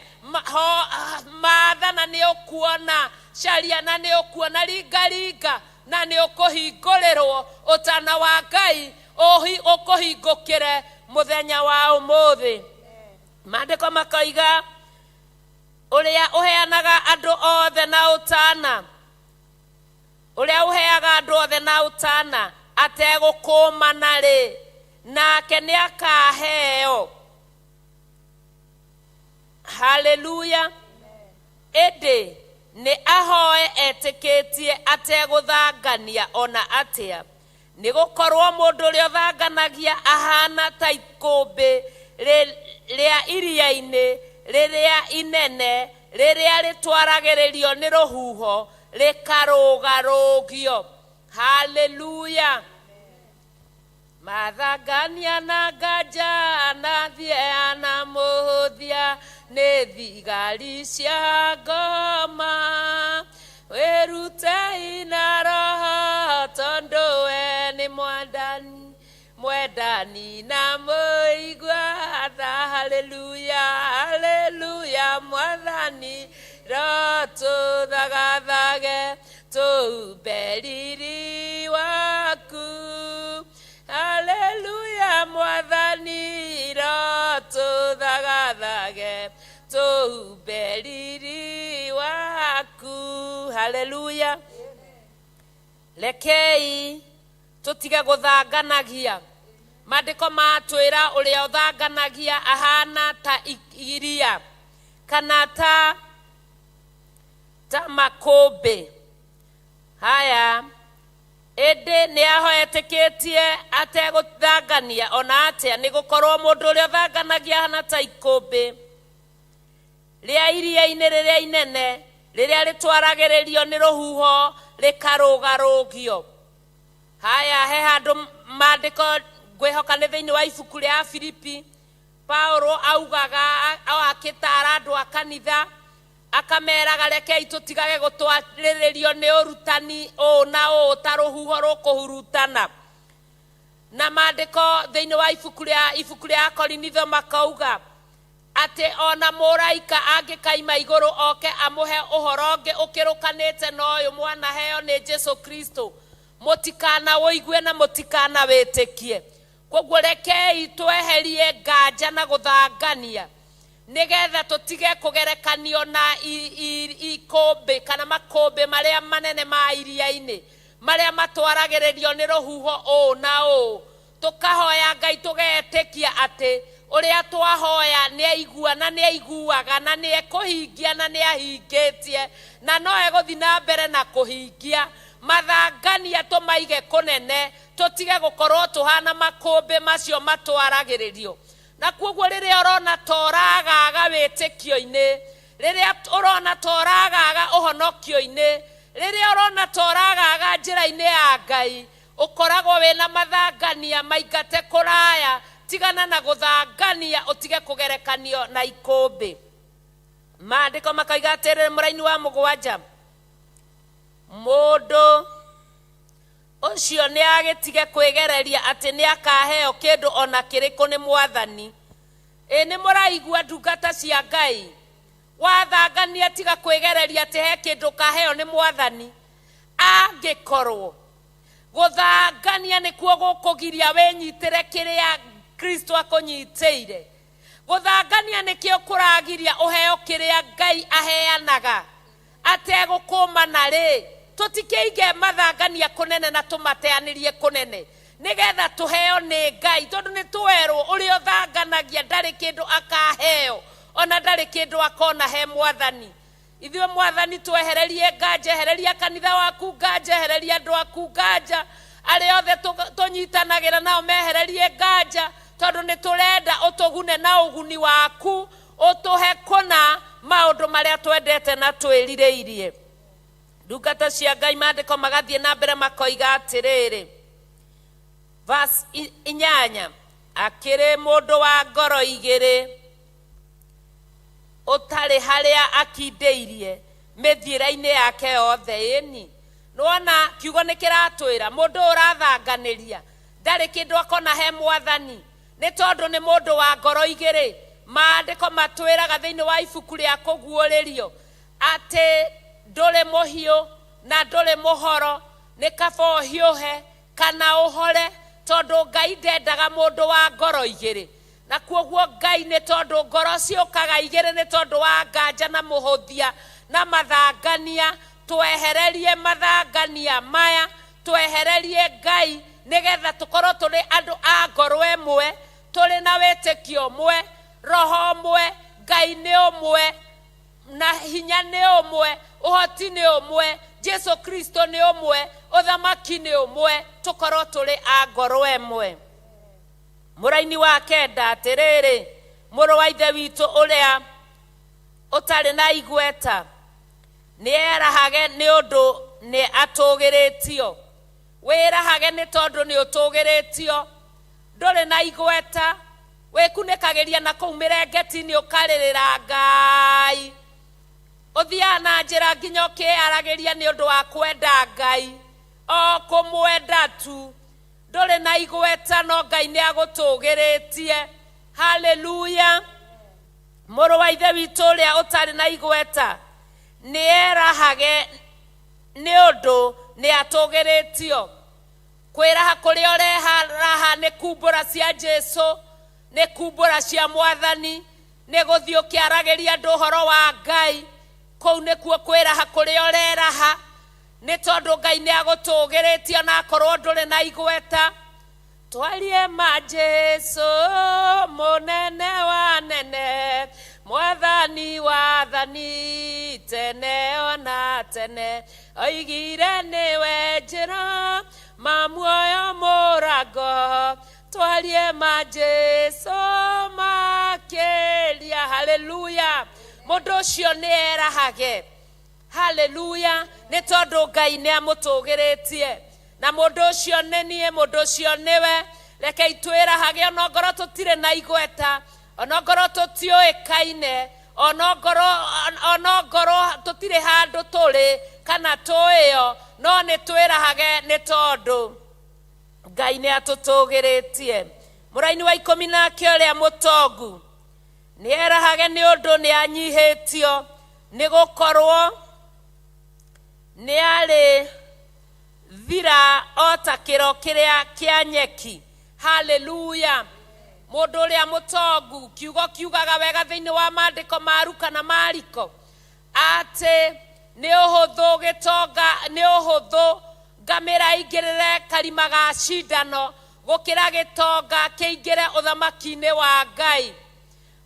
matha na nĩ ũkuona, caria na nĩ ũkuona, ringaringa na nĩ ũkũhingũrĩrwo. Ũtana wa Ngai ũkũhingũkĩre mũthenya wa ũmũthĩ. Maandĩko makoiga ũrĩa ũheanaga andũ othe na ũtana, ũrĩa ũheaga andũ othe na ũtana ategũkũmana rĩ, nake nĩ akaheo. Haleluya. Ĩndĩ nĩ ahoe etĩkĩtie ategũthangania ona atĩa, nĩ gũkorwo mũndũ ũrĩa ũthanganagia ahana ta ikũmbĩ rĩa iria-inĩ rĩrĩa inene, rĩrĩa rĩtwaragĩrĩrio nĩ rũhuho rĩkarũgarũgio. Haleluya. Mathangania na nganja na thia na mũhũthia nĩ thigari cia ngoma, wĩrutei na roho tondũ we nĩ mwendani, mwendani na mũigua tha. Haleluya, haleluya. Mwathani rotũthagathage tũumbe riri waku. Haleluya. Mwathani rotũthagathage tũumbe riri waku. Haleluya. Rekei tũtige gũthanganagia. Maandĩko matwĩra ũrĩa ũthanganagia ahana ta iria kana ta makũmbĩ haya. Ĩndĩ nĩ ahoetĩkĩtie ategũthangania ona atĩa, nĩ gũkorwo mũndũ ũrĩa ũthanganagia ahana ta ikũmbĩ rĩa iria-inĩ rĩrĩa inene rĩrĩa rĩtwaragĩrĩrio nĩ rũhuho rĩkarũgarũgio. Haya, he handũ maandĩko ngwĩhoka nĩ thĩinĩ wa ibuku rĩa Filipi, Paulo augaga akĩtaara andũ a kanitha, akameraga rekei tũtigage gũtwarĩrĩrio nĩ ũrutani ũũ na ũũ ta rũhuho rũkũhurutana. Na maandĩko thĩinĩ wa ibuku rĩa Akorinitho makauga atĩ ona mũraika angĩkaima igũrũ oke amũhe ũhoro ũngĩ ũkĩrũkanĩte na ũyũ mwanaheo nĩ Jesu Kristo, mũtikana ũigue na mũtikana wĩtĩkie. Koguo rekei tweherie nganja na gũthangania nĩgetha tũtige kũgerekanio na ikũmbĩ kana makũmbĩ marĩa manene ma iria-inĩ marĩa matwaragĩrĩrio nĩ rũhuho ũũ na ũũ. Tũkahoya Ngai tũgetĩkia atĩ ũrĩa twahoya nĩ aigua na nĩ aiguaga na nĩ ekũhingia na nĩ ahingĩtie na no egũthiĩ na mbere na kũhingia. Mathangania tũmaige kũnene, tũtige gũkorwo tũhana makũmbĩ macio matwaragĩrĩrio. Na koguo rĩrĩa ũrona ta ũragaga wĩtĩkio-inĩ, rĩrĩa ũrona ta ũragaga ũhonokio-inĩ, rĩrĩa ũrona ta ũragaga njĩra-inĩ ya Ngai, ũkoragwo wĩna mathangania maingate kũraya. Tigana na gũthangania, ũtige kũgerekanio na ikũmbĩ. Maandĩko makoiga atĩrĩrĩ, mũraini wa mũgwanja, mũndũ ũcio nĩ agĩtige kwĩgereria atĩ nĩ akaheo kĩndũ ona kĩrĩkũ nĩ Mwathani. Ĩ nĩ mũraigua ndungata cia Ngai, wathangania tiga kwĩgereria atĩ he kĩndũ ũkaheo nĩ Mwathani. Angĩkorwo gũthangania nĩkuo gũkũgiria wĩnyitĩre kĩrĩa Kristo akũnyitĩire, gũthangania nĩkĩo kũragiria ũheo kĩrĩa Ngai aheanaga ategũkũmana rĩ, tũtikĩige mathangania kũnene na tũmateanĩrie kũnene nĩgetha tũheo nĩ Ngai, tondũ nĩ twerwo ũrĩa ũthanganagia ndarĩ kĩndũ akaheo ona ndarĩ kĩndũ akona he Mwathani. Ithuĩ Mwathani twehererie nganja, ehereria kanitha waku nganja, ehereria andũ aku nganja, arĩa othe tũnyitanagĩra nao mehererie nganja, tondũ nĩ tũrenda ũtũgune na ũguni waku, ũtũhe kũna maũndũ marĩa twendete na twĩrirĩirie. Ndungata cia Ngai, maandĩko magathiĩ na mbere makoiga atĩrĩrĩ, verse 8, akĩrĩ mũndũ wa ngoro igĩrĩ ũtarĩ harĩa akindĩirie mĩthiĩre-inĩ yake yothe. Ĩni nĩwona kiugo nĩ kĩratwĩra mũndũ ũrathanganĩria ndarĩ kĩndũ akona he Mwathani, nĩ tondũ nĩ mũndũ wa ngoro igĩrĩ. Maandĩko matwĩraga thĩinĩ wa ibuku rĩa kũguũrĩrio atĩ ndũrĩ mũhiũ na ndũrĩ mũhoro, nĩ kaba ũhiũhe kana ũhore, tondũ Ngai ndendaga mũndũ wa ngoro igĩrĩ. Na koguo Ngai nĩ tondũ ngoro ciũkaga igĩrĩ nĩ tondũ wa nganja na mũhũthia na mathangania, twehererie mathangania maya, twehererie Ngai nĩgetha tũkorwo tũrĩ andũ a ngoro ĩmwe, tũrĩ na wĩtĩkio ũmwe, roho ũmwe, Ngai nĩ ũmwe, na hinya nĩ ũmwe, ũhoti nĩ ũmwe, Jesu Kristo nĩ ũmwe, ũthamaki nĩ ũmwe, tũkorwo tũrĩ a ngoro ĩmwe. Mũraini wa kenda, atĩrĩrĩ, mũrũ wa ithe witũ ũrĩa ũtarĩ na igweta nĩ erahage nĩ ũndũ nĩ atũgĩrĩtio. Wĩrahage nĩ tondũ nĩ ũtũgĩrĩtio, ndũrĩ na igweta, wĩkunĩkagĩria na kũu mĩrengeti-inĩ ũkarĩrĩra Ngai, ũthiaga na njĩra nginya ũkĩyaragĩria nĩ ũndũ wa kwenda Ngai, o kũmwenda tu, ndũrĩ na igweta no Ngai nĩ agũtũgĩrĩtie. Haleluya. Mũrũ wa ithe witũ ũrĩa ũtarĩ na igweta nĩ erahage nĩ ũndũ nĩ atũgĩrĩtio. Kwĩraha kũrĩa ũreharaha nĩ kumbũra cia Jesu, nĩ kumbũra cia Mwathani, nĩ gũthiĩ ũkĩaragĩria andũ ũhoro wa Ngai. Kũu nĩkuo kwĩraha kũrĩa ũreraha, nĩ tondũ Ngai nĩ agũtũgĩrĩtie ona akorwo ndũrĩ na igweta. Twarie ma Jesu mũnene wa nene, Mwathani wathani tene ona tene, oigire nĩwe njĩra Ma muoyo mũrango twarie ma Jesu makĩria. Haleluya! Mũndũ ũcio nĩ erahage. Haleluya! Nĩ tondũ Ngai nĩ amũtũgĩrĩtie. Na mũndũ ũcio nĩ niĩ, mũndũ ũcio nĩwe. Rekei twĩrahage onongorwo tũtirĩ na igweta, onongorwo tũtiũĩkaine, onongorwo tũtirĩ handũ tũrĩ kana tũĩo, no nĩ twĩrahage nĩ tondũ Ngai nĩ atũtũgĩrĩtie. Mũraini wa 10 nake ũrĩa mũtongu nĩ erahage nĩ ũndũ nĩ anyihĩtio, nĩ gũkorwo nĩ arĩ thira o ta kĩro kĩrĩa kĩa nyeki. Haleluya! Mũndũ ũrĩa mũtongu, kiugo kiugaga wega thĩinĩ wa maandĩko ma Luka na Mariko atĩ nĩ ũhũthũ gĩtonga, nĩ ũhũthũ ngamĩra ĩingĩrĩre karima ga cindano gũkĩra gĩtonga kĩingĩre ũthamaki-inĩ wa Ngai.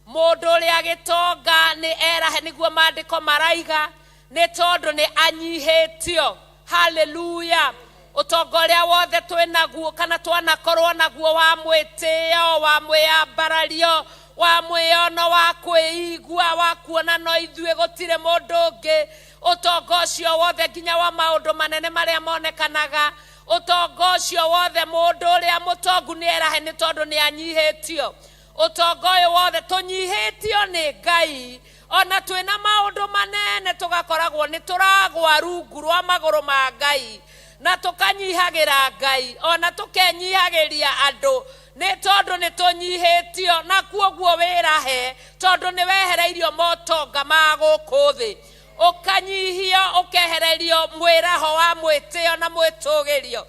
Mũndũ ũrĩa gĩtonga nĩ erahe, nĩguo maandĩko maraiga, nĩ tondũ nĩ anyihĩtio. Haleluya! Ũtonga ũrĩa wothe twĩ naguo kana twanakorwo naguo wa mwĩtĩo, wa mwĩyambarario, wa mwĩyono, wa kwĩigua, wa kuona no ithuĩ gũtirĩ mũndũ ũngĩ, ũtonga ũcio wothe nginya wa maũndũ manene marĩa monekanaga, ũtonga ũcio wothe mũndũ ũrĩa mũtongu nĩ erahe nĩ tondũ nĩ anyihĩtio. Ũtonga ũyũ wothe tũnyihĩtio nĩ Ngai, ona twĩna maũndũ manene tũgakoragwo nĩ tũragwa rungu rwa magũrũ ma Ngai, na tũkanyihagĩra Ngai, ona tũkenyihagĩria andũ, nĩ tondũ nĩ tũnyihĩtio. Na kuoguo wĩrahe tondũ nĩ wehereirio motonga ma gũkũ thĩ, ũkanyihio, ũkehererio mwĩraho wa mwĩtĩo na mwĩtũgĩrio,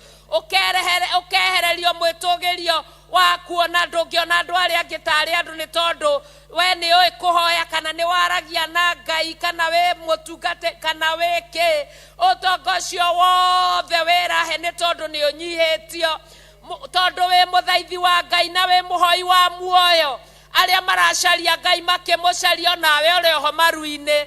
ũkehererio mwĩtũgĩrio wa kuona ndũngĩona andũ arĩa angĩ tarĩ andũ, nĩ tondũ we nĩ ũĩ kũhoya kana nĩ waragia na Ngai kana wĩ mũtungate kana wĩ kĩ. Ũtonga ũcio wothe wĩrahe nĩ tondũ nĩ ũnyihĩtio, tondũ wĩ mũthaithi wa Ngai na wĩ mũhoi wa muoyo. Arĩa maracaria Ngai makĩmũcaria onawe ũrĩ oho maru-inĩ,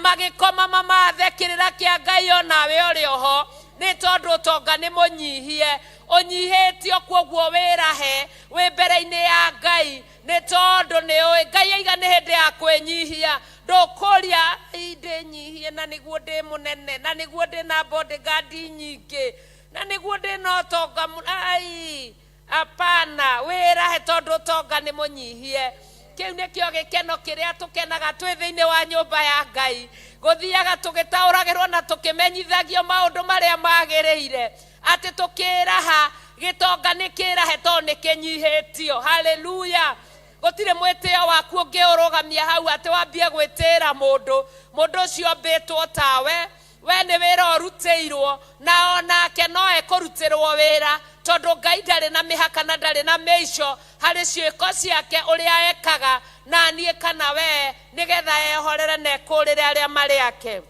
magĩkoma mamathe kĩrĩra kĩa Ngai onawe ũrĩ oho, nĩ tondũ ũtonga nĩ mũnyihie, ũnyihĩtio. Kuoguo wĩrahe wĩ mbere-inĩ ya Ngai nĩ tondũ nĩ ũĩ Ngai aiga nĩ hĩndĩ ya kwĩnyihia. Ndũkũria ndĩnyihie na nĩguo ndĩ mũnene, na nĩguo ndĩ na bodyguard nyingĩ, na nĩguo ndĩ na ũtonga. Ai, hapana, wĩrahe tondũ ũtonga nĩ mũnyihie. Kĩu nĩkĩo gĩkeno kĩrĩa tũkenaga twĩ thĩinĩ wa nyũmba ya Ngai, gũthiaga tũgĩtaũragĩrwo na tũkĩmenyithagio maũndũ marĩa magĩrĩire, atĩ tũkĩraha gĩtonga nĩ kĩrahe tondũ nĩ kĩnyihĩtio. Haleluya! Gũtirĩ mwĩtĩo waku ũngĩũrũgamia hau atĩ wambie gwĩtĩĩra mũndũ. Mũndũ ũcio ombĩtwo tawe, we nĩ wĩra ũrutĩirwo, na onake no ekũrutĩrwo wĩra, tondũ Ngai ndarĩ na mĩhaka na ndarĩ na mĩico harĩ ciĩko ciake ũrĩa ekaga na niĩ kana we, nĩgetha ehorere na ekũrĩre arĩa marĩ ake.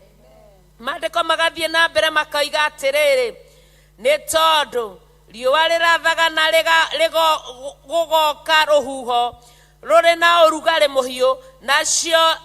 Maandĩko magathiĩ na mbere makoiga atĩrĩrĩ, nĩ tondũ riũa rĩrathaga na gũgoka rũhuho rũrĩ na ũrugarĩ mũhiũ, nacio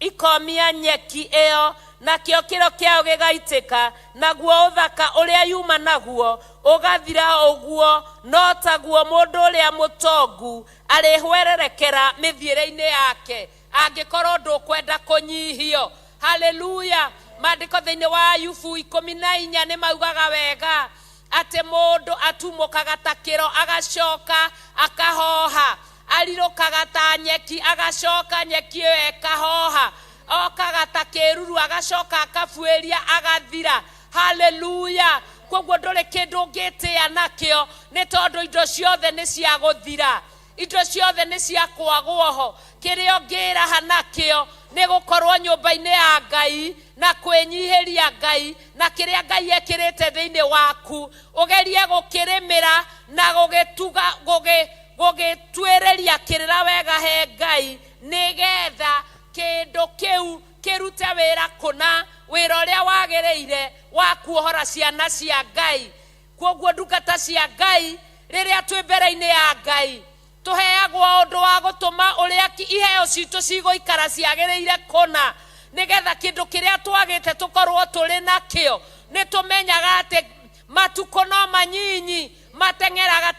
ikomia nyeki ĩyo, nakĩo kĩro kĩayo gĩgaitĩka, naguo ũthaka ũrĩa yuma naguo ũgathira. Ũguo no taguo mũndũ ũrĩa mũtongu arĩhwererekera mĩthiĩre-inĩ yake angĩkorwo ndũkwenda kũnyihio. Haleluya! Maandĩko thĩinĩ wa Ayubu 14 nĩ maugaga wega atĩ mũndũ atumũkaga ta kĩro agacoka akahoha, arirũkaga ta nyeki agacoka nyeki ĩyo ĩkahoha, okaga ta kĩruru agacoka akabuĩria agathira. Haleluya! Koguo ndũrĩ kĩndũ ũngĩtĩa nakĩo, nĩ tondũ indo ciothe nĩ cia gũthira, indo ciothe nĩ cia kwagwo ho. Kĩrĩa ũngĩraha nakĩo nĩ gũkorwo nyũmba-inĩ ya Ngai na kwĩnyihĩria Ngai, na kĩrĩa Ngai ekĩrĩte thĩinĩ waku ũgerie gũkĩrĩmĩra na gũgĩtuga gũgĩtuĩrĩria kĩrĩra wega he Ngai, nĩgetha kĩndũ kĩu kĩrute wĩra kũna, wĩra ũrĩa wagĩrĩire wa kuohora ciana cia Ngai. Koguo ndungata cia Ngai, rĩrĩa twĩ mbere-inĩ ya Ngai, tũheagwo ũndũ wa gũtũma ũrĩa iheo citũ cigũikara ciagĩrĩire kũna, nĩgetha kĩndũ kĩrĩa twagĩte tũkorwo tũrĩ nakĩo. Nĩ tũmenyaga atĩ Matukũ no manyinyi mateng'eraga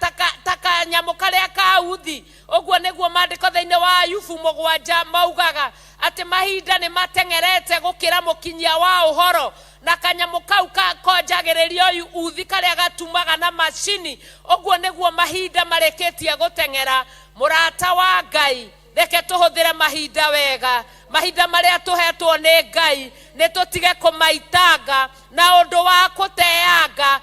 ta kanyamũ karĩa ka uthi. Ũguo nĩguo maandĩko thĩinĩ wa Ayubu 7 maugaga atĩ mahinda nĩ mateng'erete gũkĩra mũkinyia wa ũhoro, na kanyamũ kau konjagĩrĩrio uthi karĩa gatumaga na macini. Ũguo nĩguo mahinda marĩkĩtie gũteng'era. Mũrata wa Ngai, reke tũhũthĩre mahinda wega. Mahinda marĩa tũhetwo nĩ Ngai nĩ tũtige kũmaitanga na ũndũ wa kũteanga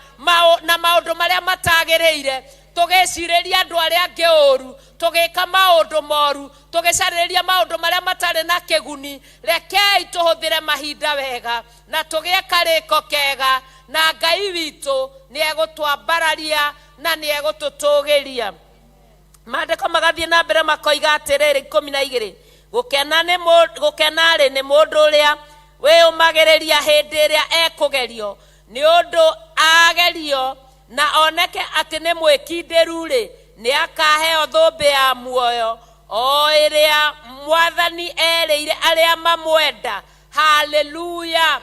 na maũndũ marĩa matagĩrĩire, tũgĩcirĩria andũ arĩa angĩ ũru, tũgĩka maũndũ moru, tũgĩcarĩria maũndũ marĩa matarĩ na kĩguni. Rekei tũhũthĩre mahinda wega na tũgĩe karĩko kega, na Ngai witũ nĩ egũtwambararia na nĩ egũtũtũgĩria. Maandĩko magathiĩ na mbere makoiga atĩrĩrĩ, 12, gũkena-rĩ nĩ mũndũ ũrĩa wĩyũmagĩrĩria hĩndĩ ĩrĩa ekũgerio, nĩ ũndũ agerio na oneke atĩ nĩ mwĩkindĩru-rĩ, nĩ akaheo thũmbĩ ya muoyo o ĩrĩa Mwathani erĩire arĩa mamwenda. Haleluya!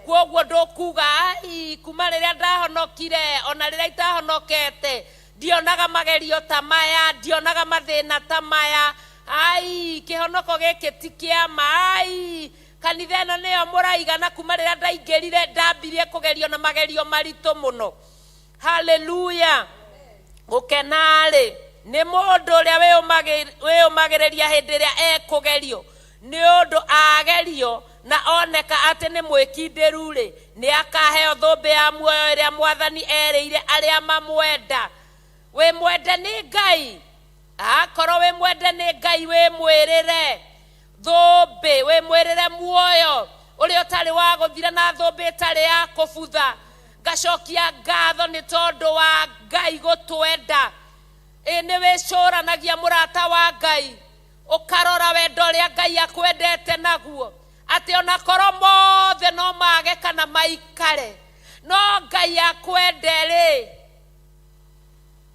Kwoguo ndũkuga ai kuma rĩrĩa ndahonokire ona rĩrĩa itahonokete ndionaga magerio ta maya, ndionaga mathĩna ta maya, ai kĩhonoko gĩkĩ ti kĩa ma, ai kanitha ĩno nĩyo mũraiga, na kuma rĩrĩa ndaingĩrire ndambirie kũgerio na magerio maritũ mũno. Haleluya! Gũkena-rĩ nĩ mũndũ ũrĩa wĩyũmagĩrĩria hĩndĩ ĩrĩa ekũgerio, nĩ ũndũ agerio na oneka atĩ nĩ mwĩkindĩru-rĩ, nĩ akaheo thũmbĩ ya muoyo ĩrĩa Mwathani erĩire arĩa mamwenda. Wĩ mwende nĩ Ngai? Akorwo wĩ mwende nĩ Ngai, wĩ mwĩrĩre thũmbĩ, wĩ mwĩrĩre muoyo ũrĩa ũtarĩ wa gũthira na thũmbĩ ĩtarĩ ya kũbutha. Ngacokia ngatho nĩ tondũ wa Ngai gũtwenda. Ĩ nĩ wĩcũranagia mũrata wa Ngai, ũkarora wendo ũrĩa Ngai akwendete naguo, atĩ onakorwo mothe no mage kana maikare, no Ngai akwende rĩ,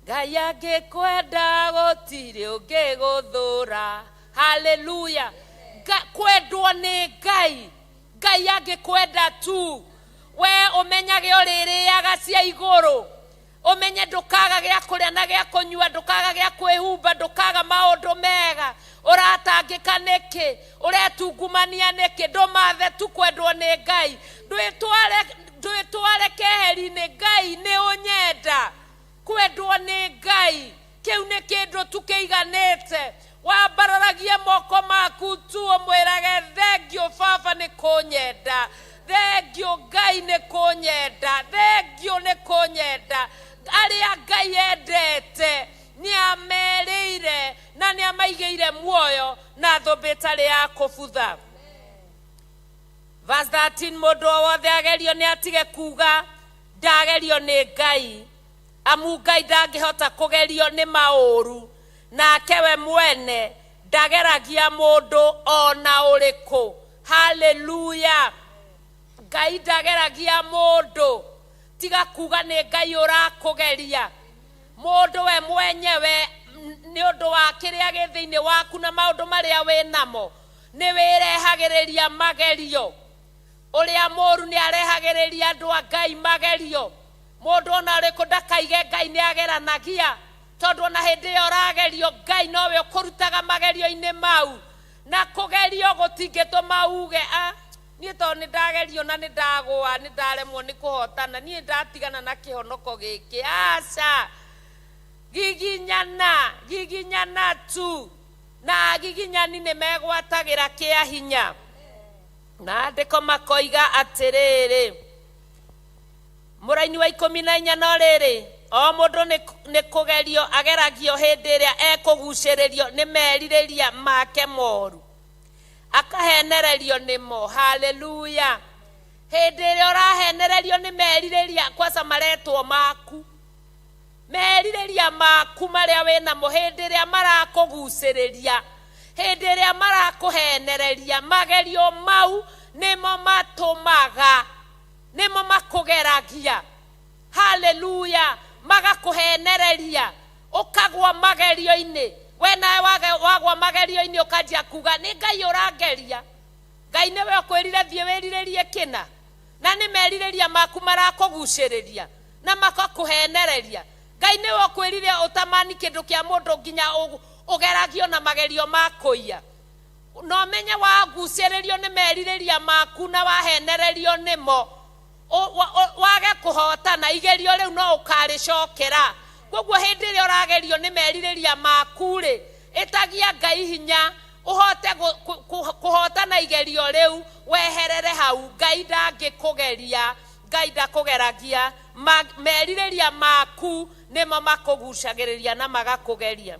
Ngai angĩkwenda gũtirĩ ũngĩgũthũra. Haleluya! Kwendwo nĩ Ngai, Ngai angĩkwenda tu, we ũmenyage ũrĩrĩaga cia igũrũ, ũmenye ndũkaga gĩa kũrĩa na gĩa kũnyua, ndũkaga gĩa kwĩhumba, ndũkaga maũndũ mega. Ũratangĩka nĩkĩ? Ũretungumania nĩkĩ? Ndũmathe tu kwendwo nĩ Ngai, ndwĩtware keheri-inĩ. Ngai nĩ ũnyenda. Kwendwo nĩ Ngai kĩu nĩ kĩndũ tu kĩiganĩte. Wambararagie moko maku tu ũmwĩrage thengiũ Baba nĩ kũnyenda, thengiũ Ngai nĩ kũnyenda, thengiũ nĩ kũnyenda. Arĩa Ngai endete nĩ amerĩire na nĩ amaigĩire muoyo na thũmbĩ ĩtarĩ ya kũbutha. Verse 13, mũndũ o wothe agerio nĩ atige kuga ndagerio nĩ Ngai, amu Ngai ndangĩhota kũgerio nĩ maũru, nake we mwene ndageragia mũndũ ona ũrĩkũ. Haleluya! Ngai ndageragia mũndũ. Tiga kuga nĩ Ngai ũrakũgeria. Mũndũ we mwenyewe nĩ ũndũ wa kĩrĩa gĩ thĩinĩ waku na maũndũ marĩa wĩ namo nĩ wĩrehagĩrĩria magerio. Ũrĩa mũru nĩ arehagĩrĩria andũ a Ngai magerio. Mũndũ ona ũrĩkũ ndakaige Ngai nĩ ageranagia, tondũ ona hĩndĩ ĩyo ũragerio Ngai nowe ũkũrutaga magerio-inĩ mau. Na kũgerio gũtingĩtũma uge a niĩ tondũ nĩ ndagerio na nĩ ndagũa, nĩ ndaremwo nĩ kũhotana, niĩ ndatigana na kĩhonoko gĩkĩ. Aca, giginyana, giginyana tu, na agiginyani nĩ megwatagĩra kĩa hinya. Na andĩko makoiga atĩrĩrĩ, mũraini wa 14, no rĩrĩ, o mũndũ nĩ kũgerio ageragio hĩndĩ ĩrĩa ekũgucĩrĩrio nĩ merirĩria make moru, akahenererio nĩmo. Haleluya! Hĩndĩ ĩrĩa ũrahenererio nĩ merirĩria, kwanza maretwo maku, merirĩria maku marĩa wĩnamo, hĩndĩ ĩrĩa marakũgucĩrĩria, hĩndĩ ĩrĩa marakũhenereria, magerio mau nĩmo matũmaga, nĩmo makũgeragia. Haleluya! Magakũhenereria ũkagwa magerio-inĩ. We nawe wagwa magerio-inĩ ũkanjia kuga nĩ Ngai ũrangeria. Ngai nĩwe ũkwĩrire thiĩ wĩrirĩrie kĩna, na nĩ merirĩria maku marakũgucĩrĩria. Na makakũhenereria. Ngai nĩwe ũkwĩrire ũtamani kĩndũ kĩa mũndũ nginya ũgeragio na magerio ma kũiya. Na ũmenye wagucĩrĩrio nĩ merirĩria maku na wahenererio nĩmo, wage kũhotana igerio rĩu no ũkarĩcokera. Koguo hĩndĩ ĩrĩa ũragerio nĩ merirĩria maku rĩ, ĩtagia Ngai hinya ũhote kũhotana igerio rĩu, weherere hau. Ngai ndangĩkũgeria, Ngai ndakũgeragia. Merirĩria maku nĩmo makũgucagĩrĩria na magakũgeria.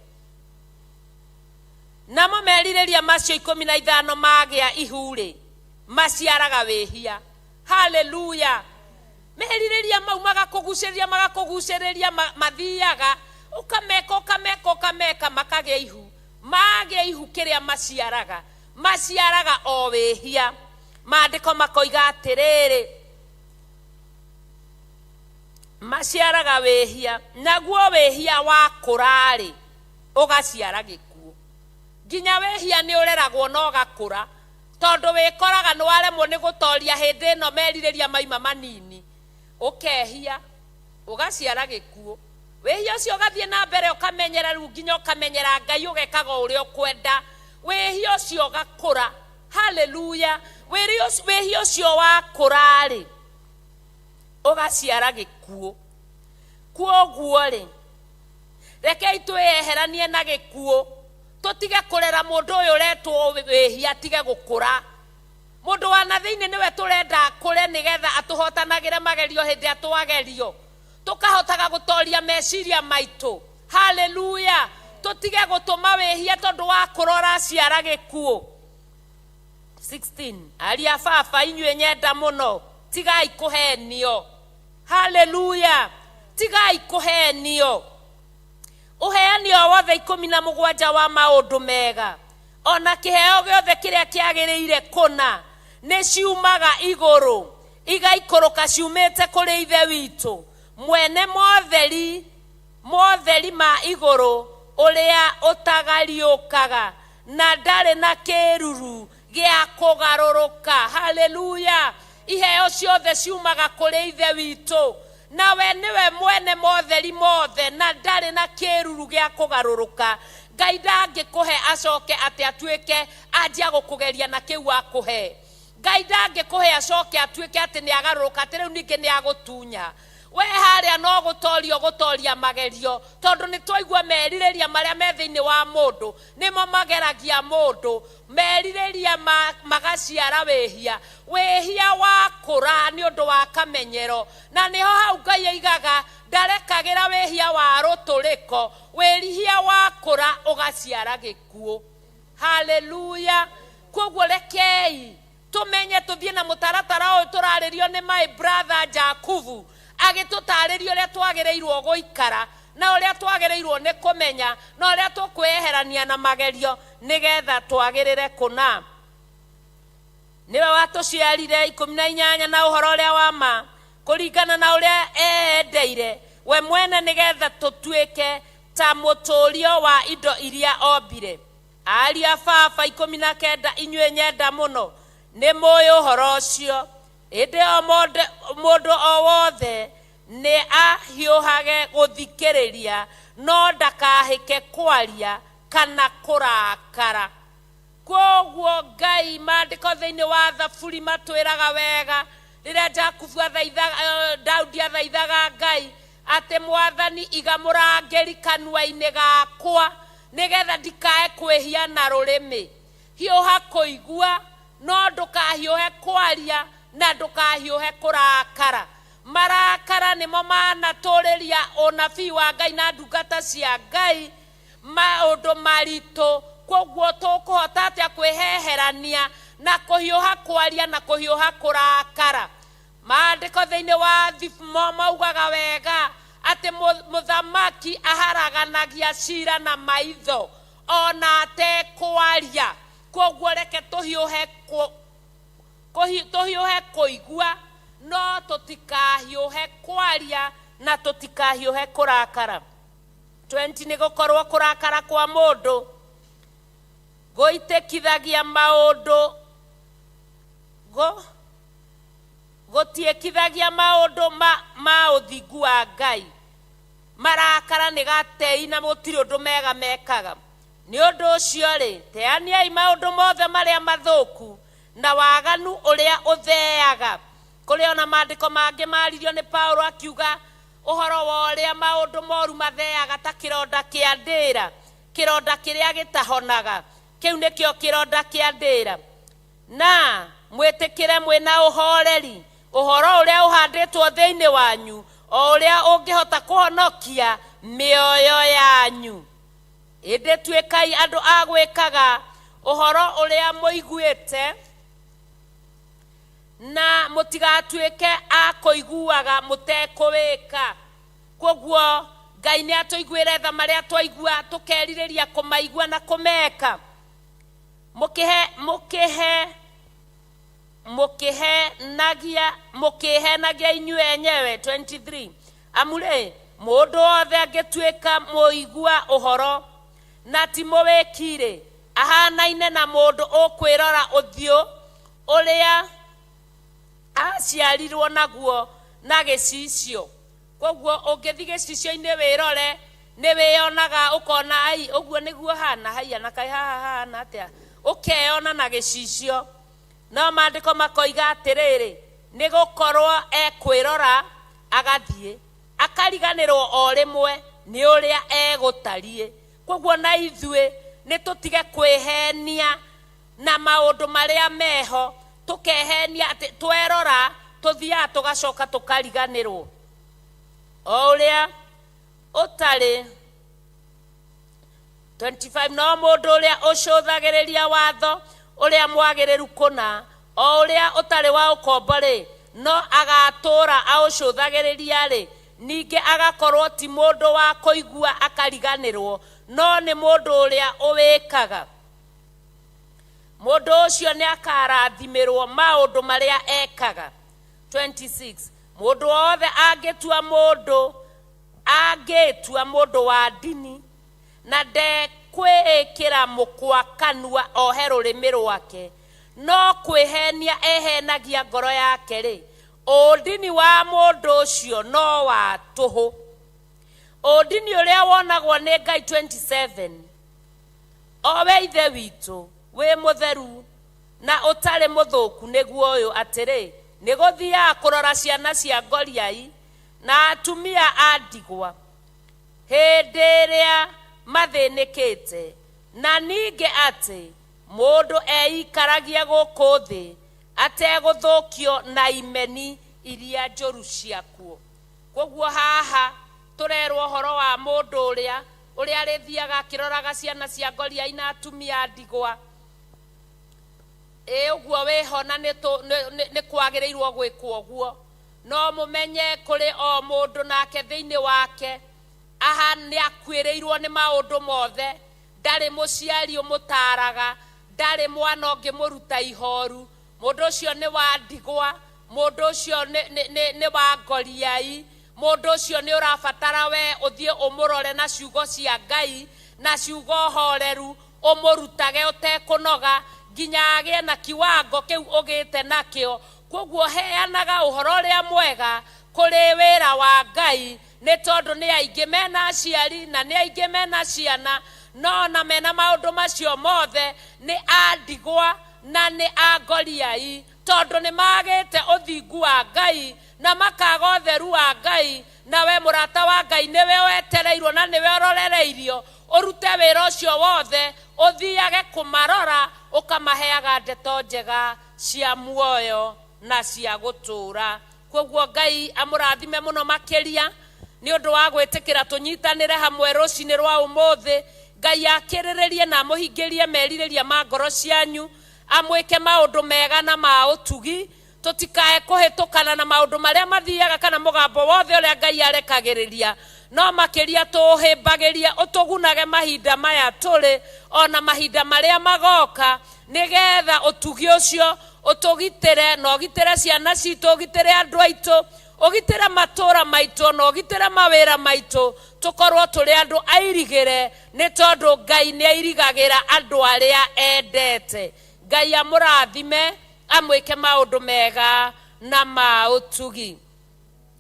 Namo merirĩria macio 15 magĩa ihu rĩ, maciaraga wĩhia. Haleluya. Merirĩria mau magakũgucĩrĩria, magakũgucĩrĩria, mathiaga ũkameka, ũkameka, ũkameka, makagĩa ihu. Magĩa ihu kĩrĩa maciaraga, maciaraga o wĩhia. Maandĩko makoiga atĩrĩrĩ, maciaraga wĩhia, naguo wĩhia wakũra-rĩ, ũgaciara gĩkuũ. Nginya wĩhia nĩ ũreragwo na ũgakũra, tondũ wĩkoraga nĩ waremwo nĩ gũtoria hĩndĩ ĩno merirĩria maima manini, ũkehia, ũgaciara gĩkuũ. Wĩhia ũcio ũgathiĩ na mbere ũkamenyera rĩu nginya ũkamenyera Ngai, ũgekaga ũrĩa ũkwenda. Wĩhia ũcio ũgakũra. Haleluya. Wĩhia ũcio wakũra-rĩ, ũgaciara gĩkuũ. Kwoguo rĩ, rekei twĩyeheranie na gĩkuũ, tũtige kũrera mũndũ ũyũ ũretwo wĩhia atige gũkũra. Mũndũ wa na thĩinĩ nĩwe tũrenda akũre nĩgetha atũhotanagĩre magerio hĩndĩ ĩrĩa twagerio, tũkahotaga gũtoria meciria maitũ. Haleluya. Tũtige gũtũma wĩhia tondũ wakũra ũraciara gĩkuũ. 16 aria baba inyuĩ nyenda mũno, tigai kũhenio. Haleluya. Tigai kũhenio. Ũheani o wothe 17 wa maũndũ mega ona kĩheo gĩothe kĩrĩa kĩagĩrĩire kũna nĩ ciumaga igũrũ, igaikũrũka ciumĩte kũrĩ Ithe witũ mwene motheri, motheri ma igũrũ, ũrĩa ũtagariũkaga na ndarĩ na kĩruru gĩa kũgarũrũka. Haleluya. Iheo ciothe ciumaga kũrĩ Ithe witũ, nawe nĩwe mwene motheri mothe na ndarĩ na kĩruru gĩa kũgarũrũka. Ngai ndangĩkũhe acoke atĩ atuĩke anjia gũkũgeria na kĩu akũhe. Ngai ndangĩkũhe acoke atuĩke atĩ nĩ agarũrũka, atĩ rĩu ningĩ nĩ agũtunya. We harĩa no gũtorio gũtoria magerio, tondũ nĩ twaigua merirĩria marĩa me thĩinĩ wa mũndũ nĩmo mageragia mũndũ. Merirĩria magaciara wĩhia. Wĩhia wakũra nĩ ũndũ wa kamenyero, na nĩho hau Ngai aigaga ndarekagĩra wĩhia wa rũtũrĩko. Wĩhia wakũra ũgaciara gĩkuũ. Haleluya. Koguo rekei tũmenye tũthiĩ na mũtaratara ũyũ tũrarĩrio nĩ my brother Jakubu, agĩtũtarĩria ũrĩa twagĩrĩirwo gũikara na ũrĩa twagĩrĩirwo nĩ kũmenya na ũrĩa tũkwĩyeherania na magerio nĩgetha twagĩrĩre kũna. Nĩwe watũciarire 18 na ũhoro ũrĩa wa ma, kũringana na ũrĩa eendeire we mwene, nĩgetha tũtuĩke ta mũtũũrio wa indo iria ombire. Ariũ a baba 19 inyuĩ nyenda mũno, nĩ mũĩ ũhoro ũcio. Ĩndĩ o mũndũ o wothe nĩ ahiũhage gũthikĩrĩria, no ndakahĩke kwaria kana kũrakara. Koguo Ngai, maandĩko thĩinĩ wa Thaburi matwĩraga wega, rĩrĩa Jakubu athaithaga, Daudi athaithaga Ngai atĩ Mwathani iga mũrangĩri kanua-inĩ gakwa nĩgetha ndikae kwĩhia na rũrĩmĩ. Hiũha kũigua, no ndũkahiũhe kwaria na ndũkahiũhe kũrakara. Marakara nĩmo manatũrĩria ũnabii wa Ngai na ndungata cia Ngai maũndũ maritũ. Koguo tũkũhota atĩa kwĩheherania na kũhiũha kwaria na kũhiũha kũrakara? Maandĩko thĩinĩ wa Thimo maugaga wega atĩ mũthamaki aharaganagia cira na maitho ona atekwaria. Koguo reke tũhiũhe kũigua, no tũtikahiũhe kwaria na tũtikahiũhe kũrakara. 20 nĩ gũkorwo kũrakara kwa mũndũ gũitĩkithagia maũndũ Gũtiĩkithagia maũndũ ma, ma ũthingu wa Ngai. Marakara nĩ gatei na gũtirĩ ũndũ mega mekaga. Nĩ ũndũ ũcio-rĩ, teaniai maũndũ mothe marĩa mathũku na waganu ũrĩa ũtheaga. Kũrĩ o na maandĩko mangĩ maaririo nĩ Paulo akiuga ũhoro wa ũrĩa maũndũ moru matheaga ta kĩronda kĩa ndĩra, kĩronda kĩrĩa gĩtahonaga. Kĩu nĩkĩo kĩronda kĩa ndĩra. Na mwĩtĩkĩre mwĩ na ũhooreri ũhoro ũrĩa ũhandĩtwo thĩinĩ wanyu, o ũrĩa ũngĩhota kũhonokia mĩoyo yanyu. Ĩndĩ tuĩkai andũ a gwĩkaga ũhoro ũrĩa mũiguĩte, na mũtigatuĩke a kũiguaga mũtekũwĩka. Kwoguo Ngai nĩ atũiguĩre tha marĩa twaigua tũkerirĩria kũmaigua na kũmeka. Mũkĩhe, mũkĩhe, mũkĩhenagia, mũkĩhenagia inyuĩ enyewe. 23 Amu-rĩ, mũndũ wothe angĩtuĩka mũigua ũhoro, na ti mũwĩki-rĩ, ahanaine na mũndũ ũkwĩrora ũthiũ ũrĩa aaciarirwo naguo na gĩcicio. Kwoguo ũngĩthiĩ gĩcicio-inĩ wĩrore, nĩ wĩyonaga ũkona, ai, ũguo nĩguo hana, haiya, na kaĩ haha hahana atĩa? Ũkeyona na gĩcicio. No maandĩko makoiga atĩrĩrĩ, nĩ gũkorwo ekwĩrora agathiĩ, akariganĩrwo o rĩmwe nĩ ũrĩa egũtariĩ. Kwoguo na ithuĩ nĩ tũtige kwĩhenia na maũndũ marĩa meho, tũkehenia atĩ twerora tũthiaga tũgacoka tũkariganĩrwo o ũrĩa ũtarĩ. 25 no mũndũ ũrĩa ũcũthagĩrĩria watho ũrĩa mwagĩrĩru kũna, o ũrĩa ũtarĩ wa ũkombo-rĩ, no agatũũra aũcũthagĩrĩria-rĩ, ningĩ agakorwo ti mũndũ wa kũigua akariganĩrwo, no nĩ mũndũ ũrĩa ũwĩkaga. Mũndũ ũcio nĩ akarathimĩrwo maũndũ marĩa ekaga. 26 Mũndũ wothe angĩtua mũndũ angĩĩtua mũndũ wa ndini na ndekwĩĩkĩra mũkwa kanua ohe rũrĩmĩ rwake, no kwĩhenia ehenagia ngoro yake-rĩ, ũndini wa mũndũ ũcio no wa tũhũ. Ũndini ũrĩa wonagwo nĩ Ngai. 27 O we Ithe witũ, wĩ mũtheru na ũtarĩ mũthũku nĩguo ũyũ, atĩrĩ, nĩ gũthiaga kũrora ciana cia ngoriai na atumia a ndigwa hĩndĩ ĩrĩa mathĩnĩkĩte, na ningĩ atĩ mũndũ eikaragie gũkũ thĩ ategũthũkio na imeni iria njũru ciakuo. Kwoguo haha tũrerwo ũhoro wa mũndũ ũrĩa ũrĩa arĩthiaga akĩroraga ciana cia ngoriai na atumia a ndigwa. Ĩ ũguo wĩho na nĩ kwagĩrĩirwo gwĩkwo ũguo. No mũmenye kũrĩ o mũndũ nake thĩinĩ wake aha nĩ akuĩrĩirwo nĩ maũndũ mothe, ndarĩ mũciari ũmũtaaraga, ndarĩ mwana ũngĩmũruta ihoru, mũndũ ũcio nĩ wa ndigwa, mũndũ ũcio nĩ, nĩ, nĩ, nĩ wa ngoriai, mũndũ ũcio nĩ ũrabatara we ũthiĩ ũmũrore na ciugo cia Ngai, na ciugo horeru, ũmũrutage ũtekũnoga, nginya agĩe na kiwango kĩu ũgĩte nakĩo. Kwoguo heanaga ũhoro ũrĩa mwega kũrĩ wĩra wa Ngai, nĩ tondũ nĩ aingĩ mena aciari na nĩ aingĩ mena ciana, no ona mena maũndũ macio mothe nĩ a ndigwa na nĩ a ngoriai, tondũ nĩ magĩte ũthingu wa Ngai na makaga ũtheru wa Ngai. Nawe mũrata wa Ngai nĩwe wetereirwo na nĩwe ũrorereirio ũrute wĩra ũcio wothe, ũthiage kũmarora ũkamaheaga ndeto njega cia muoyo na cia gũtũũra. Kwoguo Ngai amũrathime mũno makĩria nĩ ũndũ wa gwĩtĩkĩra tũnyitanĩre hamwe rũcinĩ rwa ũmũthĩ. Ngai akĩrĩrĩrie na amũhingĩrie merirĩria ma ngoro cianyu, amwĩke maũndũ mega na ma ũtugi. Tũtikae kũhĩtũkana na maũndũ marĩa mathiaga kana mũgambo wothe ũrĩa Ngai arekagĩrĩria, no makĩria tũũhĩmbagĩrie ũtũgunage mahinda maya tũrĩ o na mahinda marĩa magoka, nĩgetha ũtugi ũcio ũtũgitĩre na ũgitĩre ciana citũ, ũgitĩre andũ aitũ, ũgitĩre matũũra maitũ na ũgitĩre mawĩra maitũ, tũkorwo tũrĩ andũ airigĩre, nĩ tondũ Ngai nĩ airigagĩra andũ arĩa endete. Ngai amũrathime, amwĩke maũndũ mega Na ma ũtugi.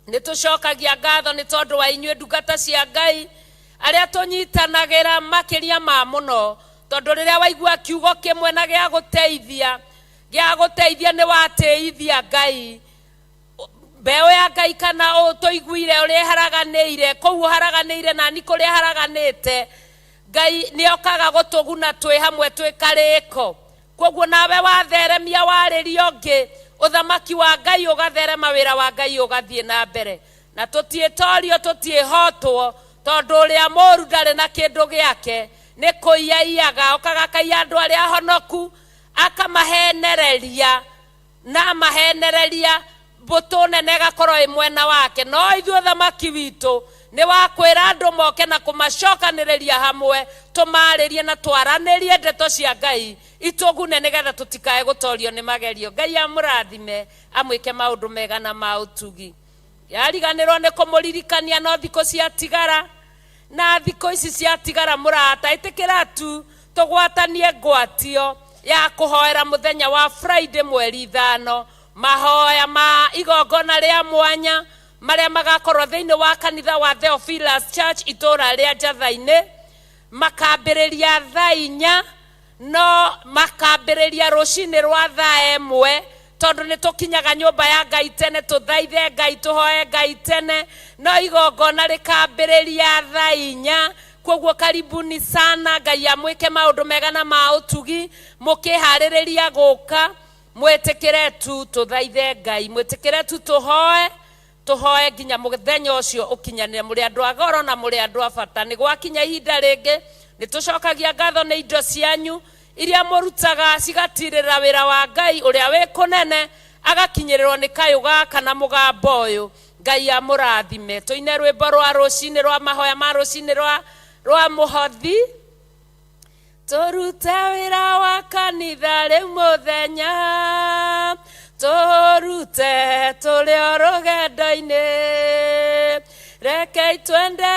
Nĩ tũcokagia ngatho nĩ tondũ wa inyuĩ ndungata cia Ngai arĩa tũnyitanagĩra makĩria ma mũno, tondũ rĩrĩa waigua kiugo kĩmwe na gĩa gũteithia, gĩa gũteithia nĩ watĩithia Ngai mbeũ ya Ngai, kana ũũ tũiguire ũrĩa ĩharaganĩire kũu ũharaganĩire nani kũrĩa haraganĩte, Ngai nĩ okaga gũtũguna twĩ hamwe twĩ karĩko. Koguo nawe watheremia warĩria ũngĩ, ũthamaki wa Ngai ũgatherema, wĩra wa Ngai ũgathiĩ na mbere, na tũtiĩtorio, tũtiĩhotwo, tondũ ũrĩa mũũru ndarĩ na kĩndũ gĩake, nĩ kũiya iyaga, okaga akaiya andũ arĩa ahonoku, akamahenereria na amahenereria mbũtũ nene ĩgakorwo ĩ mwena wake. No ithuĩ ũthamaki witũ nĩ wa kwĩra andũ moke na kũmacokanĩrĩria hamwe, tũmarĩrie na twaranĩrie ndeto cia Ngai itũgune, nĩgetha tũtikae gũtorio nĩ magerio. Ngai amũrathime, amwĩke maũndũ mega na ma ũtugi. Yariganĩrwo nĩ kũmũririkania, no thikũ ciatigara, na thikũ ici ciatigara, mũrata, ĩtĩkĩra tu tũgwatanie ngwatio ya kũhoera mũthenya wa Friday mweri 5, mahoya ma igongona rĩa mwanya marĩa magakorwo thĩinĩ wa kanitha wa Theophilus Church, itũra rĩa Njatha-inĩ. Makambĩrĩria thaa 4, no makambĩrĩria rũcinĩ rwa thaa 1, tondũ nĩ tũkinyaga nyũmba ya Ngai tene, tũthaithe Ngai, tũhoe Ngai tene, no igongona rĩkambĩrĩria thaa 4. Koguo karibuni sana. Ngai amwĩke maũndũ mega na ma ũtugi. Mũkĩharĩrĩria gũka, mwĩtĩkĩre tu tũthaithe Ngai, mwĩtĩkĩre tu tũhoe, tũhoe nginya mũthenya ũcio ũkinyanĩre. Mũrĩ andũ a goro na mũrĩ andũ a bata. Nĩ gwakinya ihinda rĩngĩ, nĩ tũcokagia ngatho nĩ indo cianyu iria mũrutaga cigatirĩra wĩra wa Ngai ũrĩa wĩ kũnene, agakinyĩrĩrwo nĩ kayũ gaka na mũgambo ũyũ. Ngai amũrathime. Tũine rwĩmbo rwa rũcinĩ, rwa mahoya ma rũcinĩ, rwa mũhothi. Tũrute wĩra wa kanitha rĩu mũthenya, tũrute tũrĩ o rũgendo-inĩ, rekei twende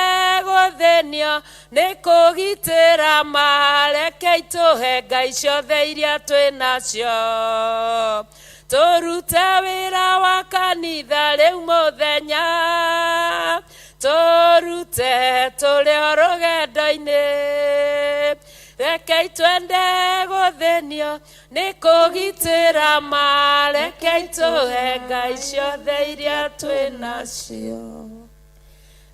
gũthĩnio nĩ kũgitĩra ma, rekei tũhe Ngai ciothe iria twĩ nacio. Tũrute wĩra wa kanitha rĩu mũthenya, tũrute tũrĩ o rũgendo-inĩ, rekei twende gũthĩnio nĩ kũgitĩra ma, rekei tũhe Ngai ciothe iria twĩ nacio.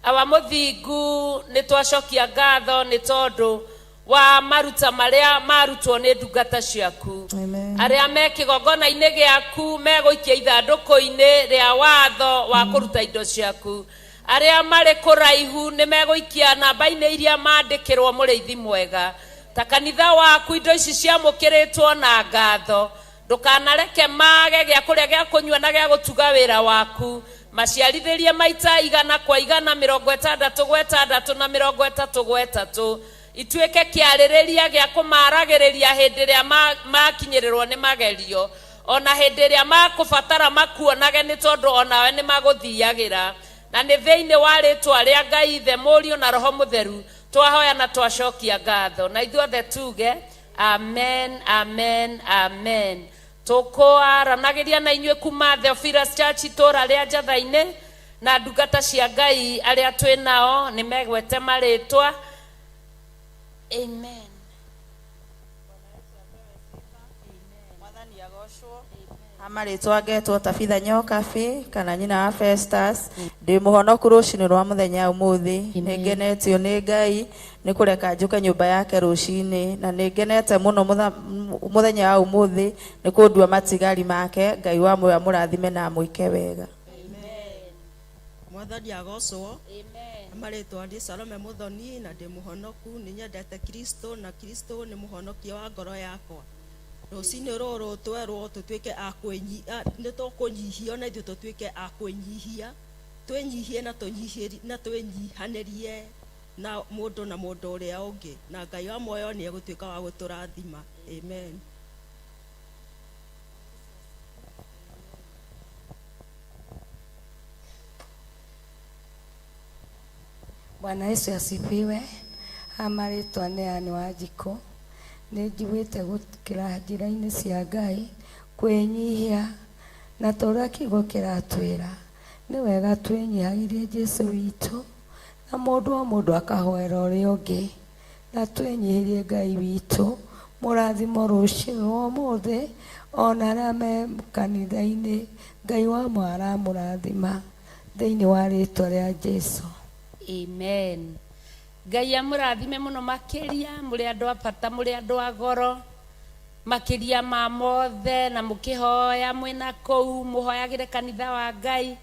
Awa mũthingu, nĩ twacokia ngatho nĩ tondũ wa maruta marĩa marutwo nĩ ndungata ciaku. Amen. Arĩa me kĩgongona-inĩ gĩaku megũikia ithandũkũ-inĩ rĩa watho wa kũruta indo ciaku, arĩa marĩ kũraihu nĩ megũikia namba-inĩ iria mandĩkĩrwo. Mũrĩithi mwega, ta kanitha waku, indo ici ciamũkĩrĩtwo na ngatho, ndũkanareke mage gĩa kũrĩa, gĩa kũnyua na gĩa gũtuga wĩra waku. Maciarithĩrie maita igana kwa igana, 60 kwa 60 na 33, ituĩke kĩarĩrĩria gĩa kũmaragĩrĩria hĩndĩ ĩrĩa makinyĩrĩrwo nĩ magerio, ona hĩndĩ ĩrĩa makũbatara makuonage, nĩ tondũ onawe nĩ magũthiagĩra. Na nĩ thĩinĩ wa rĩtwa rĩa Ngai Ithe, Mũriũ na Roho Mũtheru twahoya na twacokia ngatho, na ithuothe tuge amen, amen, amen. Tũkwaranagĩria na inyuĩ kuma Theophilus Church, itũũra rĩa Njatha-inĩ, na ndungata cia Ngai arĩa twĩ nao nĩ megwete marĩtwa. Amen. Mwathani agocwo. Amarĩtwa ngetwo Tabitha Nyokabi, kana nyina wa Festus. Ndĩ mũhonoku rũcinĩ rwa mũthenya ũmũthĩ. Nĩ ngenetio nĩ Ngai nĩ kũreka njũke nyũmba yake rũcinĩ, na nĩ ngenete mũno mũthenya wa ũmũthĩ nĩ kũndua matigari make. Ngai wa muoyo amũrathime na amwĩke wega. Mwathani agocwo. Marĩtwa ndĩ Salome Mũthoni na ndĩ mũhonoku. Nĩ nyendete Kristo na Kristo nĩ mũhonokia wa ngoro yakwa. Rũcinĩ rũrũ twerwo tũtuĩke a nĩ tũkũnyihio na ithuĩ tũtuĩke a kwĩnyihia, twĩnyihie na tũnyihĩri na twĩnyihanĩrie na mũndũ na mũndũ ũrĩa ũngĩ, na Ngai wa muoyo nĩ egũtuĩka wa gũtũrathima. Amen. Bwana Yesu asifiwe. Amarĩtwa nĩ Anne Wanjikũ. Nĩ njiguĩte gũkĩra njĩra-inĩ cia Ngai, kwĩnyihia. Na ta ũrĩa kiugo kĩratwĩra, nĩ wega twĩnyihagĩrie Jesu witũ, na mũndũ o mũndũ akahoera ũrĩa ũngĩ, na twĩnyihĩrie Ngai witũ. Mũrathimo rũcinĩ rwa ũmũthĩ, ona arĩa me kanitha-inĩ, Ngai wa aramũrathima thĩinĩ wa rĩtwa rĩa Jesu. Amen. Ngai amũrathime mũno makĩria, mũrĩ andũ a bata, mũrĩ andũ a goro makĩria ma mothe, na mũkĩhoya mwĩna kũu, mũhoyagĩre kanitha wa Ngai,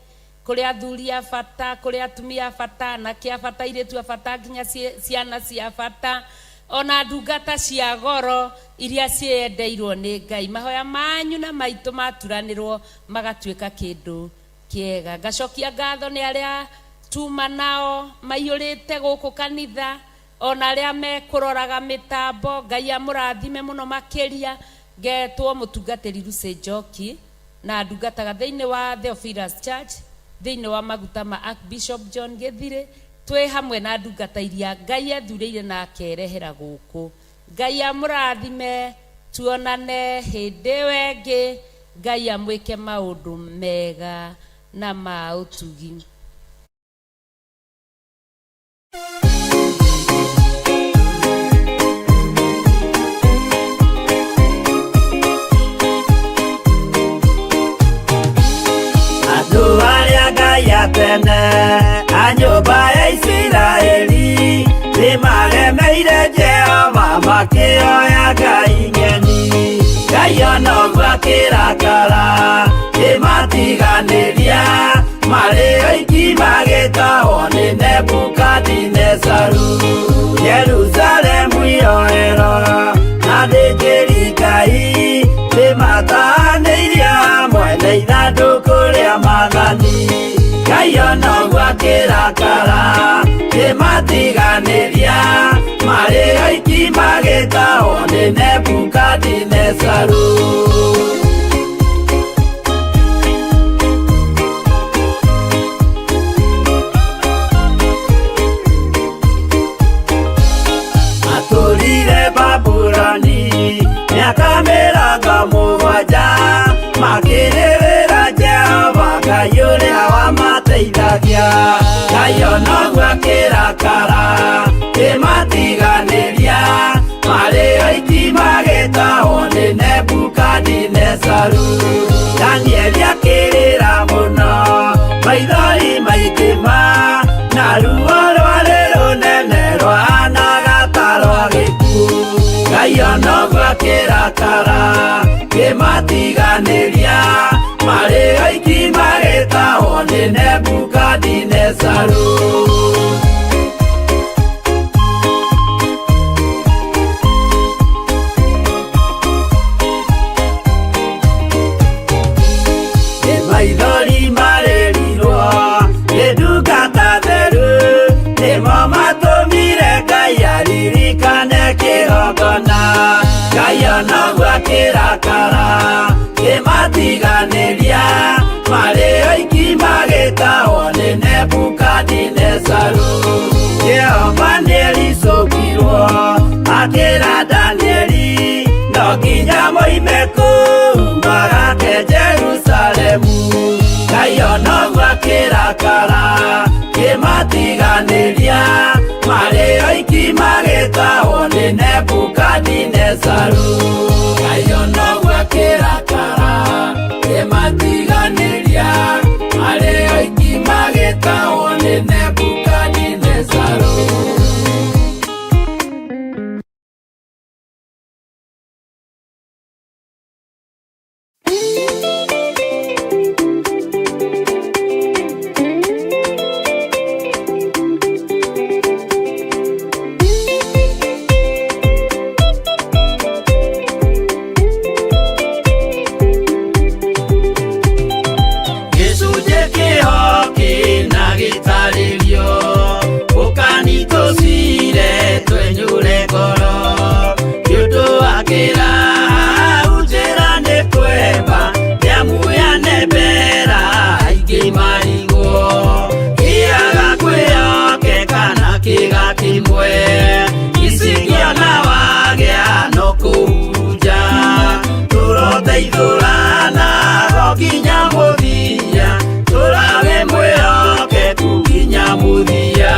kũrĩ athuri a bata, kũrĩ atumia a bata, anake a bata, airĩtu a bata, nginya ciana cia bata, ona ndungata cia goro iria ciĩyendeirwo nĩ Ngai. Mahoya manyu na maitũ maturanĩrwo magatuĩka kĩndũ kĩega. Ngacokia ngatho nĩ arĩa tuma nao maiyũrĩte gũkũ kanitha, ona arĩa mekũroraga mĩtambo. Ngai amũrathime mũno makĩria. Ngetwo mũtungatĩri Lucy Njoki, na ndungataga thĩinĩ wa Theophilus Church, thĩinĩ wa maguta ma Archbishop John Gĩthirĩ, twĩ hamwe na ndungata iria Ngai ethurĩire na akerehera gũkũ. Ngai amũrathime, tuonane hĩndĩ ĩyo ĩngĩ. Ngai amwĩke maũndũ mega na ma ũtugi. Andũ arĩa Ngai a tene a nyũmba ya Isiraeli nĩmaremeire Jehova makĩoya ngai ng'eni. Ngai ona ũguo akĩrakara kĩmatiganĩria, marĩ oiki magĩtahwo nĩ Nebukadinezaru. Jerusalemu iroero na thĩnjĩri Ngai nĩmatahanĩirio hamwe na ithandũkũ rĩa maathani. Ngai ona ũguo akĩrakara kĩmatiganĩria, marĩ oiki magĩtahwo nĩ Nebukadinezaru. Matũrire Babuloni mĩaka mĩrongo mũgwanja, makĩrĩrĩra Jehova Ngai ũrĩa wamateithagia. Ngai ona ũguo akĩrakara kĩmatiganĩria, marĩ oiki magĩtahwo nĩ Nebukadinezaru. Danieli akĩrĩra mũno, maithori maingĩ ma, na ruo rwarĩ rũnene rwahanaga ta rwa gĩkuũ. Ngai ona ũguo akĩrakara kĩmatiganĩria, marĩ oiki magĩtahwo nĩ Nebukadinezaru. Nĩ maithori marĩrirwo nĩ ndungata theru, nĩmo matũmire Ngai aririkane kĩgongona. Ngai ona ũguo akĩrakara kĩmatiganĩria, marĩ oiki magĩtahwo nĩ Nebukadinezaru. Jehova nĩericũkirwo akĩra Danieli, no nginya moime kũu magake Jerusalemu. Ngai ona ũguo akĩrakara kĩmatiganĩria, marĩ oiki magĩtahwo nĩ Nebukadinezaru. Ngai ona ũguo akĩrakara kĩmatiganĩria, marĩ oiki magĩtahwo nĩ Nebukadinezaru. Gĩcunjĩ kĩho kĩna gĩtarĩrio, ũkani tũcire twenyũre ngoro, nĩ ũndũ wa kĩraha njĩra nĩ kwemba, nĩamuyane mbera aingĩ marigwo, kĩaga kwĩhokeka na kĩga kĩmwe, icingĩona wagĩa no kũhurunja, tũroteithũrana Nginya mũthia tũrawe mwĩhokeku nginya mũthia.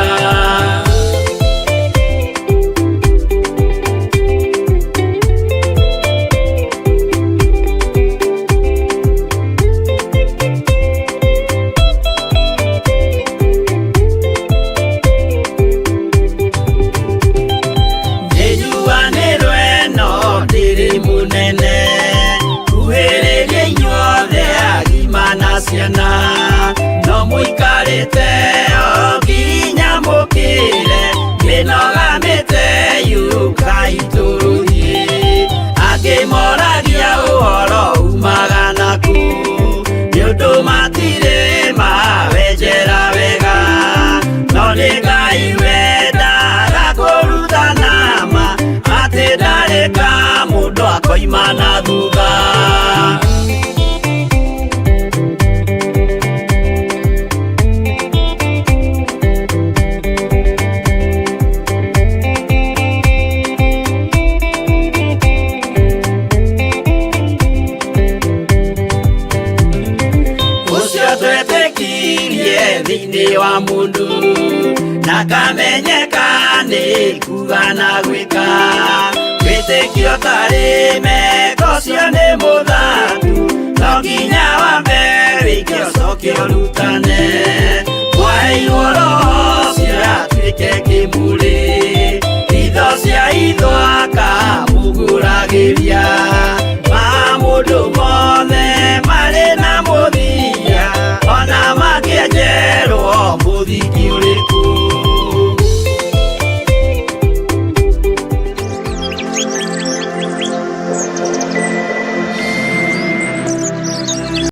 Nĩnjuanĩrwo ĩno ndĩrĩ mũnene kuhĩrĩria inyuothe agima na ciana no mũikarĩte o nginya mũkĩre mĩnoga mĩte yũkai tũrũthiĩ angĩ moragia ũhoro umaga naku nĩ ũndũ matirĩ mawenjera wega no nĩ Ngai wendaga kũrutana ma atĩ ndarĩ ka mũndũ akoima na thutha. Ũcio twetĩkirie thĩinĩ wa mũndũ na kamenyeka nĩ kuga na gwĩka wĩtĩkio tarĩ meko ũcio nĩ mũthatu no nginya wambe wĩke ũcoke ũrute.